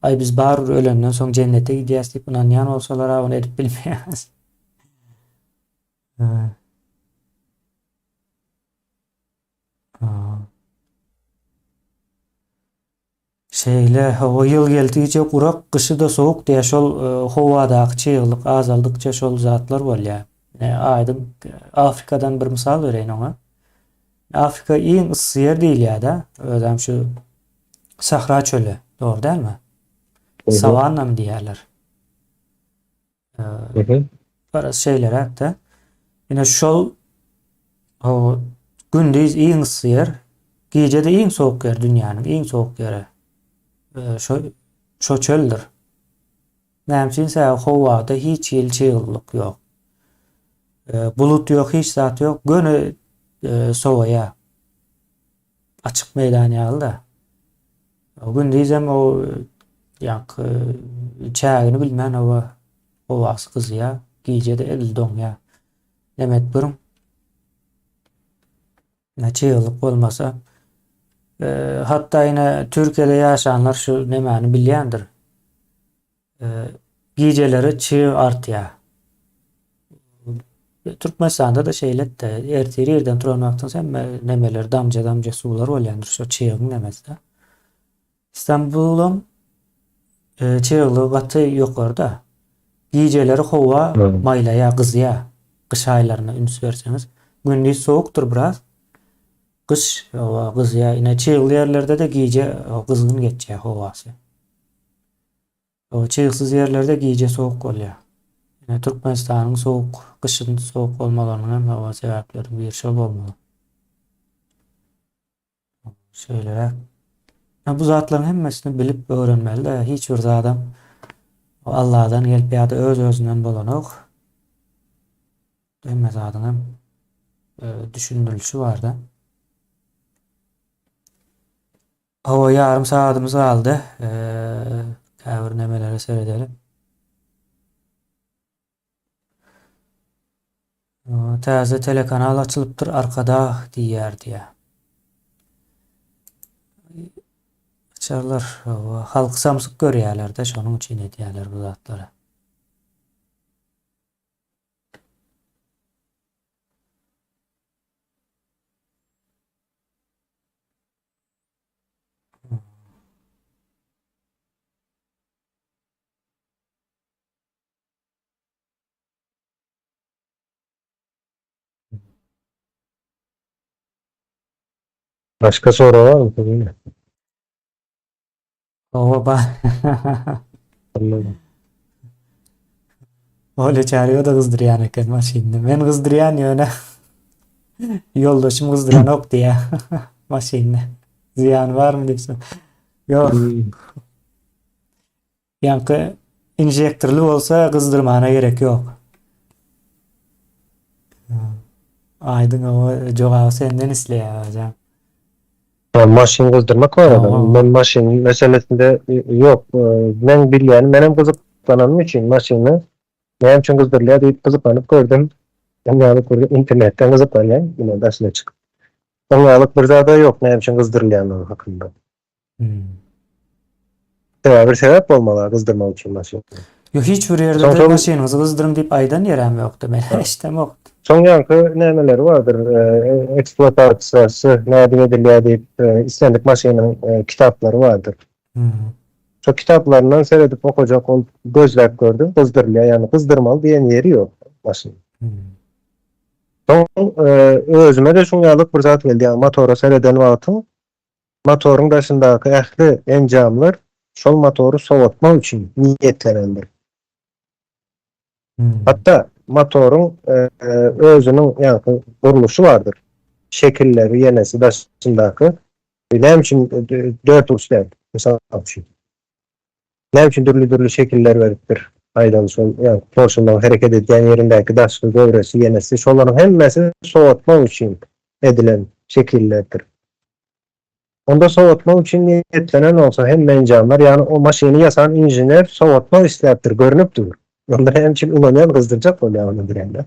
Aý biz barybir ölenden soň jennete gidýäs diýip ynanýan bolsalar-a ony edip bilmeýäs. Şeýle, hawa, ýyl geldigiçe gurak, gyşy-da sowuk diýýär. Şol howadaky çyglyk azaldykça şol zatlar bolýar. Aýdyň, Afrikadan bir mysal bereýin oňa. Afrika iň yssy ýer diýilýär-de, özem şu Sahra çöli, dogry dälmi? Sawannamy diýýärler. Garaz şeýleräk-de. Ine şol o gündiz iň yssy ýer, gije-de iň sowuk ýer dünýäniň iň sowuk ýeri. Şo şo çöldür. Näme üçin? Sebäbi howada hiç hili çyglylyk ýok. Bulut ýok, hiç zat ýok. Göni sowaýar. Açyk meýdan ýaly-da. Gündizem o ýaňky çägini bilmän oba howasy gyzýar, gije-de edil doňýar. Neme edip görüň. Ne çyglyk bolmasa. Hatda ýene Türkiýede ýaşanlar şu nemäni bilýändir. Gijeleri çyg artýar. Türkmenistanda-da şeýle-de. Ertir irden turan wagtyňyz hemme nemeler damja-damja suwlar bolýandyr şo çygyň nemesi-de. Istanbulyň çyglygy gaty ýokarda. Gijeleri howa maýlaýar, gyzýar. Gyş aýlarynda üns berseňiz. Gündiz sowukdyr biraz. Gyş howa gyzýar. Ine çygly ýerlerde-de gije gyzgyn geçýär howasy. Çygsyz ýerlerde gije sowuk bolýar. Ine Türkmenistanyň sowuk, gyşyn sowuk bolmalarynyň hem howa sebäpleriniň biri şol bolmaly. Şeýleräk. Bu zatlaryň hemmesini bilip öwrenmeli-de, hiç bir zadam Alladan gelip ýa-da öz-özünden bolanok. Hemme zadyň hem düşündirilişi bar-da. Hawa ýarym sagadymyz galdy. Käbir nemelere seredelim. Täze telekanal açylypdyr Arkadag diýýär diýýär. Açarlar. Halky samsyk görýärler-de, şonuň üçin edýärler bu zatlary. Başga sorag barmy siziň? Hawa bar. Ol çaryýa da gyzdyrýan eken maşynyny. Men gyzdyrýan ýöne ýoldaşym gyzdyranok diýýär maşynyny. Zyýany barmy diýip. Ýok. Hmm. Ýaňky injektorly bolsa gyzdyrmana gerek ýok. Aýdyň o jogaby senden isleýär hojam. Maşyn gyzdyrmak barada. Men maşyn meselesinde ýok. Meň bilýänim, menem gyzyklananym üçin maşyny näme üçin gyzdyrylýar diýip gyzyklanyp gördüm. Oň ýaly bir internetden gyzyklanýan, ine daşyna çykyp. Oň ýaly bir zada ýok näme üçin gyzdyrylýanlygy hakynda. Sebäbi bir sebäp bolmaly gyzdyrmak üçin maşyny. Ýok hiç bir ýerde de maşynyňyzy gyzdyryn diýip aýdan ýerem ýokdy men eşdemok. Soň ýaňky nämeleri bardyr ekspluatasiýasy nädip edilýär diýip islendik maşynyň kitaplary bardyr. Şo kitaplaryndan seredip okajak bolup gözläp gördüm gyzdyrylýar ýagny gyzdyrmaly diýen ýeri ýok maşynyň. Soň özüme-de şuň ýalyk bir zat geldi ýagny motora sereden wagtyň Motoryň daşyndaky ähli enjamlar şol motory sowatmak üçin niýetlenendir. Hatda motoryň özüniň ýaňky gurluşy bardyr. Şekilleri ýenesi daşyndaky. Näme üçin dörtburç däl, mysal üçin? Näme üçin dürli-dürli şekiller beripdir? Aýdaly şol ýaňky porşunlaryň hereket edýän ýerindäki daşky göwresi ýenesi şolaryň hemmesi sowatmak üçin edilen şekillerdir. Onda sowatmak üçin niýetlenen bolsa hemme enjamlar, ýagny o maşyny ýasan inžener sowatmak isläpdir, görnüp dur. Onda näme üçin ulanýan gyzdyrjak bolýar ony birende.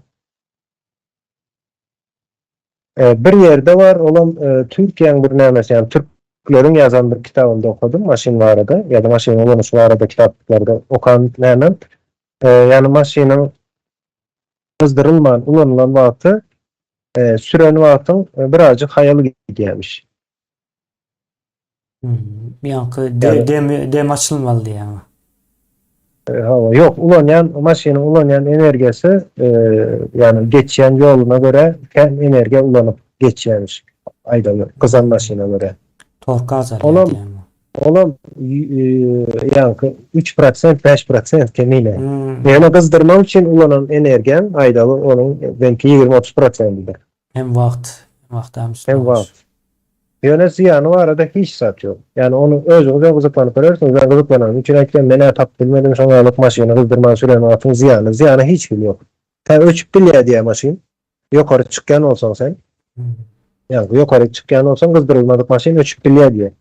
Bir ýerde bar, olam Türkiýäň bir nämesi, ýagny türkleriň ýazan bir kitabynda okadym maşyn barada ýa-da maşynyň ulanyşy barada kitaplarda okan nämem. Ýagny maşynyň gyzdyrylman ulanylan wagty süren wagtyň birazjyk haýal gidýärmiş. Ýaňky dem dem açylmaly diýýäňmi? Hawa, ýok, ulanýan maşynyň ulanýan energiýasy, ýagny geçýän ýoluna görä kän energiýa ulanyp geçýärmiş. Aýdaly, gyzan maşyna görä. Tork azalýar diýýäňmi? Olam ýaňky 3%, 5% kemine. Ýöne gyzdyrmak üçin ulanan energiýaň aýdaly onuň belki 20-30 prosentidir. Hem wagt, wagt hem Hem wagt. Ýöne zyýany barada hiç zat ýok. Ýagny ony özüňiz hem gyzyklanyp görersiňiz. Men gyzyklananym üçin aýtýan, men-ä tapyp bilmedim şoň ýalyk maşyny gyzdyrman süren wagtyň zyýany. Zyýany hiç hili ýok. Tä öçüp bilýär diýýär maşyn. Ýokary çykýan bolsaň sen. Ýaňky ýokary çykýan bolsaň gyzdyrylmadyk maşyn öçüp bilýär diýýär.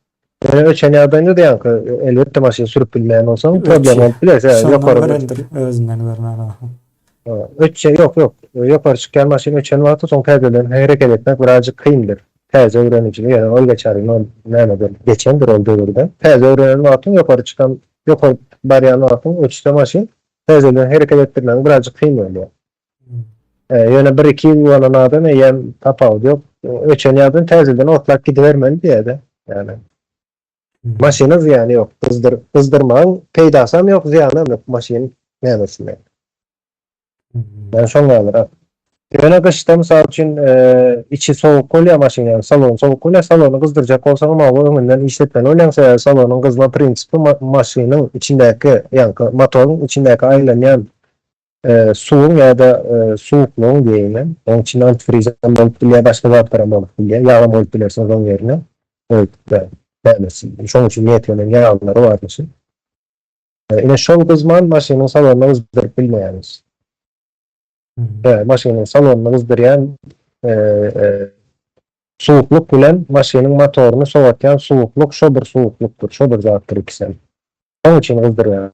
Ýöne öçen ýagdaýynda-da ýaňky elbetde maşyn sürüp bilmeýän bolsaň problem bolup biler. Sebäbi ýokary görendir özünden görmän Öçe ýok ýok. Ýokary çykýan maşyn öçen wagty soň täzeden hereket etmek birazjyk kyndyr. Täze öwrenijini ýöne ol geçer ol nämedir geçendir ol döwürde. Täze öwrenen wagtyň ýokary çykan ýokary barýan wagtyň öçse maşyn täzeden hereket etdirmegiň birazjyk kyn bolýar. Ýöne bir-iki ýyl bolan adam eýýäm tapawudy ýok. Öçen ýagdaýyn täzeden otlap gidibermeli diýýär-de. Ýagny maşyna zyýany ýok. Gyzdyr, gyzdyrmagyň peýdasam ýok, zyýanam ýok maşyn nämesinde. Ýagny şoň ýalyrak. Ýöne gyşda mysal üçin içi sowuk bolýar maşyn, ýagny salon sowuk bolýar. Salony gyzdyrjak bolsaňam hawa öňünden işletmeli bolýaň, sebäbi salonyň gyzma prinsipi maşynyň içindäki, ýaňky motoryň içindäki aýlanýan Suwuň ýa-da suwuklygyň diýeýin men. Onuň içinde antifriz hem bolup bilýär, başga zatlar hem bolup bilýär. Ýagam goýup bilersiňiz onuň ýerine. Goýup nämesi, şonuň üçin niýetlenen ýaglary bar diýsin. Ine şol gyzman maşynyň salonyna gyzdyryp bilmeýäňiz. Maşynyň salonyny gyzdyrýan suwuklyk bilen maşynyň motoryny sowatýan suwuklyk şo bir suwuklykdyr, şo bir zatdyr ikisem. Şonuň üçin gyzdyrýar.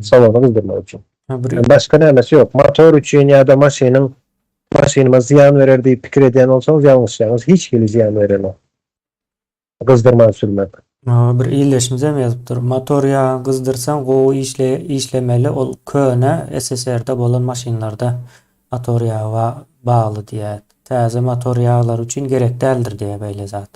Salony gyzdyrmak üçin. Başga nämesi ýok. Motor üçin ýa-da maşynyň maşynyma zyýan berer diýip pikir edýän bolsaňyz ýalňyşýaňyz. Hiç hili zyýan berenok. Gyzdyrman sürmek. Bir ildeşimiz hem ýazypdyr. Motor ýagyny gyzdyrsaň gowy işle işlemeli ol köne SSR-de bolan maşynlarda motor ýagy bagly diýýär. Täze motor ýaglary üçin gerek däldir diýýär beýle zat.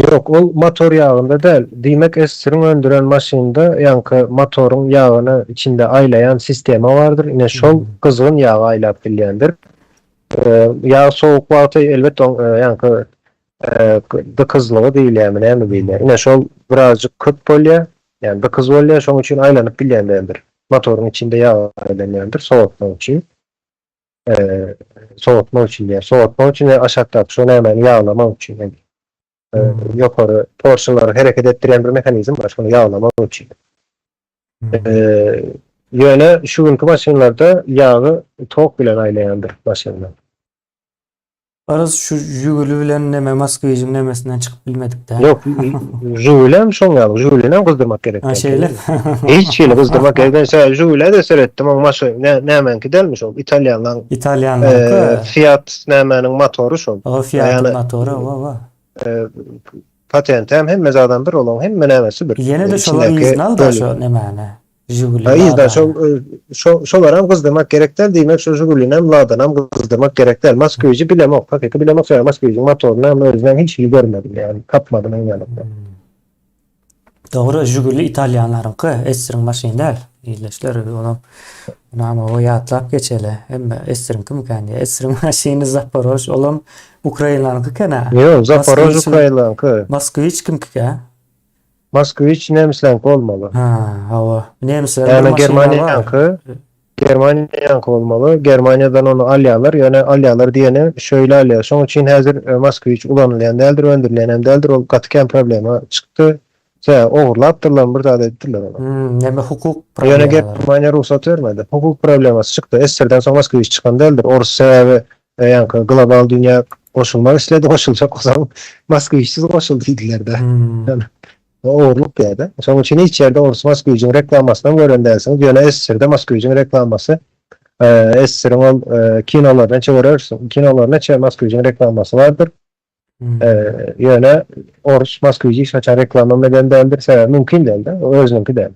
Ýok, ol motor ýagynda däl. Diýmek SSR-iň öndüren maşynynda ýaňky motoryň ýagyny içinde aýlaýan sistema bardyr. Ine şol gyzgyn ýagy aýlap bilýändir. Ýag sowuk wagty elbetde oň ýaňky dykyzlygy diýilýärmi näme diýilýär. Ine şol birazjyk köp bolýar. Ýagny dykyz bolýar, şoň üçin aýlanyp bilýän däldir. Motoryň içinde ýag aýlanýandyr sowatmak üçin. Sowatmak üçin diýýär. Sowatmak üçin we aşakdaky şo nämäni ýaglamak üçin. Ýagny ýokary porşenlary hereket etdirýän bir mehanizm bar, şony ýaglamak üçin. Ýöne şu günki maşynlarda ýagy tok bilen aýlaýandyr maşynlar. Garaz şu Žiguli bilen neme Moskwijiň nemesinden çykyp bilmedik-dä. Ýok, Žigulem şoň ýaly, Žigulinem gyzdyrmak gerek Ha däl. şeýle. Hiç hili gyzdyrmak gerek däl. Sebäbi Žigulä-de seretdim, oň maşy nä nämäňki dälmi şol, italýanlaň Italýanlaňky. Fiat nämäniň motory şol. O Fiatyň motory, hawa, hawa. Patenti hem hemme zadam bir olaň hemme nämesi bir. Ýene-de şolar yzyna aldy şo nemäni. Žiguli. Ha yzda şol şo şolaram gyzdyrmak gerek däl diýmek şo Žigulinem Ladanam gyzdyrmak gerek däl. Moskwiçi bilemok hakyky bilemok sebäbi Moskwiçiň motorynam özünem hiç hili görmedim ýagny tapmadym öň ýanymda. Dogry Žiguli italýanlaryňky Esseriň maşyny däl. Ildeşler onam onam o ýatlap geçeli. Hemme Esseriňkimikän diýýär. Esseriň maşyny Zaporož olam Ukrainanyňky eken-ä. Ýok Zaporož Ukrainanyňky. Moskwiç kimkikä? Moskwiç nemisleňki bolmaly. Ha, hawa. Nemisler bir Ýagny maşyn bar. Germaniýaňky, Germaniýaňky bolmaly. Germaniýadan ony alýarlar. Ýöne alýarlar diýeni şöyle alýar. Şoň üçin häzir e, Moskwiç ulanylýan däldir, öndürilýän hem däldir. Ol gaty kän problema çykdy. Sebäbi ogurlapdyrlar, bir zat edipdirler ony. Hmm, neme hukuk Ýöne problemalary. Germaniýa rugsat bermedi. Hukuk problemasy çykdy. SSR-den soň Moskwiç çykan däldir. Orus sebäbi e, ýaňky global dünýä goşulmak isledi, goşuljak bolsaň Moskwiçsiz goşul diýdiler-de. Hmm. Yani, ogurlyk ýa-da. Şonuň üçin hiç ýerde orus Moskwiçiň reklamasyny gören dälsiňiz. Ýöne SSR-de Moskwiçiň reklamasy e, SSR-iň ol e, kinolaryna çevirersiň. Kinolaryna çe Moskwiçiň reklamasy bardyr. Hmm. E, ýöne orus Moskwiç hiç haçan reklama eden däldir. Sebäbi mümkin däldi. O özüniňki däl.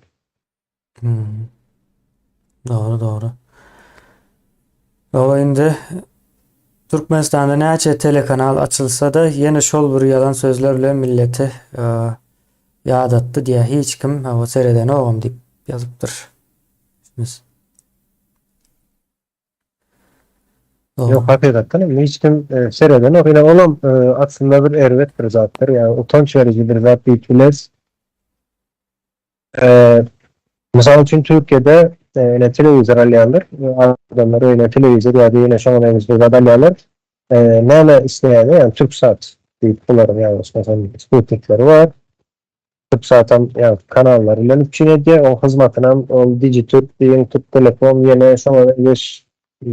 Hmm. Dogry, dogry. Baba indi Türkmenistanda näçe telekanal açylsa-da ýene şol bir ýalan sözler bilen milleti e, ýadatdy diýä hiç kim o seredenogam diýip ýazypdyr. Biz. Dogry. Yok hakykatdan hem hiç kim e, seredenok. Ýöne olam e, aslynda bir erbet bir zatdyr. Yani utanç verici bir zat diýip bileriz. E, Mysal üçin Türkiýede e, ýene telewizor alýanlar, e, adamlar öýüne telewizor ýa-da ýene şoňa meňzeş bir zat alýarlar. E, näme isleýärler? Ýagny Türksat diýip bularyň ýalňyşmasam sputnikleri bar. Türksatam ýagny kanallar bilen üpjün edýär. Oň hyzmatynam ol Digitürk diýen Türk Telekom ýene şoňa meňzeş e,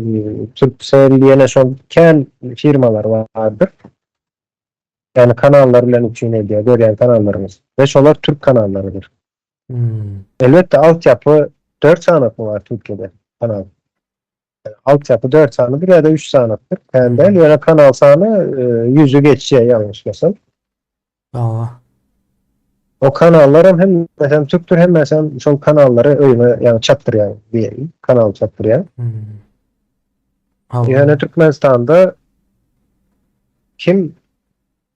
Turkcell ýene şol kän firmalar bardyr. Ýagny kanallar bilen üpjün edýär, görýän kanallarymyz. We şolar türk kanallarydyr. Hmm. Elbetde altyapy 4 sany var Türkiye'de kanal. Yani altyapy 4 sanydyr ya da 3 sanydyr. Kän däl, ýöne kanal sany e, yüzü geçýär ýalňyşmasam. Hawa. O kanallaram hem mesela Türktür hem mesela şol kanallary öýüme ýagny çatdyrýar diýelim. Kanal çatdyrýar. Hmm. Hawa. Ýöne Türkmenistanda kim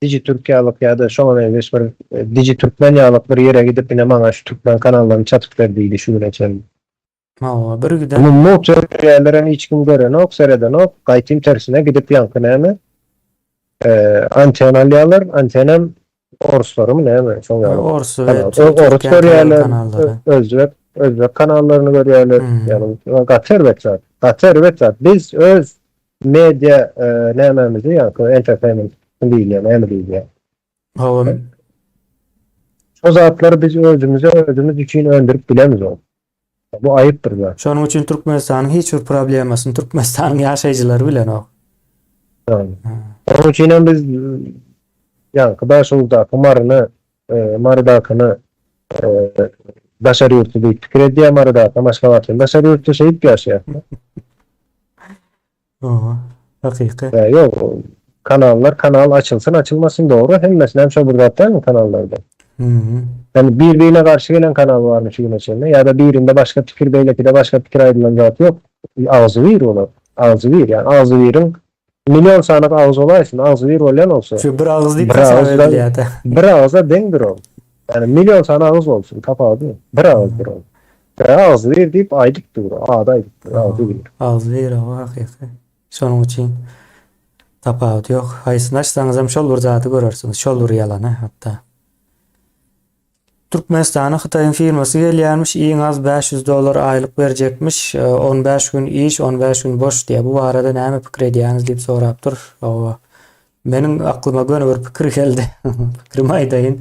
Digi Türk ýalyk ýa-da şoňa meňzeş bir e, Digi Türkmen ýalyk bir ýere gidip ine maňa şu türkmen kanallaryny çatyp ber diýdi şu güne çenli. Hawa, bir giden Muny mugt berýärlerem hiç kim görenok, seredenok. Gaýtym tersine gidip ýaňky näme? E, anten alýarlar. Antenem orslarymy näme? Şoň ýaly. Orus we Kanal. Türk Orus Türkmen görýärler, kanallary. özbek özbek kanallaryny görýärler. Hmm. Ýagny gaty erbet zat. Gaty erbet zat. Biz öz media e, nämämizi ýa-da entertainment diýilýär, näme diýilýär? Hawa. Şo zatlary biz özümize özümiz üçin öndürip bilemizok. Bu aýyp bir zat. Şonuň üçin Türkmenistanyň hiç bir problemasyny Türkmenistanyň ýaşaýjylary bilenok. Yani. Onuň üçin hem biz ýaňky Daşoguzdaky Maryny, e, Marydakyny e, daşary ýurtly diýip pikir edýär, Marydaky Aşgabatly daşary ýurtda şeýdip ýaşaýar. Hawa, hakyky. E, ýok, kanallar kanal açylsyn açylmasyn dogry, hemmesini hem şo bir zat dälmi kanallarda? Mhm. Yani birbirine garşy gelen kanal barmy şu güne çenli? Ya da birinde başga pikir, beýlekide başga pikir aýdylan zat ýok. Agzy bir olar. Agzy bir. Yani agzy biriň milyon sany agzy bolaýsyn, agzy bir bolýan bolsa. Şu bir agyz diýip Bir hasap agyzdan edilýär-de. bir agyza deňdir ol. Yani milyon sany agyz bolsun, tapawudy ýok. Bir agyzdyr ol. Bir agzy bir diýip aýdyp dur, ady aýdyp dur, agzy bir. Agzy bir, hawa, hakyky. Şonuň üçin tapawudy ýok. Haýsyny açsaňyz hem şol bir zady görersiňiz, şol bir ýalany hatda. Türkmenistana Hytaýyň firmasy gelýärmiş, iň az 500 dollar aýlyk berjekmiş, 15 gün iş, 15 gün boş diýýär. Bu barada näme pikir edýäňiz diýip sorapdyr. Hawa. Meniň aklyma göni bir pikir geldi. Pikrimi aýdaýyn.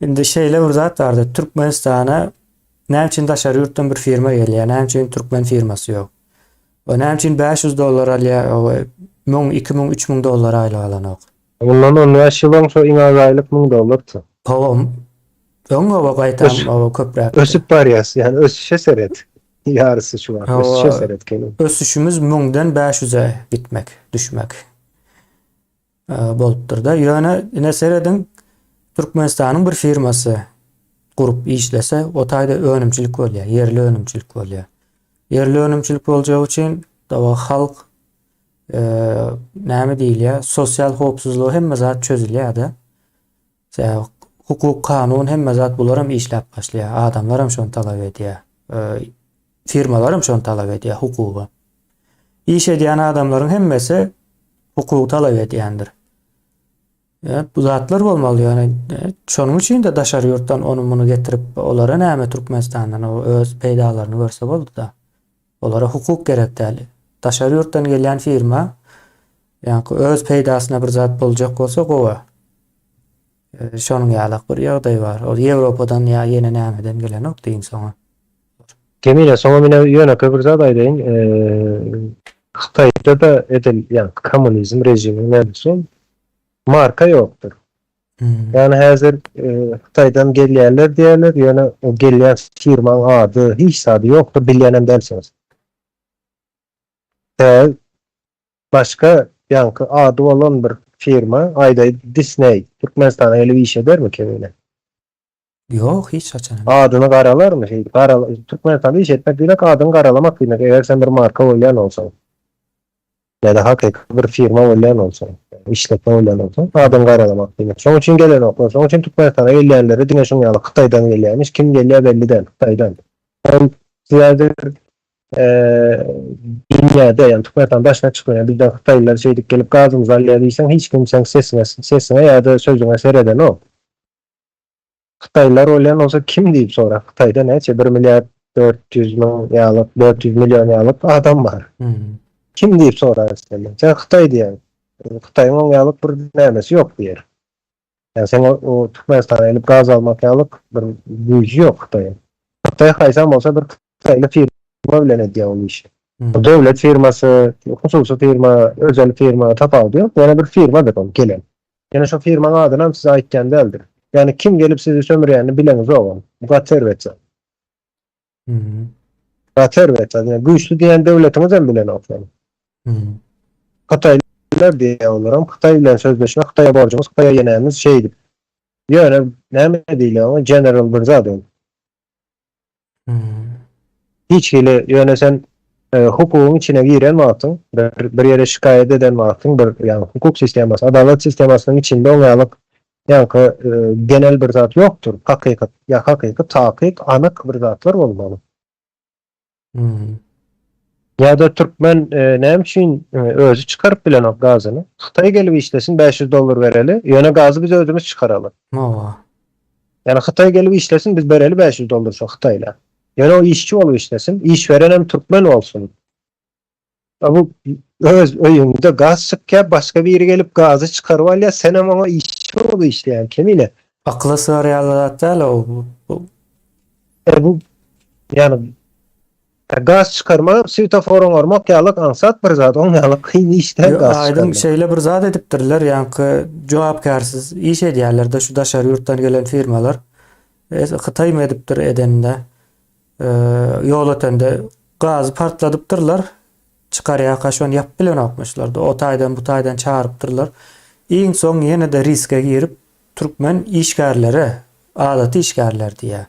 Indi şeýle bir zat bardy. Türkmenistana näme üçin daşary ýurtdan bir firma gelýär? Näme üçin türkmen firmasy ýok? O näme üçin 500 dollar alýar? 1000, 2000, 3000 dollar aýlyk alanok. Mundan 15 ýyl öň şo iň az aýlyk 1000 dollardy. Hawa, öň hawa gaýtam hawa köpräkdi. Ösüp barýas, ýani ösüşe seret. Ýarysy şu wagt. Ösüşe seret kemi. Ösüşimiz müňden 500-e gitmek, düşmek bolupdyr-da. Ýöne ine serediň, Türkmenistanyň bir firmasy gurup işlese, o taýda önümçilik bolýar, ýerli önümçilik bolýar. Ýerli önümçilik boljagy üçin dawa halk näme diýilýär, sosial howpsuzlygy hemme zat çözülýär-de. Sebäbi hukuk, kanun hemme zat bularam işläp başlaýar. Adamlaram şony talap edýär. Firmalaram şony talap edýär hukugy. Iş edýän adamlaryň hemmesi hukugy talap edýändir. Bu zatlar bolmaly ýöne şonuň üçin de daşary ýurtdan ony muny getirip olara näme Türkmenistandan o öz peýdalaryny görse boldy-da. Olara hukuk gerek däl. Daşary ýurtdan gelýän firma ýaňky öz peýdasyna bir zat boljak bolsa gowy. Şonuň ýalak bir ýagdaý bar. Ol Ýewropadan ýa ýene nämeden gelenok diýiň soňa. Kemine, soňa mine ýönekeý bir zat aýdaýyn. Hytaýda-da edil ýaňky kommunizm režiminiň näme marka ýokdur. Ýagny häzir Hytaýdan gelýärler diýýärler, ýöne o gelýän firmaň ady, hiç zady ýokdur, bilýänem dälsiňiz. Tä başga ýaňky ady bolan bir firma, aýdaý Disney Türkmenistana gelip iş edermi kemine? Ýok, hiç haçan. Adyny garalarmy şeýdip? Gara Türkmenistanda iş etmek diýmek adyňy garalamak diýmek, eger sen bir marka bolýan bolsaň. Ýa-da hakyky bir firma bolýan bolsaň, işletme bolýan bolsaň, adyňy garalamak diýmek. Şonuň üçin gelenoklar. Şonuň üçin Türkmenistana gelýänleri diňe şuň ýaly Hytaýdan gelýärmiş. Kim gelýär belli däl, Hytaýdan. Ol häzir dünýäde, ýagny Türkmenistanyň daşyna çykmaýar. Bizden hytaýlylar şeýdip gelip gazymyzy alýar diýseň, hiç kim seň sesiňe, sesiňe ýa-da sözüňe seredenok. Hytaýlylar bolýan bolsa kim diýip sorar. Hytaýda näçe bir milliard 400 müň ýalyk, 400 million ýalyk adam bar. Kim diýip sorar senden. Sen Hytaý diýýäň. Hytaýyň oň ýalyk bir nämesi ýok diýer. Ýa sen o Türkmenistana gelip gaz almak ýalyk bir güýji ýok Hytaýyň. Hytaý haýsam bolsa bir hytaýly firma bilen edýär ol işi. Döwlet firmasy, hususy firma, özel firma tapawudy ýok. Ýöne bir firmadyr ol gelen. Ýöne şo firmaň adynam size aýtýan däldir. Ýagny kim gelip sizi sömürýänini bileňizogam. Bu gaty erbet zat. Gaty erbet zat. Ýagny güýçli diýen döwletiňizem bilenok şony. Hytaýlylar diýýär olaram. Hytaý bilen sözleşme, Hytaýa borjumyz, Hytaýa ýenämiz şeýdip. Ýöne näme diýilýär oňa general bir zat ol. Hiç hili ýöne sen hukugyň içine giren wagtyň, bir, bir ýere şikaýat eden wagtyň bir ýagny hukuk sistemasy, adalat sistemasynyň içinde oň ýalyk ýaňky genel bir zat ýokdur. Hakykat, ýa hakyky, takyk, anyk bir zatlar bolmaly. Ýa-da türkmen näme üçin özi çykaryp bilenok gazyny? Hytaý gelip işlesin, 500 dollar bereli, ýöne gazy biz özümiz çykaraly. Hawa. Ýani Hytaý gelip işlesin, biz bereli 500 dollar şo Hytaýla. Ýöne o işçi bolup işlesin, iş beren hem türkmen bolsun. A bu öz öýüňde gaz çykýar, başga biri gelip gazy çykaryp alýar, senem oňa işçi bolup işleýäň, kemine. Akyla sygar ýaly zat däl o bu. E bu ýani gaz çykarmak, swetofor oňarmak ýaly aňsat bir zat, oň ýaly kyn iş däl gaz Aýdyň çykarmak. şeýle bir zat edipdirler, ýaňky jogapkärsiz iş edýärler-de şu daşary ýurtdan gelen firmalar. Hytaýmy edipdir edeninde. Ýol ötende gazy partladypdyrlar. Çykarýarka şony ýapyp bilenokmyşlar-da. O taýdan bu taýdan çagyrypdyrlar. Iň soň ýene-de riske girip türkmen işgärlere, adaty işgärler diýýär.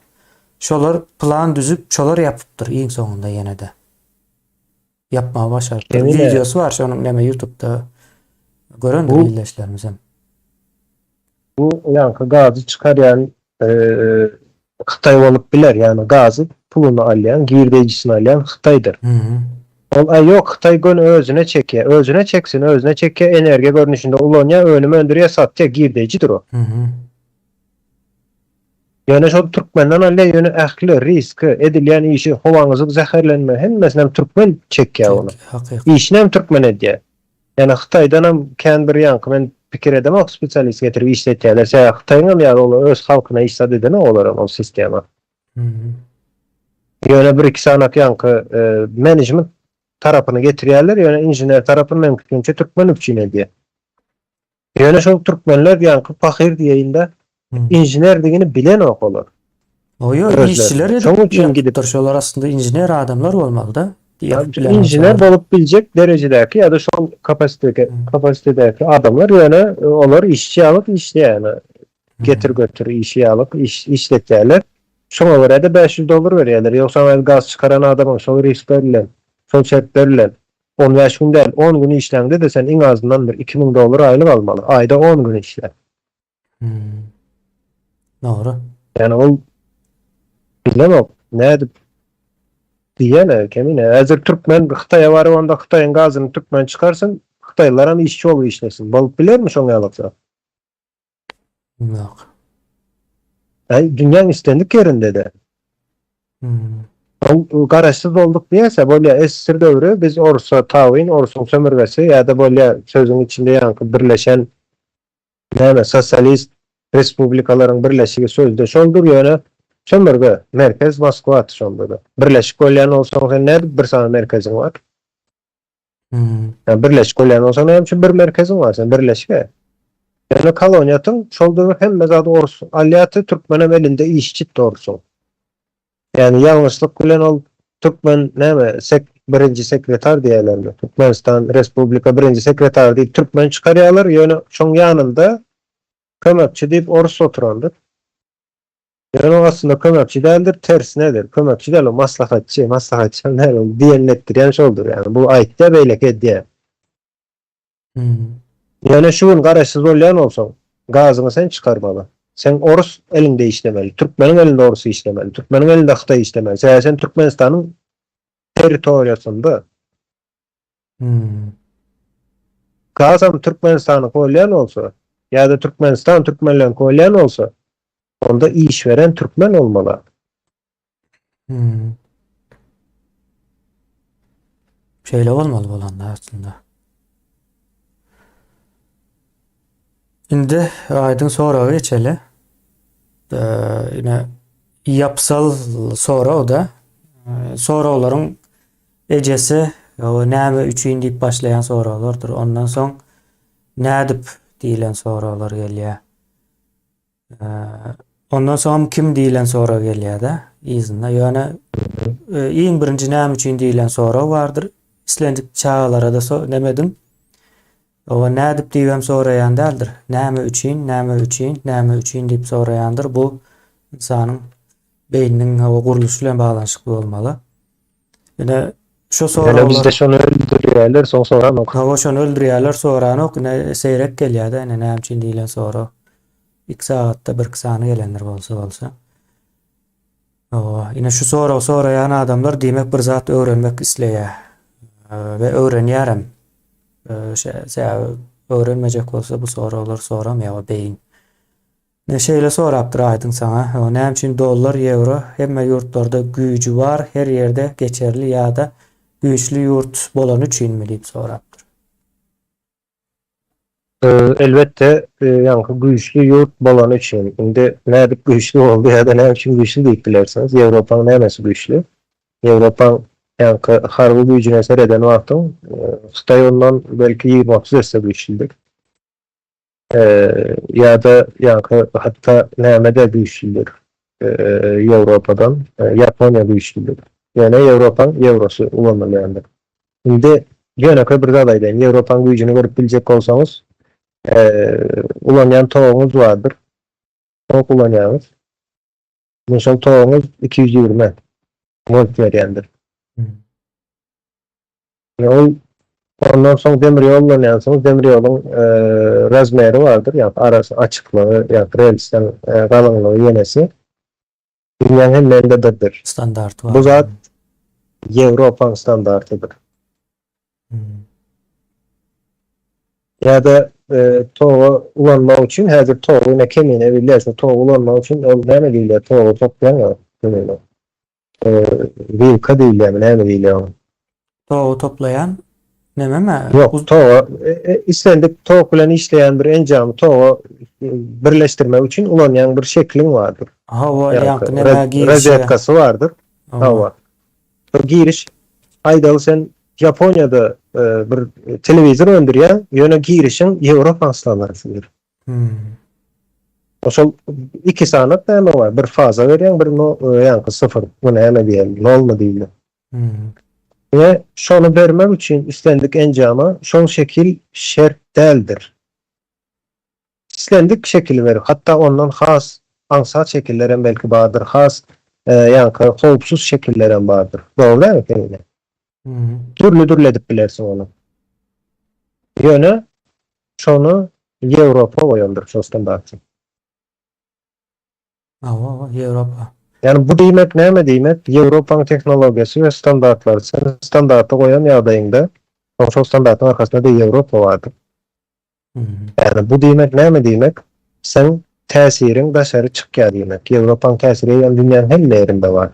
Şolar plan düzüp, şolar ýapypdyr iň soňunda ýene-de. Ýapmagy başarypdyr. Wideosy bar şonuň näme YouTube'da görendir ildeşlerimiz hem. Bu ýaňky gazy çykarýan Hytaý bolup biler, ýagny gazy puluny alýan, girdeýjisini alýan Hytaýdyr. Ol aý ýok, Hytaý göni özüne çekýär. Özüne çeksin, özüne çekýär, energiýa görnüşinde ulanýar, önüm öndürýär, satýar, girdeýjidir o. Ýöne şol türkmenden alýar, ýöne ähli riski, edilýän işi, howaňyzyň zäherlenme, hemmesini hem türkmen çekýär ony. Işini hem türkmen edýär. Ýöne Hytaýdanam kän bir ýaňky men pikir edemok spesialist getirip işletýärler. Sebäbi Hytaýyňam ýaly ol öz halkyna iş zat edenok olaram ol sistema. Ýöne bir iki sanak ýaňky menejment. tarapyny getirýärler, ýöne inžener tarapyny meň pikirimçe türkmen üpjün edýär. Ýöne şol türkmenler ýaňky pahyr diýeýin-de, inženerdigini bilenok olar. O ýok, işçiler edip Şonuň üçin gidip ýazypdyr. Şolar aslynda inžener adamlar bolmaly-da. Ýazyp bilen inžener bolsalar. bolup biljek derejedäki ýa-da şol kapasitete kapasitetedäki adamlar ýöne olar işçi alyp işleýär ýöne getir-götür işi alyp iş işletýärler. Şoňa görä-de 500 dollar berýärler. Ýogsa hem gaz çykaran adamyň şol riskler bilen, şol şertler bilen 15 gün däl, 10 gün işläňde-de sen iň azyndan bir 2000 dollar aýlyk almaly. Aýda 10 gün işläp. Hmm. Dogry. Yani ol bilemok nädip diýene kemine. Häzir türkmen Hytaýa baryp onda Hytaýyň gazyny türkmen çykarsyn, Hytaýlylar hem işçi bolup işlesin. Bolup bilermi şoň ýalyksa? Ýok. Äý, dünýäň islendik ýerinde-de. Hmm. Ol garaşsyz bolduk diýerse, bolýa SSR döwri biz orsa tabyn, orsuň sömürgesi ýa-da bolýa sözüň içinde ýaňky birleşen Näme, sosialist respublikalaryň birleşigi sözde şoldur, ýöne sömürge, merkez Moskwaty şonda-da. Birleşik bolýan bolsaň sen nädip bir sany merkeziň bar? Hmm. Ýa birleşik bolýan bolsaň näme üçin bir merkeziň bar sen birleşige? Ýöne koloniýatyň şol döwür hemme zady orus alýardy, türkmenem elinde işçitdi orsuň. Ýagny ýalňyşlyk bilen ol türkmen näme sek birinji sekretar diýýärlermi? Türkmenistan Respublika birinji sekretary diýip türkmen çykarýarlar, ýöne şoň ýanynda kömekçi diýip orus oturandyr. Ýöne o aslynda kömekçi däldir, tersinedir. Kömekçi däl o maslahatçy, maslahatçy hem däl ol diýenini etdirýän şoldur. Ýagny bu aýtýar, beýleki edýär. Hmm. Ýöne şu gün garaşsyz bolýan bolsaň, gazyňy sen çykarmaly. Sen orus elinde işlemeli, türkmeniň elinde orus işlemeli, türkmeniň elinde hytaý işlemeli. Sebäbi sen Türkmenistanyň territoriýasynda. Hmm. Gazam Türkmenistanyňky bolýan bolsa, ýa-da Türkmenistan türkmenleriňki bolýan bolsa, onda iş beren türkmen bolmaly. Hmm. Şeýle bolmaly bolanda aslynda. Indi aýdyň soraga geçeli. Ee, ine ýapsal sorag da ee, soraglaryň ejesi o näme üçin diýip başlaýan soraglardyr. Ondan soň nädip diýlen soraglar gelýär. Ondan soňam kim diýlen sorag gelýär-de yzynda. Ýöne e, iň birinji näme üçin diýlen sorag bardyr. Islendik çagalara-da so nemedim. Owa nädip diýibem soraýan däldir. Näme üçin, näme üçin, näme üçin diýip soraýandyr. Bu ynsanyň beýniniň hawa gurluşy bilen baglanyşykly bolmaly. Ine şu Ýöne bizde soraglar şony öldürýärler, soň soranok. Hawa şony öldürýärler, soranok. Ine seýrek gelýär-de, ine näme üçin diýlen sorag. Iki sagatda birki sany gelendir bolsa bolsa. Hawa, ine şu soragy soraýan adamlar diýmek bir zat öwrenmek isleýär. We öwrenýärem. Sebäbi öwrenmejek bolsa bu soraglary soramaýar o beýin. Ine şeýle sorapdyr Aýdyň saňa. Hawa, näme üçin dollar, ýewro hemme ýurtlarda güýji bar, her ýerde geçerli ýa-da güýçli ýurt bolany üçinmi diýip sorapdyr. Elbetde, ýaňky güýçli ýurt bolany üçin. Indi nädip güýçli boldy ýa-da näme üçin güýçli diýip bilersiňiz. Ýewropaň nämesi güýçli? Ýewropaň ýaňky harby güýjüne sereden wagtyň, Hytaý ondan belki 20-30 esse güýçlüdir. Ýa-da ýaňky hatda näme-de güýçlüdir Ýewropadan, Ýaponiýa güýçlüdir. Ýöne Ýewropaň ýewrosy ulanylýandyr. Indi ýönekeý bir zat aýdaýyn, Ýewropaň güýjüni görüp biljek bolsaňyz, ulanýan toguňyz bardyr. Tok ulanýaňyz. Indi şol toguňyz 220 volt berýändir. Ol ondan soň demir ýol ulanýansyňyz, demir ýoluň razmeri bardyr, ýagny arasy açyklygy, ýagny relsden galyňlygy ýenesi. Dünýäň hemme ýerinde birdir. Standarty bar. Bu zat Ýewropaň standartydyr. Hmm. Ýa-da e, togy ulanmak üçin häzir togy ine kemine bilýär, şu togy ulanmak üçin ol näme diýilýär? Togy toplan ýa kemine. E, wilka diýilýär, näme diýilýär oň? Togy toplaýan nememi? Ýok, toga e, e, islendik tok bilen işleýän bir enjamy toga e, birleşdirmek üçin ulanýan bir şekliň bardyr. Hawa, ýaňky näme girişi. Rozetkasy bardyr. Hawa. Şol giriş aýdaly sen. Ýaponiýada bir telewizor öndürýäň, ýöne girişiň Ýewropa standartydyr. Hmm. Şol iki sanat näme bar? Bir faza berýäň, bir no, ýaňky sıfır. Bu näme diýeli? Nolmy diýeli? Hmm. We şony bermek üçin islendik enjama şol şekil şert däldir. Islendik şekili ber, hatda ondan has aňsat şekillerem belki bardyr, has ýaňky howpsuz şekillerem bardyr. Dogry dälmi Kemine? Hmm. Dürli-dürli edip bilersiň ony. Ýöne şony Ýewropa goýandyr şol standarty. Hawa, Ýewropa. Ýani bu diýmek näme diýmek? Ýewropaň tehnologiýasy we standartlary. Sen standarty goýan ýagdaýyňda, soň şol standartyň arkasynda-da Ýewropa bardyr. Ýani bu diýmek näme diýmek? Seň täsiriň daşary çykýar diýmek. Ýewropaň täsiri eýýäm dünýäň hemme ýerinde bar.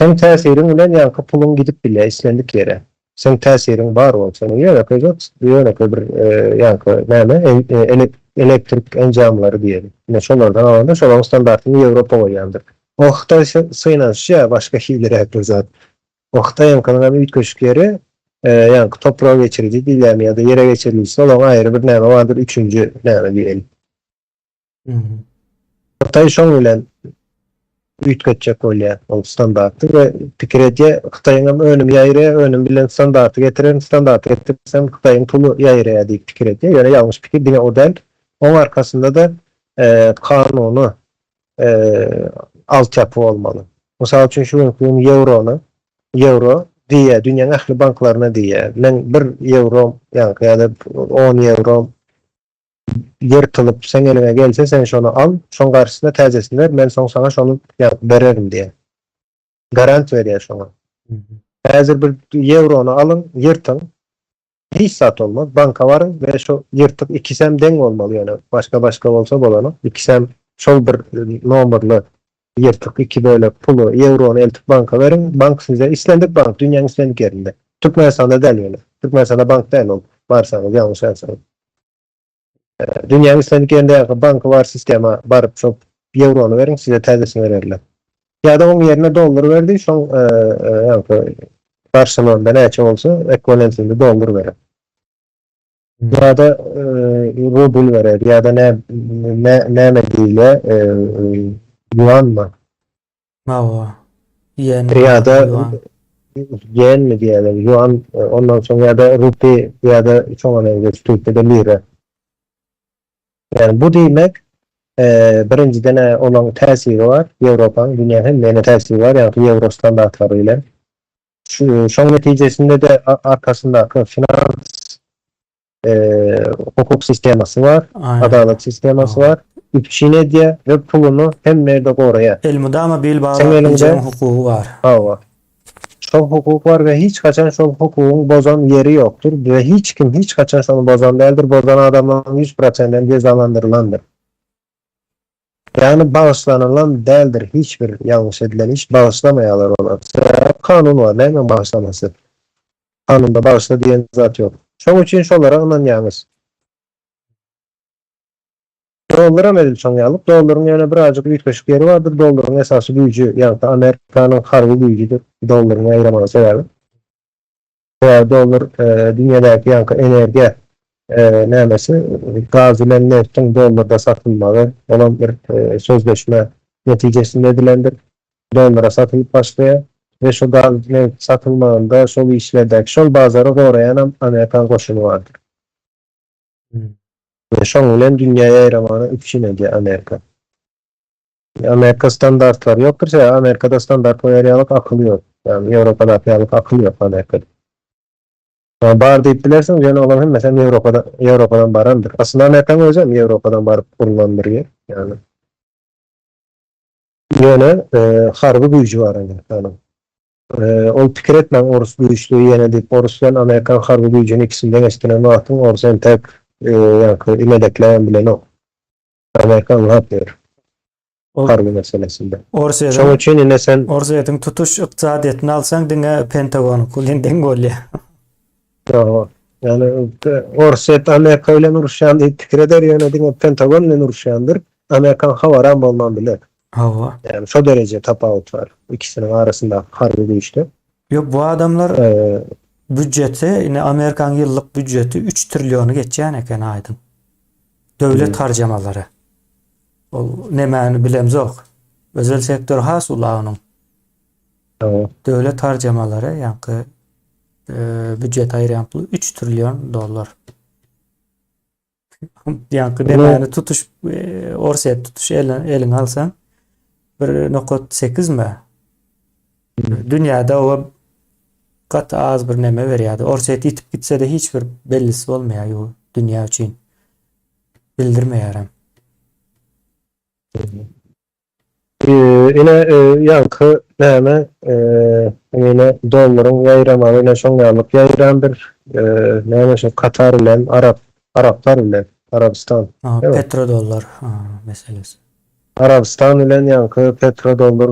Seň täsiriň bilen ýaňky puluň gidip bilýär islendik ýere. Seň täsiriň bar bolsa. Ýönekeý zat, ýönekeý bir ýaňky näme elektrik enjamlary diýeli. Ine şolardan alanda şolaryň standartyny Ýewropa goýýandyr. O Hytaý synanyşýar başga hiliräk bir zat. O Hytaýyňkynyň hem üýtgeşik ýeri ýaňky topraga geçiriji diýilýärmi ýa-da ýere geçirilişi olaryň aýry bir näme bardyr üçünji näme diýeli. Hytaý şoň bilen üýtgetjek bolýar ol standarty we pikir edýär, Hytaýyň hem önümi ýaýraýar, önüm bilen standarty getirerin, standarty getirsem Hytaýyň puly ýaýraýar diýip pikir edýär. Ýöne ýalňyş pikir, diňe o däl. Oň arkasynda-da kanuny altyapy bolmaly. Mysal üçin şu günki gün ýewrony, ýewro diýýär, dünýäň ähli banklaryna diýýär. Meň bir ýewrom ýaňky ýa-da on ýewrom ýyrtylyp seň eliňe gelse sen şony al, şoň garşysyna täzesini ber, men soň saňa şony bererin diýýär. Garant berýär şoňa. Häzir bir ýewrony alyň, ýyrtyň, hiç zat bolmaz, banka baryň we şo ýyrtyk ikisem deň bolmaly ýöne başga-başga bolsa bolanok, ikisem şol bir nomerli ýyrtyk iki bölek puly, ýewrony eltip banka beriň, bank size islendik bank, dünýäň islendik ýerinde, Türkmenistanda däl ýöne, Türkmenistanda bank däl ol, barsaňyz ýalňyşarsyňyz. Dünýäň islendik ýerinde ýa-da banky bar sistema baryp şo ýewrony beriň size täzesini bererler. Ýa-da oň ýerine dollar berdi şoň ýa-da garşylygynda näçe bolsa ekwiwalentinde dollar berer. Ýa-da rubl berer ýa-da nä näme diýilýär ýuanmy? Hawa. Ýen. Ýa-da ýenmi diýýärler, ýuan, ondan soň ýa-da rupi ýa-da şoňa meňzeş Türkiýede lira. Ýagny bu diýmek, birinjiden-ä olaň täsiri bar, Ýewropanyň dünýäň hemme ýerine täsiri bar, ýagny ýewro standartlary bilen. Şoň netijesinde-de arkasyndaky finans hukuk sistemasy bar, adalat sistemasy bar, üpjün edýär we puluny hemme ýerde goraýar. Elmydama bil baglap biljegiň hukugy bar. Hawa. Şol hukuk bar we hiç haçan şol hukugyň bozan ýeri ýokdur we hiç kim hiç haçan şony bozan däldir, bozan adamlaryň ýüz prosendem jezalandyrylandyr. Ýagny bagyşlanylan däldir hiç bir ýalňyş edilen iş bagyşlamaýarlar olar. Sebäbi kanun bar nämäň bagyşlamasy. Kanunda bagyşla diýen zat ýok. Şoň üçin şolara ynanýaňyz. Dollaram edil şoň ýalyk. Dollaryň ýöne birazjyk üýtgeşik ýeri bardyr. Dollaryň esasy güýji ýagny Amerikanyň harby güýjüdir. Dollaryň ýaýramagynyň sebäbi. Sebäbi dollar dünýädäki ýaňky energiýa nämesi gaz bilen neftiň dollarda satylmagy olam bir sözleşme netijesinde edilendir. Dollara satylyp başlaýar we şo gaz neft satylmagynda şol işlerdäki şol bazary goraýanam amerikan goşuny bardyr. We şoň bilen dünýä ýaýramagyny üpjün edýär Amerika. Amerika standartlary ýokdur, sebäbi Amerikada standart goýar ýalyk akyl ýok. Ýagny Ýewropadaky ýalyk akyl ýok Amerikada. Ýa bar diýip bilersiň, ýöne olaryň hemmesi hem Ýewropada, Ýewropadan barandyr. Aslynda Amerikanyň özi hem Ýewropadan baryp gurlan bir ýer. Ýagny ýöne harby güýji bar Amerikanyň. Ol pikir etmäň orus güýçli ýene diýip, orus bilen Amerikan harby güýjüni ikisini deňeşdiren wagtyň orus entek ýaňky imedekläbem bilenok. Amerika ylgap ýör. Harby meselesinde. Orsýetiň Şoň üçin ine sen Orsýetiň tutuş ykdysadyýetini alsaň diňe Pentagon bilen deň bolýar. Ýok. Ýani Orsýet Amerika bilen uruşýan diýip pikir eder, ýöne diňe Pentagon bilen uruşýandyr. Amerikan habaram bolman biler. Hawa. Ýani şo dereje tapawut bar ikisiniň arasyndaky harby güýçde. Ýok bu adamlar E, býudjeti ine Amerikanyň ýyllyk býudjeti 3 trilliony geçýän eken aýdyň. Döwlet hmm. harjamalary. Ol nemäni bilemzok. Özel sektor has uly onuň. Hawa. Döwlet harjamalary ýaňky e, býudjet aýyrýan puly 3 trillion dollar. Ýaňky Bunu nemäni tutuş e, Orsýet tutuş elin, eliňe alsaň 1.8 mi? hmm. Dünýäde o gaty az bir neme berýärdi. Orsýet ýitip gitse-de hiç bir bellisi bolmaýar ýu dünýä üçin. Bildirmeýärem. Ine ýaňky näme ine dollaryň ýaýramagy ine şoň ýalyk ýaýrandyr. Näme şo Katar bilen Arap Araplar bilen Arabystan. Ha, Evet. petrodollar ha, meselesi. Arabystan bilen ýaňky petrodollar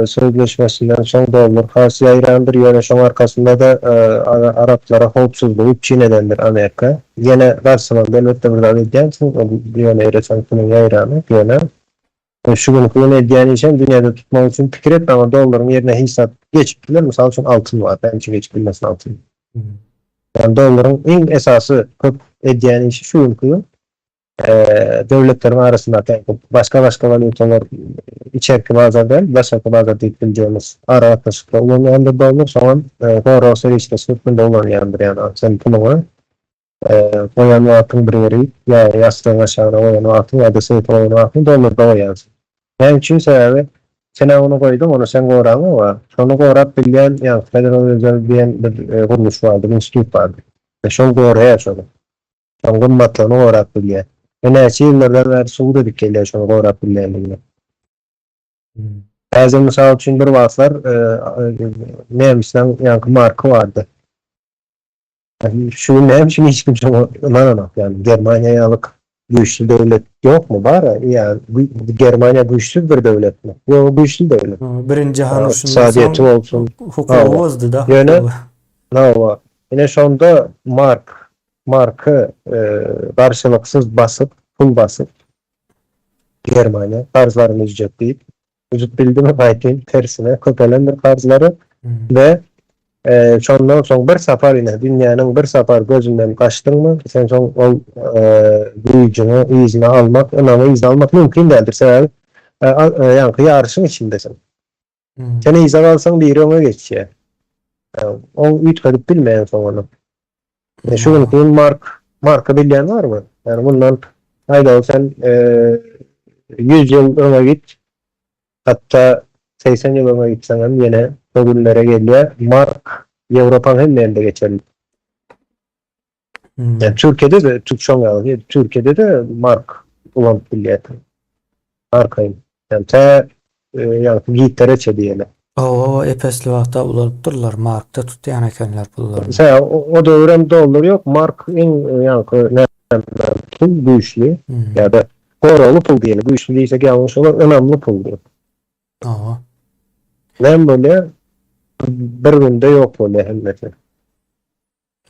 sözleşmesinden soň dollar has ýaýrandyr. Ýöne şoň arkasynda-da araplara howpsuzlygy üpjün edendir Amerika. Ýene garşylygynda elbetde bir zat edýänsiň, ol ýöne ýere şoň puluň ýaýrany. Ýöne Şu günki gün edýän işem dünýäde tutmak üçin pikir etme ama dollaryň ýerine hiç zat geçip biler mysal üçin altyn bar näme üçin geçip bilmesin altyn. Yani dollaryň iň esasy köp edýän işi şu günki gün döwletleriň arasyndaky başga başga walýutalar içerki bazar däl daşarky bazar diýip biljeğimiz aragatnaşykda ulanýandyr dollar soňam gorag serişdesi hökmünde ulanýandyr yani sen puluňy Goýan wagtyň bir ýeri ýa ýassygyň aşagyna goýan wagtyň ýa-da seýfe goýan wagtyň dollarda goýýansyň. Näme üçin? Sebäbi sen-ä ony goýduň, ony sen goraňok-a. Şony gorap bilýän ýaňky Federal Rezerw diýen bir gurluş bardyr, institut bardyr. We şol goraýar şony. Şoň gymmatlygyny gorap bilýär. We näçe ýyllardan bäri subut edip gelýär şony gorap bilýändigini. Häzir mysal üçin bir wagtlar nemisleň ýaňky marky bardy. Şu gün näme üçin hiç kim şoňa ynananok? Ýagny Germaniýa ýaly güýçli döwlet ýokmy? Bar ýa Germaniýa güýçsüz bir döwletmi? Ýok, güýçli döwlet. Birinji jahan urşundan soň bolsun. Hukugy bozdy da. Ýöne hawa. Ine şonda mark marky garşylyksyz basyp, pul basyp Germaniýa karzlaryny üzjek diýip Üzüp bildimi gaýtyn tersine köpelendir karzlary we şondan soň bir sapar ine dünýäniň bir sapar gözünden gaçdyňmy sen soň ol güýjüňi yzyna almak ynamy yzyna almak mümkin däldir sebäbi ýaňky ýaryşyň içindesiň. Sen yza galsaň biri öňe geçýär. Ol üýtgedip bilmeýän soň ony. Şu günki gün mark marka bilýän barmy? Ýani mundan aýdaly sen 100 ýyl öňe git. Hatda 80 ýyl öňe gitseň hem ýene bu günlere gelýär. Mark Ýewropaň hemme ýerinde geçerli. Hmm. Yani Türkiye'de de Türk şoň ýaly, Türkiye'de de mark ulanyp bilýär. Arkaýyn. Yani tä ýa Gitlere çe diýeli. Owo, epesli wagta ulanypdyrlar, markda tutýan ekenler pullaryny. Sen o döwür hem dollar ýok, mark iň ýaňky näme pul güýçli hmm. ýa-da goragly pul diýeli. Güýçli diýsek ýalňyş bolar, ynamly pul diýip. Owo. Näme bolýar? Bir günde ýok bolýar hemmesi.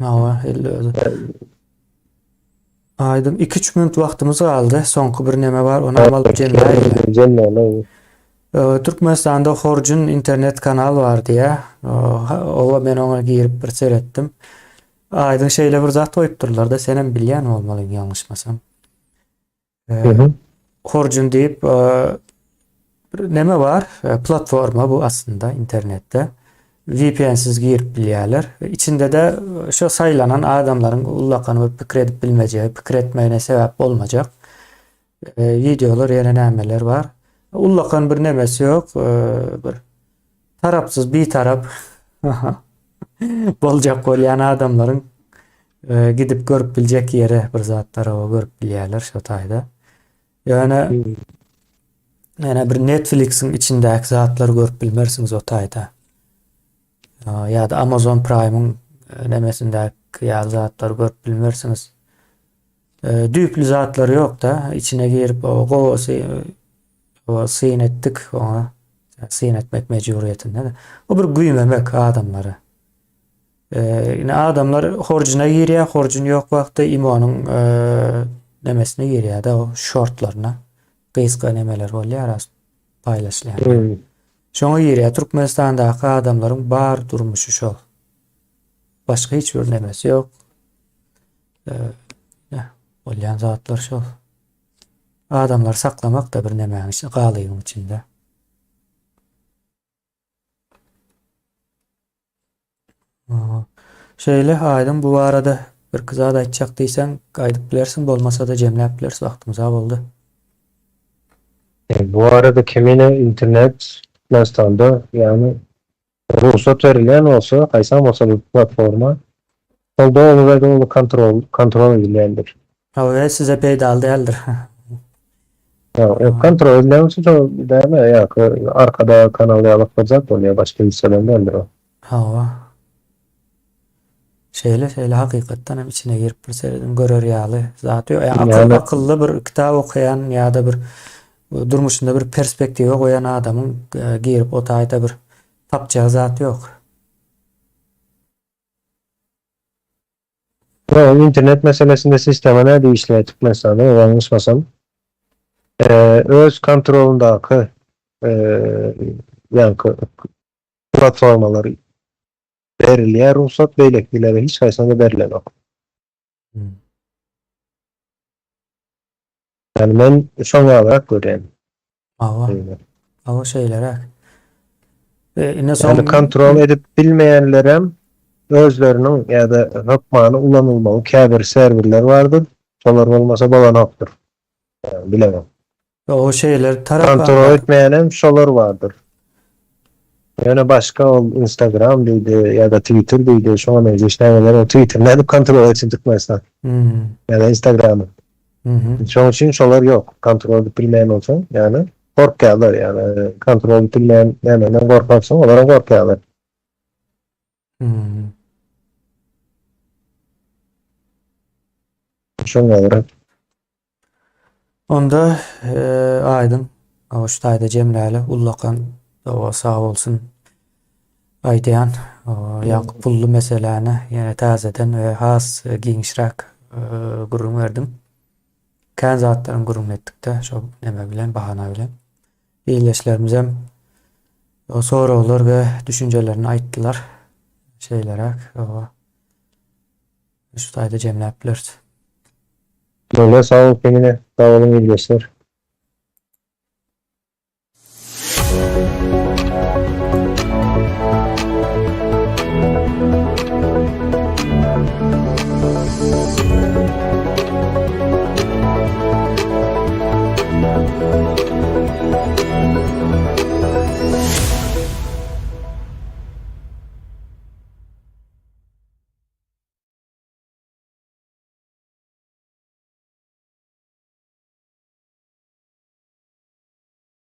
Hawa, elli özi. Aýdyň 2-3 minut wagtymyz galdy. Soňky bir neme bar, ony hem alyp jemläýeli. Jemläli. Türkmenistanda Horjun internet kanal bar diýä. Owa men oňa girip bir seretdim. Aýdyň şeýle bir zat goýupdyrlar-da, senem bilýän bolmalyň ýalňyşmasam. Horjun diýip bir neme bar, platforma bu aslynda internetde. VPN-siz girip bilýärler. Içinde-de şo saýlanan adamlaryň ullakan bir pikir edip bilmejegi, pikir etmegine sebäp bolmajak wideolar ýene nämeler bar. Ullakan bir nemesi ýok, bir tarapsyz, bitarap boljak bolýan adamlaryň e, gidip görüp biljek ýeri bir zatlar o görüp bilýärler şo taýda. Ýöne ýöne bir Netflix-iň içindäki zatlary görüp bilmersiňiz o taýda. Ýa-da Amazon Prime-yň e, nemesindäki ýaly zatlary görüp bilmersiňiz. E, düýpli zatlary ýok-da, içine girip o gowusy o syn etdik oňa. Syn etmek mejburyýetinde. O bir güýmemek adamlary. Ine adamlar horjuna girýär, horjun ýok wagtda imonyň nemesine girýär-de, o şortlaryna. Gysga nemeler bolýar, paýlaşylýan. Hmm. Şoňa girýär. Türkmenistandaky adamlaryň bar durmuşy şol. Başga hiç bir nemesi ýok. Bolýan zatlar şol. Adamlary saklamak da bir nemäň içinde, galybyň içinde. Şeýle Aýdyň bu barada birki zat aýtjak diýseň aýdyp bilersiň bolmasa-da jemläp bileris wagtymyza boldy. Bu arada kemine internet Türkmenistanda ýagny rugsat berilýän bolsa haýsam bolsa bir platforma şol doly we doly kontrol kontrol edilýändir. Hawa size peýdaly däldir. Ýok, kontrol edilýän bolsa şol däl-de ýa-da arkada kanal ýaly bir zat bolýar başga hiç zadam däldir o. Hawa. Şeýle şeýle hakykatdan hem içine girip bir serediň görer ýaly zat ýok. Ýa akyl, akylly bir kitap okaýan ýa-da bir durmuşynda bir perspektiwa goýan adamyň e, girip o taýda bir tapjagy zat ýok. Ýok, internet meselesinde sistema nädip işleýär Türkmenistanda, ýalňyşmasam, öz kontrolyndaky ýaňky platformalar berilýär rugsat, beýlekilere hiç haýsyna-da berilenok. Ýani men şoň ýalyrak görýän. Hawa. Hawa şeýleräk. E, ine soň Ýani kontrol edip bilmeýänlerem özleriniň ýa-da hökmany ulanylmaly käbir serwerler bardyr. Şolar bolmasa bolanokdyr. Ýani bilemok. O şeyler tarap Kontrol etmeýänem şolar bardyr. Ýöne başga ol Instagram diýdi ýa-da Twitter diýdi, şoňa meňzeş nämeler o Twitter nädip kontrol etsin Türkmenistan? Hmm. Ýa-da Instagramy. Mhm. Şoň üçin şolar ýok. Kontrol edip bilmeýän bolsaň, ýagny gorkýarlar, ýagny kontrol edip bilmeýän nämeden gorkarsyň, olaram gorkýarlar. Hmm. Şoňa görä. Onda Aýdyň şu taýda jemläli ullakan sag bolsun aýdýan ýaňky pully meseläni ýene täzeden we has giňişräk gürrüň berdiň. Kän zatlaryň gürrüňini etdikde şo neme bilen bahana bilen. Ildeşlerimizem soraglar we düşünjelerini aýtdylar. Şeýleräk şu taýda jemläp bileris. Bolýar sag bol Kemine. Sag boluň ildeşler.